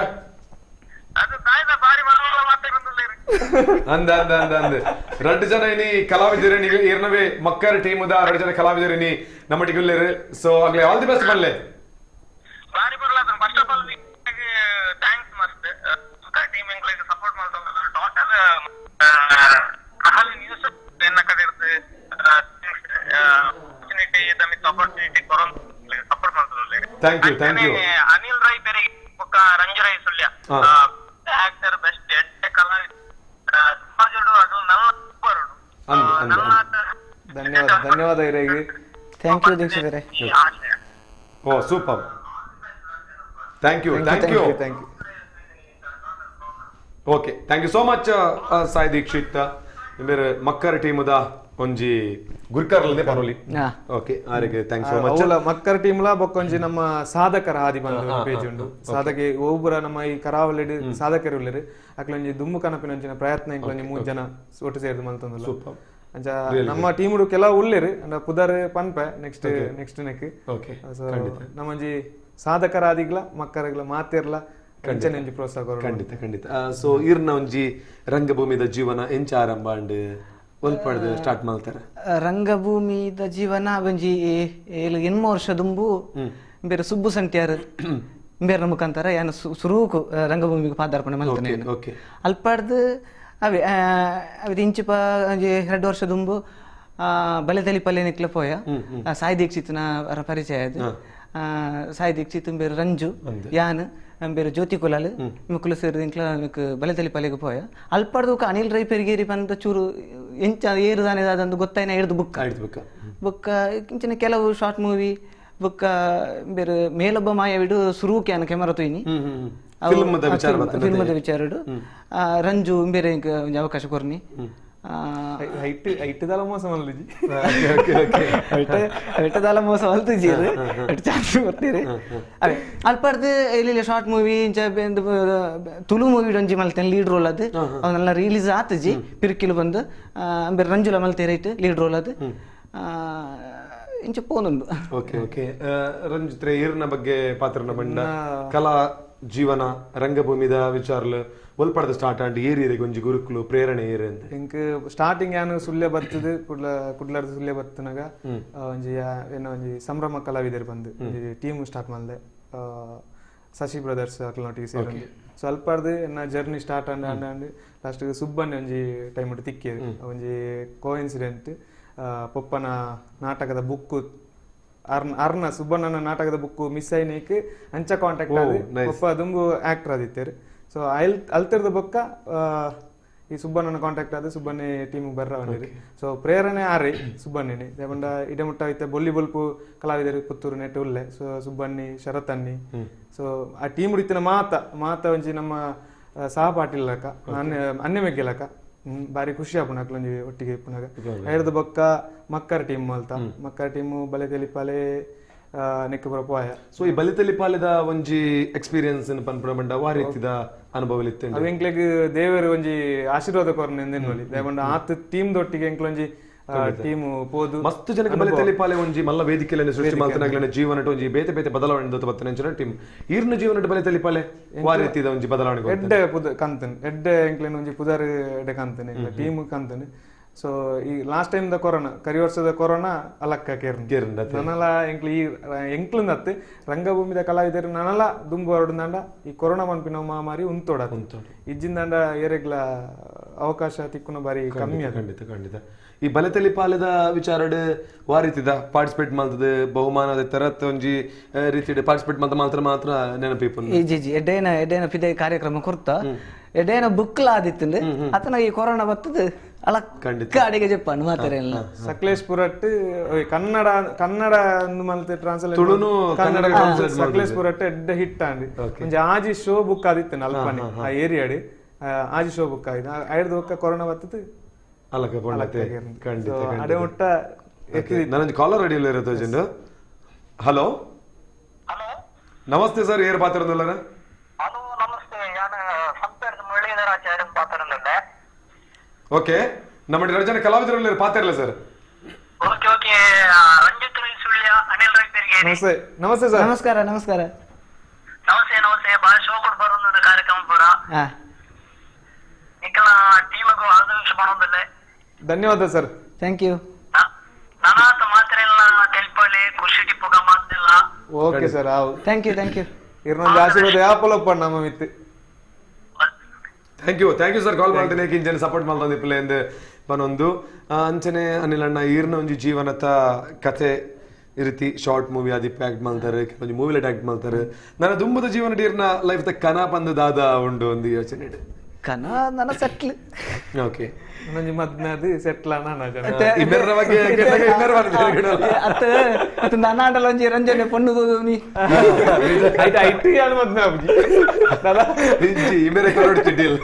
Speaker 1: ಅಂದ ಅಂದ ಅಂದ ಅಂದ ಎರಡು ಜನ ಇನಿ ಕಲಾವಿದರು ಇರ್ನವೇ ಮಕ್ಕಳ ಟೀಮ್ ಎರಡು ಜನ ಕಲಾವಿದರು ಇನಿ ನಮ್ಮ ಟಿಗುಲ್ಲೇರು. ಸೊ ಆಗ್ಲೇ all the best ಬನ್ಲೆ.
Speaker 4: ಬಾರಿ ಬರಲ್ಲ. First of all thanks ಮಸ್ತ್ ಟೀಮ್ ಎಂಗ್ಲಿಗೆ ಸಪೋರ್ಟ್ ಮಾಡ್ತಾರೆ. ಟೋಟಲ್ ಖಾಲಿ ನ್ಯೂಸ್ ಎನ್ನ ಕಡೆ ಇರುತ್ತೆ ಆಪರ್ಚುನಿಟಿ ತಮಿತ್ ಆಪರ್ಚುನಿಟಿ ಕೊರೊಂದು ಸಪೋರ್ಟ್ ಮಾಡ್ತಾರೆ.
Speaker 1: Thank you thank you.
Speaker 4: Anil Rai Pere ಬೊಕ್ಕ ರಂಜು ರೈ ಸುಳ್ಯ actor best ಎಡ್ಡೆ ಕಲಾವಿದ ಸಮಾಜಡು ಅದು ನಲ್ಲ ಬರೋಡು.
Speaker 2: ಧನ್ಯವಾದ ಧನ್ಯವಾದ ಇರೇಗಿ.
Speaker 3: Thank you ದೀಕ್ಷಿತರೇ.
Speaker 1: Oh super, thank you thank you
Speaker 2: thank you.
Speaker 1: Okay thank you so much Sai Dikshit. ಬೇರೆ ಮಕ್ಕರ ಟೀಮದ ಒಂಜಿ ಗುರ್ಕಾರ್ಲನೆ ಪನೊಲಿ. ಓಕೆ, ಆರೆಗೆ thanks so much.
Speaker 2: ಅವಲ ಮಕ್ಕರ ಟೀಮ್ ಲಾ ಬೊಕ್ಕೊಂಜಿ ನಮ್ಮ ಸಾಧಕರ ಹಾದಿ ಬಂದು ಪೇಜ್ ಉಂಡು. ಸಾಧಕೆ ಒಬ್ಬರ ನಮ್ಮ ಈ ಕರಾವಳಿಡ್ ಸಾಧಕರು ಉಲ್ಲೆರ್ ಅಕ್ಲೊಂಜಿ ದುಂಬು ಕನಪಿನ ಒಂಜಿನ ಪ್ರಯತ್ನ ಇಂಕ್ಲೊಂಜಿ 3 ಜನ ಒಟ್ಟು ಸೇರ್ದು ಮಲ್ತೊಂದುಲ್ಲ. ಅಂಚ ನಮ್ಮ ಟೀಮ್ ಕೆಲವು ಉಲ್ಲೆರ್ ಅಂಡ ಪುದರ್ ಪನ್ಪೆ next next neck.
Speaker 1: Okay,
Speaker 2: ನಮ್ಮೊಂಜಿ ಸಾಧಕರಾದಿಗ್ಲ ಮಕ್ಕರಗ್ಲ ಮಾತೆರ್ಲ ಕಂಚನೆ ಒಂಜಿ ಪ್ರೋತ್ಸಾಹ ಕೊರೊಡು.
Speaker 1: ಖಂಡಿತ ಖಂಡಿತ. ಸೊ ಇರ್ನ ಒಂಜಿ ರಂಗಭೂಮಿದ ಜೀವನ ಎಂಚ ಆರಂಭ ಅಂಡ್ ಒಲ್ಪಡ್ದು ಸ್ಟಾರ್ಟ್ ಮಾಡ್ತಾರೆ?
Speaker 3: ರಂಗಭೂಮಿದ ಜೀವನ ಒಂಜಿ 7 ವರ್ಷ ದುಂಬು ಬೇರೆ ಸುಬ್ಬು ಸಂಟ್ಯಾರ್ ಬೇರೆ ಮುಖಾಂತರ ಯಾನ ಸುರೂಕು ರಂಗಭೂಮಿಗೆ ಪಾದಾರ್ಪಣೆ ಮಲ್ತನೆ. ಅಲ್ಪಡ್ದು ಅವೆ ಅವೆ ಇಂಚಿಪ ಒಂಜಿ 2 ವರ್ಷ ದುಂಬು ಬಲೆತಲಿ ಪಲ್ಲೆ ನಿಕ್ಲ ಪೋಯ ಸಾಯಿ ದೀಕ್ಷಿತ್ನ ಪರಿಚಯ ಅದು. ಸಾಯಿ ದೀಕ್ಷಿತ್ ಬೇರೆ ರಂಜು ಯಾನ್ ಬೇರೆ ಜ್ಯೋತಿ ಕುಲಾಲ್ ಮುಕ್ಕುಲು ಸೇರಿದ ಬಲೆತಲಿ ಪಲ್ಲೆಗೆ ಪೋಯ. ಅಲ್ಪಡ್ದು ಅನಿಲ್ ರೈ ಪೆರಿಗೇರಿ ಪಂತ ಚೂರು ಎಂಚ ಏರುದಾನೆ ಅದಂದು ಗೊತ್ತಾಯ್ನ ಹಿಡ್ದು ಬುಕ್ಕ ಬುಕ್ಕ ಇಂಚಿನ ಕೆಲವು ಶಾರ್ಟ್ ಮೂವಿ ಬುಕ್ಕ ಬೇರೆ ಮೇಲೊಬ್ಬ ಮಾಯವಿಡು ಸುರೂಕೆ ಅನ್ನ ಕೆಮರ ತುಯ್ನಿ ಫಿಲ್ಮದ ವಿಚಾರಡು ರಂಜು ಬೇರೆ ಒಂಜಿ ಅವಕಾಶ ಕೊರ್ನಿ.
Speaker 2: ಹೈಟ್ ದಾಲ ಮೋಸ ಮಲ್ದಿಜಿ,
Speaker 3: ಹೈಟ್ ದಾಲ ಮೋಸ ಮಲ್ತಿಜಿ ಚಾನ್ಸ್ ಕೊರ್ತೀರಿ. ಅದೇ ಅಲ್ಪಡ್ದು ಇಲ್ಲಿ ಶಾರ್ಟ್ ಮೂವಿ ಇಂಚ ತುಳು ಮೂವಿ ಒಂಜಿ ಮಲ್ತೇನೆ ಲೀಡ್ ರೋಲ್ ಅದು ಅವನ್ನೆಲ್ಲ ರಿಲೀಸ್ ಆತಜಿ ಪಿರ್ಕಿಲು ಬಂದು ಬೇರೆ ರಂಜುಲ ಮಲ್ತೇರೆ ಐಟ್ ಲೀಡ್ ರೋಲ್ ಅದು ಇಂಚ ಪೋನುಂಡು.
Speaker 1: ಓಕೆ ಓಕೆ, ರಂಜಿತ್ರೆ ಈರ್ನ ಬಗ್ಗೆ ಪಾತ್ರನ ಬಣ್ಣ ಕಲಾ ಜೀವನ ರಂಗಭೂಮಿದ ವಿಚಾರಲು ಒಲ್ಪಡದ ಸ್ಟಾರ್ಟ್ ಆಂಡ್ ಏರಿಯರಿಗೆ ಒಂಜಿ ಗುರುಕುಲು ಪ್ರೇರಣೆ ಏರಿ ಅಂತ?
Speaker 2: ಇಂಕ್ ಸ್ಟಾರ್ಟಿಂಗ್ ಯಾನು ಸುಳ್ಯ ಬರ್ತದೆ ಕುಡ್ಲ ಕುಡ್ಲಾರ್ದ ಸುಳ್ಯ ಬರ್ತನಾಗ ಒಂಜಿ ಏನೋ ಒಂಜಿ ಸಂಭ್ರಮ ಕಲಾವಿದರು ಬಂದು ಟೀಮ್ ಸ್ಟಾರ್ಟ್ ಮಾಡಿದೆ ಶಶಿ ಬ್ರದರ್ಸ್ ಅಕ್ಲನೊಟ್ಟಿಗೆ ಸೇರಿ. ಸ್ವಲ್ಪ ಎನ್ನ journey start and and and last Subbanna ಒಂಜಿ ಟೈಮ್ ತಿಕ್ಕಿಯದು ಒಂಜಿ ಕೋಇನ್ಸಿಡೆಂಟ್. ಪೊಪ್ಪನ ನಾಟಕದ ಬುಕ್ಕು ಅರ್ನ ಸುಬ್ಬಣ್ಣನ ನಾಟಕದ ಬುಕ್ಕು ಮಿಸ್ ಐನೇಕ್ ಅಂಚ ಕಾಂಟ್ಯಾಕ್ಟ್ ಆದ ಪೊಪ್ಪ ದುಂಬು ಆಕ್ಟರ್ ಆದಿತ್ತೇರು. ಸೊ ಅಲ್ ಅಲ್ತಿರ್ದ ಬೊಕ್ಕ ಈ ಸುಬ್ಬಣ್ಣನ ಕಾಂಟ್ಯಾಕ್ಟ್ ಆದ ಸುಬ್ಬಣ್ಣೆ ಟೀಮ್ ಬರ್ರ ಬಂದಿರಿ. ಸೊ ಪ್ರೇರಣೆ ಆರಿ ಸುಬ್ಬಣ್ಣನೆ ದೇವಂಡ ಇಡೆ ಮುಟ್ಟ ಐತೆ ಬೊಲ್ಲಿ ಬೊಲ್ಪು ಕಲಾವಿದರು ಪುತ್ತೂರು ನೆಟ್ಟು ಉಲ್ಲೆ. ಸೊ ಸುಬ್ಬಣ್ಣಿ ಶರತಣ್ಣಿ ಸೊ ಆ ಟೀಮ್ ಇತ್ತಿನ ಮಾತ ಮಾತ ಒಂಜಿ ನಮ್ಮ ಸಹಪಾಠಿ ಲಕ ಅನ್ಯ ಮೆಗ್ಗೆಲಕ ಬಾರಿ ಖುಷಿ ಆಪುಂಡು ಅಕ್ಲೊಂಜಿ ಒಟ್ಟಿಗೆ ಇಪ್ಪುನಾಗ. ಐರ್ದ ಬೊಕ್ಕ ಮಕ್ಕರ ಟೀಮ್ ಮಲ್ತ ಮಕ್ಕರ ಟೀಮು ಬಲೆತಲಿ ಪಾಲೆ ನೆಕ್ಕು ಬರ ಪೋಯ.
Speaker 1: ಸೊ ಈ ಬಲೆತಲಿ ಪಾಲೆದ ಒಂಜಿ ಎಕ್ಸ್ಪೀರಿಯನ್ಸ್ ಪನ್ಪುನ ಬಂಡ ವಾ ರೀತಿದ ಅನುಭವ ಇತ್ತು?
Speaker 2: ಅವು ಎಂಕ್ಲೆಗ್ ದೇವರು ಒಂಜಿ ಆಶೀರ್ವಾದ ಕೊರ್ನೆ ಎಂದೆನ್ನೊಲಿ ದೇವಂಡ ಆತ್ ಟೀಮ್ ದೊಟ್ಟಿಗೆ ಎಂಕ್ಲೊಂಜಿ ಟೀಮ್ ಪೋದು
Speaker 1: ಮಸ್ತ್ ಜನಕ್ಕೆ ಬಲೆತಲಿ ಪಾಲೆ ಒಂಜಿ ಮಲ್ಲ ವೇದಿಕೆಯನ್ನು ಸೃಷ್ಟಿ ಮಲ್ತನಾಗ್ಲನೆ ಜೀವನಟ ಒಂಜಿ ಬೇತೆ ಬೇತೆ ಬದಲಾವಣೆ ದೊತ್ತ ಬತ್ತನೆ ಅಂಚಿನ ಟೀಮ್ ಈರ್ನ ಜೀವನಟ ಬಲೆತಲಿ ಪಾಲೆ ವಾ ರೀತಿದ ಒಂಜಿ ಬದಲಾವಣೆ
Speaker 2: ಎಡ್ಡೆ ಪುದ ಕಂತನೆ ಎಡ್ಡೆ ಎಂಕ್ಲೆನ ಒಂಜಿ ಪುದರ್ ಎಡ್ಡೆ ಕಂತನೆ ಟೀಮ್ ಕಂತನೆ. ಸೊ ಈ last time the corona ಕರಿ ವರ್ಷದ ಕೊರೋನಾ ಅಲಕ್ಕ ಕೇರ್ನ ನನಲ ಎಂಕ್ಲು ಈ ಎಂಕ್ಲುಂದತ್ತೆ ರಂಗಭೂಮಿದ ಕಲಾವಿದರು ನನಲ ದುಂಬು ಹೊರಡುಂದಾಂಡ ಈ ಕೊರೋನಾ ಮನ್ಪಿನ ಮಹಾಮಾರಿ ಉಂತೋಡ ಇಜ್ಜಿಂದಾಂಡ ಏರೆಗ್ಲ ಅವಕಾಶ ತಿಕ್ಕುನ ಬಾರಿ ಕಮ್ಮಿ.
Speaker 1: ಖಂಡಿತ ಖಂಡಿತ. ಈ ಬಲೆತಲಿ ಪಾಲೆದ ವಿಚಾರಡ್ ವಾ ರೀತಿದ ಪಾರ್ಟಿಸಿಪೇಟ್ ಮಾಡ್ತದೆ ಬಹುಮಾನದ ತರತ್ ಒಂಜಿ ರೀತಿ ಪಾರ್ಟಿಸಿಪೇಟ್ ಮಾತ್ರ ಮಾತ್ರ ಮಾತ್ರ ನೆನಪಿಪ್ಪು.
Speaker 3: ಜಿ ಜಿ ಎಡ್ಡೇನ ಎಡ್ಡೇನ ಪಿದೆ ಕಾರ್ಯಕ್ರಮ ಕೊರ್ತ ಎಡ್ಡೇನ ಬುಕ್ಲ ಆದಿತ್ತುಂಡು ಅತನ ಈ ಕೊರೋನಾ ಬತ್ತದು ಅಲಕ್ಕ ಅಡಿಗೆ ಜಪ್ಪಾನು ಮಾತಾರೆ ಎಲ್ಲ.
Speaker 2: ಸಕಲೇಶ್ಪುರಟ್ ಕನ್ನಡ ಕನ್ನಡ ಮಲ್ತೆ ಟ್ರಾನ್ಸ್ಲೇಟ್ ಕನ್ನಡ ಸಕಲೇಶ್ಪುರಟ್ ಎಡ್ಡೆ ಹಿಟ್ ಆಂಡ್ ಒಂಜಿ ಆಜಿ ಶೋ ಬುಕ್ ಆದಿತ್ತು ಅಲ್ಪನೆ ಆ ಏರಿಯಾಡ್ ಆಜಿ ಶೋ ಬುಕ್ ಆಗಿದೆ ಐರ್ದ ಬೊಕ್ಕ ಕೊರೋನಾ ಬತ್ತದು
Speaker 1: ಅಲಕ್ಕ ಪೊಂಡತೆ. ಖಂಡಿತ
Speaker 2: ಅಡೆ ಮುಟ್ಟ
Speaker 1: ನಾನೊಂದು ಕಾಲರ್ ರೆಡಿ ಇರೋದು. ಹಲೋ ನಮಸ್ತೆ ಸರ್, ಏರ್ ಪಾತ್ರ?
Speaker 4: ಹಲೋ ನಮಸ್ತೆ, ನಾನು ಸಂಪೇರ್ದ ಮುರಳೀಧರ ಆಚಾರ್ಯ ಪಾತ್ರನಲ್ಲೇ.
Speaker 1: ಓಕೆ, ನಮ್ಮ ಎರಡು ಜನ ಕಲಾವಿದರಲ್ಲಿ ಪಾತ್ರ ಇಲ್ಲ sir.
Speaker 4: Okay okay, Ranjith Rai Sullia, Anil Rai Perigeri.
Speaker 2: Namaste namaste sir.
Speaker 3: ನಮಸ್ಕಾರ ನಮಸ್ಕಾರ.
Speaker 4: ನಮಸ್ತೆ ನಮಸ್ತೆ, ಬಾಳ ಶೋ ಕೊಟ್ಟು ಬರೋದು ಕಾರ್ಯಕ್ರಮ ಪೂರ ನಿಖಲ ಟೀಮ್ಗೂ ಆದರ್ಶ ಮಾಡೋದಿಲ್ಲ.
Speaker 2: ಧನ್ಯವಾದ sir,
Speaker 3: thank you.
Speaker 4: ನಾನಾತ ಮಾತ್ರೆಲ್ಲ ತೆಲ್ಪಳಿ ಖುಷಿ ಟಿಪ್ಪುಗ ಮಾತಿಲ್ಲ.
Speaker 2: ಓಕೆ ಸರ್, ಹೌದು,
Speaker 3: thank you thank you.
Speaker 2: ಇರ್ನೊಂದು ಆಶೀರ್ವಾದ ಯಾಪಲಪ್ಪ ನಮ್ಮ ಮಿತ್ತು.
Speaker 1: Thank you thank you sir, call ಮಾಡ್ತೇನೆ ಇಂಜನ್ ಸಪೋರ್ಟ್ ಮಾಡ್ತಂದು ಇಪ್ಪಲೆ ಎಂದು ಪನೊಂದು ಅಂಚನೆ ಅನಿಲ್ ಅಣ್ಣ ಈರ್ನ ಒಂಜಿ ಜೀವನದ ಕಥೆ ಈ ರೀತಿ ಶಾರ್ಟ್ ಮೂವಿ ಆದಿಪ್ಪ ಆಕ್ಟ್ ಮಾಡ್ತಾರೆ, ಕೆಲವೊಂದು ಮೂವಿ ಆಕ್ಟ್ ಮಾಡ್ತಾರೆ. ನನ್ನ ದುಂಬದ ಜೀವನ ಈರ್ನ ಲೈಫ್ the ಕನ ಪಂದು ದಾದ ಉಂಡು ಒಂದು ಯೋಚನೆ
Speaker 3: ಕನ ನನ್ನ ಸೆಟ್ಲ್
Speaker 1: Okay
Speaker 2: ಒಂಜಿ ಮದ್ನಾದ್ ಸೆಟ್ಲ್ ಆನ ಜನ
Speaker 1: ಇಬ್ಬರ ಬಗ್ಗೆ ಇಬ್ಬರ
Speaker 3: ಅತ್ತ ಅತ್ತ ನಾನಾಂಡಲ ಒಂಜಿ ರಂಜನೆ ಪೊಣ್ಣು ನೀ
Speaker 2: ಐಟ್ ಐಟ್ ಯಾನ್ ಮದ್ಮೆ ಆಪುಜಿ
Speaker 1: ಇಜ್ಜಿ ಇಮೇರೆ ಕರೋಡ್ ಚಿಡ್ಡಿಲ್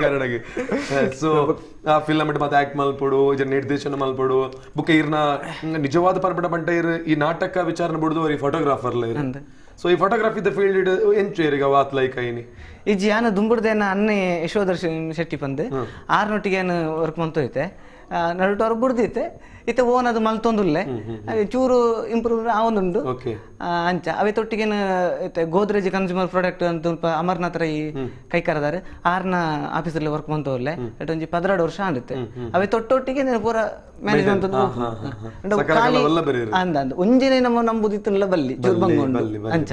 Speaker 1: ಕನ್ನಡಗೆ. ಸೊ ಆ ಫಿಲ್ಮ್ ಮತ್ತೆ ಆಕ್ಟ್ ಮಲ್ಪೊಡು, ನಿರ್ದೇಶನ ಮಲ್ಪೊಡು, ಬುಕ್ಕ ಇರ್ನ ನಿಜವಾದ ಪರ್ಪಟ ಪಂಟ ಇರ್ ಈ ನಾಟಕ ವಿಚಾರನ ಬಿಡುದು ಈ ಫೋಟೋಗ್ರಾಫರ್ ಲ. ಸೊ ಈ photography the field ಎಂಚು ಇರಿಗ ವಾತ್ like any
Speaker 3: ಇಜ್ಜಿ ಯಾನ ದುಂಬುಡ್ದೇನ ಅನ್ನೆ ಯಶೋದರ್ಶನ್ ಶೆಟ್ಟಿ ಪಂದ್ ಆರ್ನೊಟ್ಟಿಗೆ ಏನು ವರ್ಕ್ ಮಂತೋಯ್ತೆ ನಡುಟು ಅವ್ರು ಬುಡ್ದಿತ್ತೆ ಇತ್ತೆ ಓನ್ ಅದು ಮಲ್ತೊಂದುಲ್ಲೆ ಚೂರು ಇಂಪ್ರೂವ್ ಆವೊಂದುಂಡು ಅಂಚ ಅವೆ ತೊಟ್ಟಿಗೇನು ಇತ್ತೆ ಗೋದ್ರೇಜ್ ಕನ್ಸ್ಯೂಮರ್ ಪ್ರಾಡಕ್ಟ್ ಅಂತ ಸ್ವಲ್ಪ ಅಮರ್ನಾಥ್ ರೈ ಕೈಕಾರದಾರೆ ಆರ್ನ ಆಫೀಸಲ್ಲಿ ವರ್ಕ್ ಮಂತೋರ್ಲೆ ಒಂಜಿ 12 ವರ್ಷ ಆಂಡುತ್ತೆ ಅವೆ ತೊಟ್ಟೊಟ್ಟಿಗೆ ಪೂರ ಮ್ಯಾನೇಜ್ ಅಂದ ಒಂಜಿನೇ ನಮ್ಮ ನಂಬುದಿತ್ತಲ್ಲ ಬಲ್ಲಿ ಚೂರು ಬಂಗೊಂಡು ಅಂಚ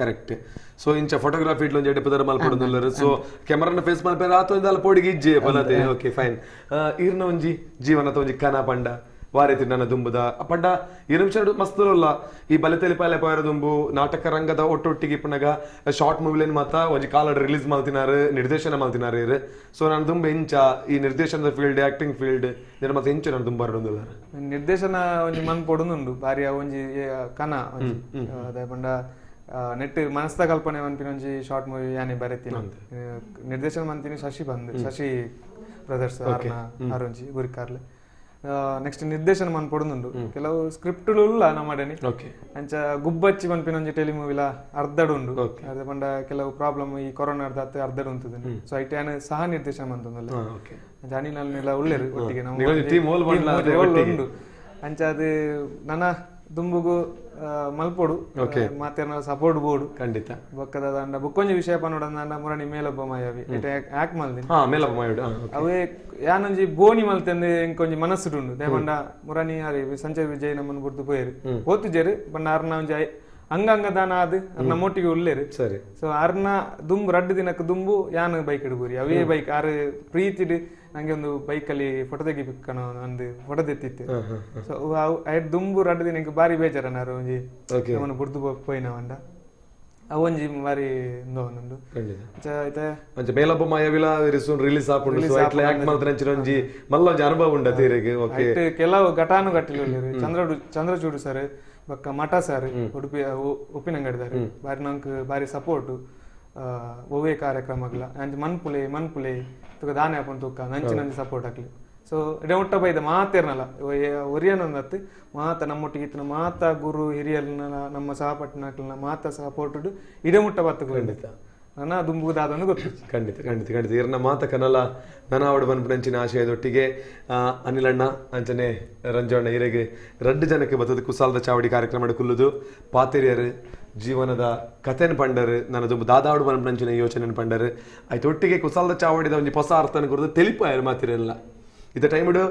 Speaker 1: ಕರೆಕ್ಟ್. ಸೊ ಇಂಚ ಫೋಟೋಗ್ರಫಿ ಇಟ್ಲು ಒಂಜಿ ಎಡ್ಡೆ ಪದರ ಮಲ್ಪೊಡುಂದುಲ್ಲೆರ್. ಸೊ ಕ್ಯಾಮರಾನ ಫೇಸ್ ಮಲ್ಪೆರ ಆತು ಇಂದಾಲ ಪೋಡಿಗೆ ಇಜ್ಜೆ ಪಲತೆ. Okay fine. ಈರ್ನ ಒಂಜಿ ಜೀವನದ ಒಂಜಿ ಕನ ಪಂಡ ವಾರೈತಿ ನನ್ನ ದುಂಬುದ ಪಂಡ ಈ ನಿಮಿಷ ಮಸ್ತ್ ಅಲ್ಲ ಈ ಬಲೆತೆಲಿ ಪಾಲೆ ಪಾಯರ ದುಂಬು ನಾಟಕ ರಂಗದ ಒಟ್ಟೊಟ್ಟಿಗೆ ಇಪ್ಪನಾಗ ಶಾರ್ಟ್ ಮೂವಿಲೇನು ಮಾತ ಒಂಜಿ ಕಾಲಡ್ ರಿಲೀಸ್ ಮಲ್ತಿನಾರು, ನಿರ್ದೇಶನ ಮಲ್ತಿನಾರು ಇರು. ಸೊ ನಾನು ದುಂಬ ಇಂಚ ಈ ನಿರ್ದೇಶನದ field, acting field ಇದರ ಮತ್ತೆ ಇಂಚ ನಾನು ದುಂಬ ಬರೋದಿಲ್ಲ.
Speaker 2: ನಿರ್ದೇಶನ ಒಂಜಿ ಮನ್ ಪೊಡುಂದುಂಡು ಬಾರಿ ಒಂಜಿ ಕನ ಒಂಜಿ ಅದೇ ಪಂಡ ನೆಟ್ ಮನಸ್ದ ಕಲ್ಪನೆ ಮನ್ಪಿನ ಒಂಜಿ ಶಾರ್ಟ್ ಮೂವಿ ಯಾನೆ ಬರೆತೀನಿ. ನಿರ್ದೇಶನ ಮಂತೀನಿ ಶಶಿ ಬಂದ್ ಶಶಿ ಬ್ರದರ್ಸ್ ಆರೊಂಜಿ ಗುರಿಕಾರ್ಲೆ. ನೆಕ್ಸ್ಟ್ ನಿರ್ದೇಶನ ಮನ್ ಪೊಡುಂದುಂಡು ಕೆಲವು ಸ್ಕ್ರಿಪ್ಟ್ ಉಲ್ಲ ನಮ್ಮಡನಿ ಅಂಚ ಗುಬ್ಬಚ್ಚಿ ಮನ್ಪಿನ ಒಂಜಿ ಟೆಲಿ ಮೂವಿಲ ಅರ್ಧಡು ಉಂಡು ಅರ್ಧ ಪಂಡ ಕೆಲವು ಪ್ರಾಬ್ಲಮ್ ಈ ಕೊರೋನಾ ಅರ್ಧ ಅರ್ಧಡು ಉಂಟು. ಸೊ ಐಟ್ ಯಾನ್ ಸಹ ನಿರ್ದೇಶನ ಮಂತೊಂದುಲ್ಲ ಅನಿಲ್ ಉಲ್ಲೆರು ಒಟ್ಟಿಗೆ ನಮ್ಮ ಉಂಡು ಅಂಚ ಅದು ನನ್ನ ದುಂಬುಗು ಮಲ್ಪೊಡು ಮಾತೇನ ಸಪೋರ್ಟ್ ಬೋಡು
Speaker 1: ಖಂಡಿತ
Speaker 2: ಬೊಕ್ಕದ ದಂಡ ಬೊಕ್ಕೊಂಜಿ ವಿಷಯ ಪನ್ನೋಡ ಮುರಣಿ ಮೇಲೊಬ್ಬ ಮಾಯಾವಿ ಆಕ್ಟ್ ಮಲ್ದಿನಿ
Speaker 1: ಮೇಲೊಬ್ಬ ಮಾಯಾವಿ
Speaker 2: ಅವೇ ಯಾನೊಂಜಿ ಬೋನಿ ಮಲ್ತಂದು ಎಂಕೊಂಜಿ ಮನಸ್ಸುಂಡು ದೇಪಂಡ ಮುರಣಿ ಹರಿ ಸಂಜಯ್ ವಿಜಯ್ ನಮ್ಮನ್ನು ಬುಡ್ದು ಪೋಯರು ಪೋತುಜೆರು ಬಣ್ಣ ಅರ್ನ ಒಂಜಿ ಅಂಗಾಂಗ ದಾನ ಅದು ಅರ್ನ ಮೋಟಿಗೆ ಉಲ್ಲೇರು.
Speaker 1: ಸರಿ.
Speaker 2: ಸೊ ಅರ್ನ ದುಂಬು ರಡ್ಡು ದಿನಕ್ಕೆ ದುಂಬು ಯಾನ್ ಬೈಕ್ ಇಡ್ಬೂರಿ ಅವೇ ಬೈಕ್ ಆರು ಪ್ರೀತಿಡ್ ನಂಗೆ ಒಂದು ಬೈಕಲ್ಲಿ ಫೋಟೋ ತೆಗಿಬೇಕಣ ಒಂದು ಫೋಟೋ ತೆತ್ತಿತ್ತು. ಸೊ ದುಂಬು ರಡ್ಡು ದಿನಕ್ಕೆ ಬಾರಿ ಬೇಜಾರನಾರು ಒಂಜಿ ನಮ್ಮನ್ನು ಬುಡ್ದು ಪೋಯಿನ ವಂಡ ಅವೊಂಜಿ ಬಾರಿ ಉಂಡು.
Speaker 1: ಮೇಲೊಬ್ಬ ಮಾಯಾವಿಲ ರಿಲೀಸ್ ಆಪುಂಡು. ಸೊ ಐಟ್ಲ ಆಕ್ಟ್ ಮಲ್ತನಂಚಿನ ಒಂಜಿ ಮಲ್ಲ ಒಂಜಿ ಅನುಭವ ಉಂಡು ತೀರೆಗ್. ಓಕೆ.
Speaker 2: ಕೆಲವು ಘಟಾನುಘಟಿಲು ಉಲ್ಲೆರ್ ಚಂದ್ರಚೂಡು ಸರ್ ಬೊಕ್ಕ ಮಠ ಸರ್ ಉಡುಪಿ ಉಪ್ಪಿನಂಗಡಿದಾರೆ ಬಾರಿ ನಂಕ್ ಬಾರಿ ಸಪೋರ್ಟ್ ಒವ್ವೇ ಕಾರ್ಯಕ್ರಮಗಳ ಅಂಚ ಮನ್ಪುಲೆ ಮನ್ಪುಲೆ ತುಕ ದಾನೆ ಆಪುಂಡು ತುಕ್ಕ ನಂಚಿನ ಒಂಜಿ ಸಪೋರ್ಟ್ ಆಕ್ಲಿ. ಸೊ ಇಡೆ ಒಟ್ಟ ಬೈದ ಮಾತೇರ್ನಲ್ಲ ಒರಿಯನೊಂದತ್ತು ಮಾತ ನಮ್ಮೊಟ್ಟಿಗೆ ಇತ್ತಿನ ಮಾತ ಗುರು ಹಿರಿಯರ್ನ ನಮ್ಮ ಸಹಪಟ್ಟಿನಕ್ಲನ ಮಾತ ಸಪೋರ್ಟ್ ಇಡೆ ಮುಟ್ಟ ಬತ್ತು
Speaker 1: ಖಂಡಿತ
Speaker 2: ನನ್ನ ದುಂಬುದಾದನ್ನು ಗೊತ್ತು.
Speaker 1: ಖಂಡಿತ ಖಂಡಿತ ಖಂಡಿತ ಇರ್ನ ಮಾತ ಕನಲ ನನ್ನ ಅವಡು ಬಂದ್ಬಿಡಂಚಿನ ಆಶಯದೊಟ್ಟಿಗೆ ಅನಿಲಣ್ಣ ಅಂಚನೆ ರಂಜಣ್ಣ ಹಿರೇಗೆ ರಡ್ಡು ಜನಕ್ಕೆ ಬತ್ತದ ಕುಸಾಲದ ಚಾವಡಿ ಕಾರ್ಯಕ್ರಮ ಕುಲ್ಲುದು ಪಾತೆರಿಯರು ಜೀವನದ ಕಥೆನ ಪಂಡರು ನನ್ನ ದುಂಬು ದಾದಾಡು ಬಂದ್ಬಿಡಂಚಿನ ಯೋಚನೆ ಪಂಡರು ಆಯ್ತು ಒಟ್ಟಿಗೆ ಕುಸಾಲದ ಚಾವಡಿದ ಒಂಜಿ ಹೊಸ ಅರ್ಥನ ಕುರಿತು ತಿಳಿಪಾಯರು ಮಾತಿರಲ್ಲ. ಇದ ಟೈಮ್ಡು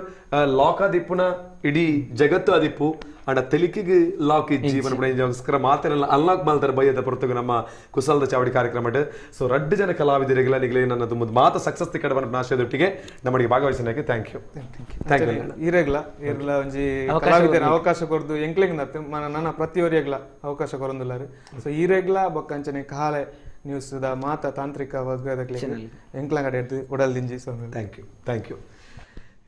Speaker 1: ಲಾಕ್ ಆದಿಪ್ಪುನ ಇಡೀ ಜಗತ್ತು ಆದಿಪ್ಪು ಅಂಡ ತೆಲಿಕಿಗೆ ಲಾಕ್ ಇಜ್ಜಿ ಪನ್ಪುನ ಮಾತೆಲ್ಲ ಅನ್ಲಾಕ್ ಮಲ್ತಾರೆ ಬಯ್ಯದ ಪೊರ್ತುಗು ನಮ್ಮ ಕುಸಲ್ದ ಚಾವಡಿ ಕಾರ್ಯಕ್ರಮ. ಸೊ ರಡ್ಡು ಜನ ಕಲಾವಿದರಿಗೆಲ್ಲ ನಿಗಲೇ ನನ್ನ ತುಂಬ ಮಾತ ಸಕ್ಸಸ್ ತಿಕ್ಕಡ ಪನ್ಪುನ ಆಶಯದೊಟ್ಟಿಗೆ ನಮ್ಮಡಿಗೆ ಭಾಗವಹಿಸೋಕೆ thank you. Thank you.
Speaker 2: ಈರೆಗ್ಲ ಈರ್ಲ ಒಂಜಿ ಕಲಾವಿದರ ಅವಕಾಶ ಕೊರ್ದು ಎಂಕ್ಲೆಗ್ ನನ್ನ ಪ್ರತಿಯೊರಿಯಗ್ಲ ಅವಕಾಶ ಕೊರೊಂದುಲ್ಲಾರು. ಸೊ ಈರೆಗ್ಲ ಬೊಕ್ಕ ಅಂಚನೆ ಕಾಲೆ ನ್ಯೂಸ್ ದ ಮಾತ ತಾಂತ್ರಿಕ ವರ್ಗದ ಎಂಕ್ಲಂಗಡೆ ಉಡಲ್ ದಿಂಜಿ. So
Speaker 1: thank you. Thank you.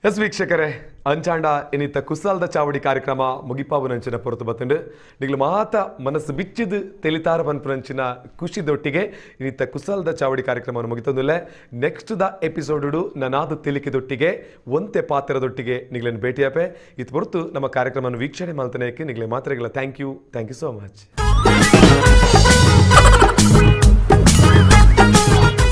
Speaker 1: S ವೀಕ್ಷಕರೇ, ಅಂಚಾಂಡ ಇನ್ನಿತ್ತ ಕುಸಾಲ್ದ ಚಾವಡಿ ಕಾರ್ಯಕ್ರಮ ಮುಗಿಪಾವುನಂಚಿನ ಪೊರತು ಬತ್ತುಂಡು. ನಿಗ್ಲು ಮಾತ ಮನಸ್ಸು ಬಿಚ್ಚಿದು ತೆಲಿತಾರ ಪನ್ಪುನಂಚಿನ ಖುಷಿದೊಟ್ಟಿಗೆ ಇನ್ನಿತ್ತ ಕುಸಾಲ್ದ ಚಾವಡಿ ಕಾರ್ಯಕ್ರಮವನ್ನು ಮುಗಿತಂದುಲ್ಲೆ. ನೆಕ್ಸ್ಟ್ the ಎಪಿಸೋಡು ನನಾದ ತೆಲಿಕೆದೊಟ್ಟಿಗೆ ಒಂತೆ ಪಾತ್ರದೊಟ್ಟಿಗೆ ನಿಗ್ಲನ್ನು ಭೇಟಿಯಾಪೆ. ಇದು ಹೊರತು ನಮ್ಮ ಕಾರ್ಯಕ್ರಮವನ್ನು ವೀಕ್ಷಣೆ ಮಾಡ್ತಾನೆ ನಿಗ್ಲೆ ಮಾತ್ರೆಗಳ thank you. Thank you so much.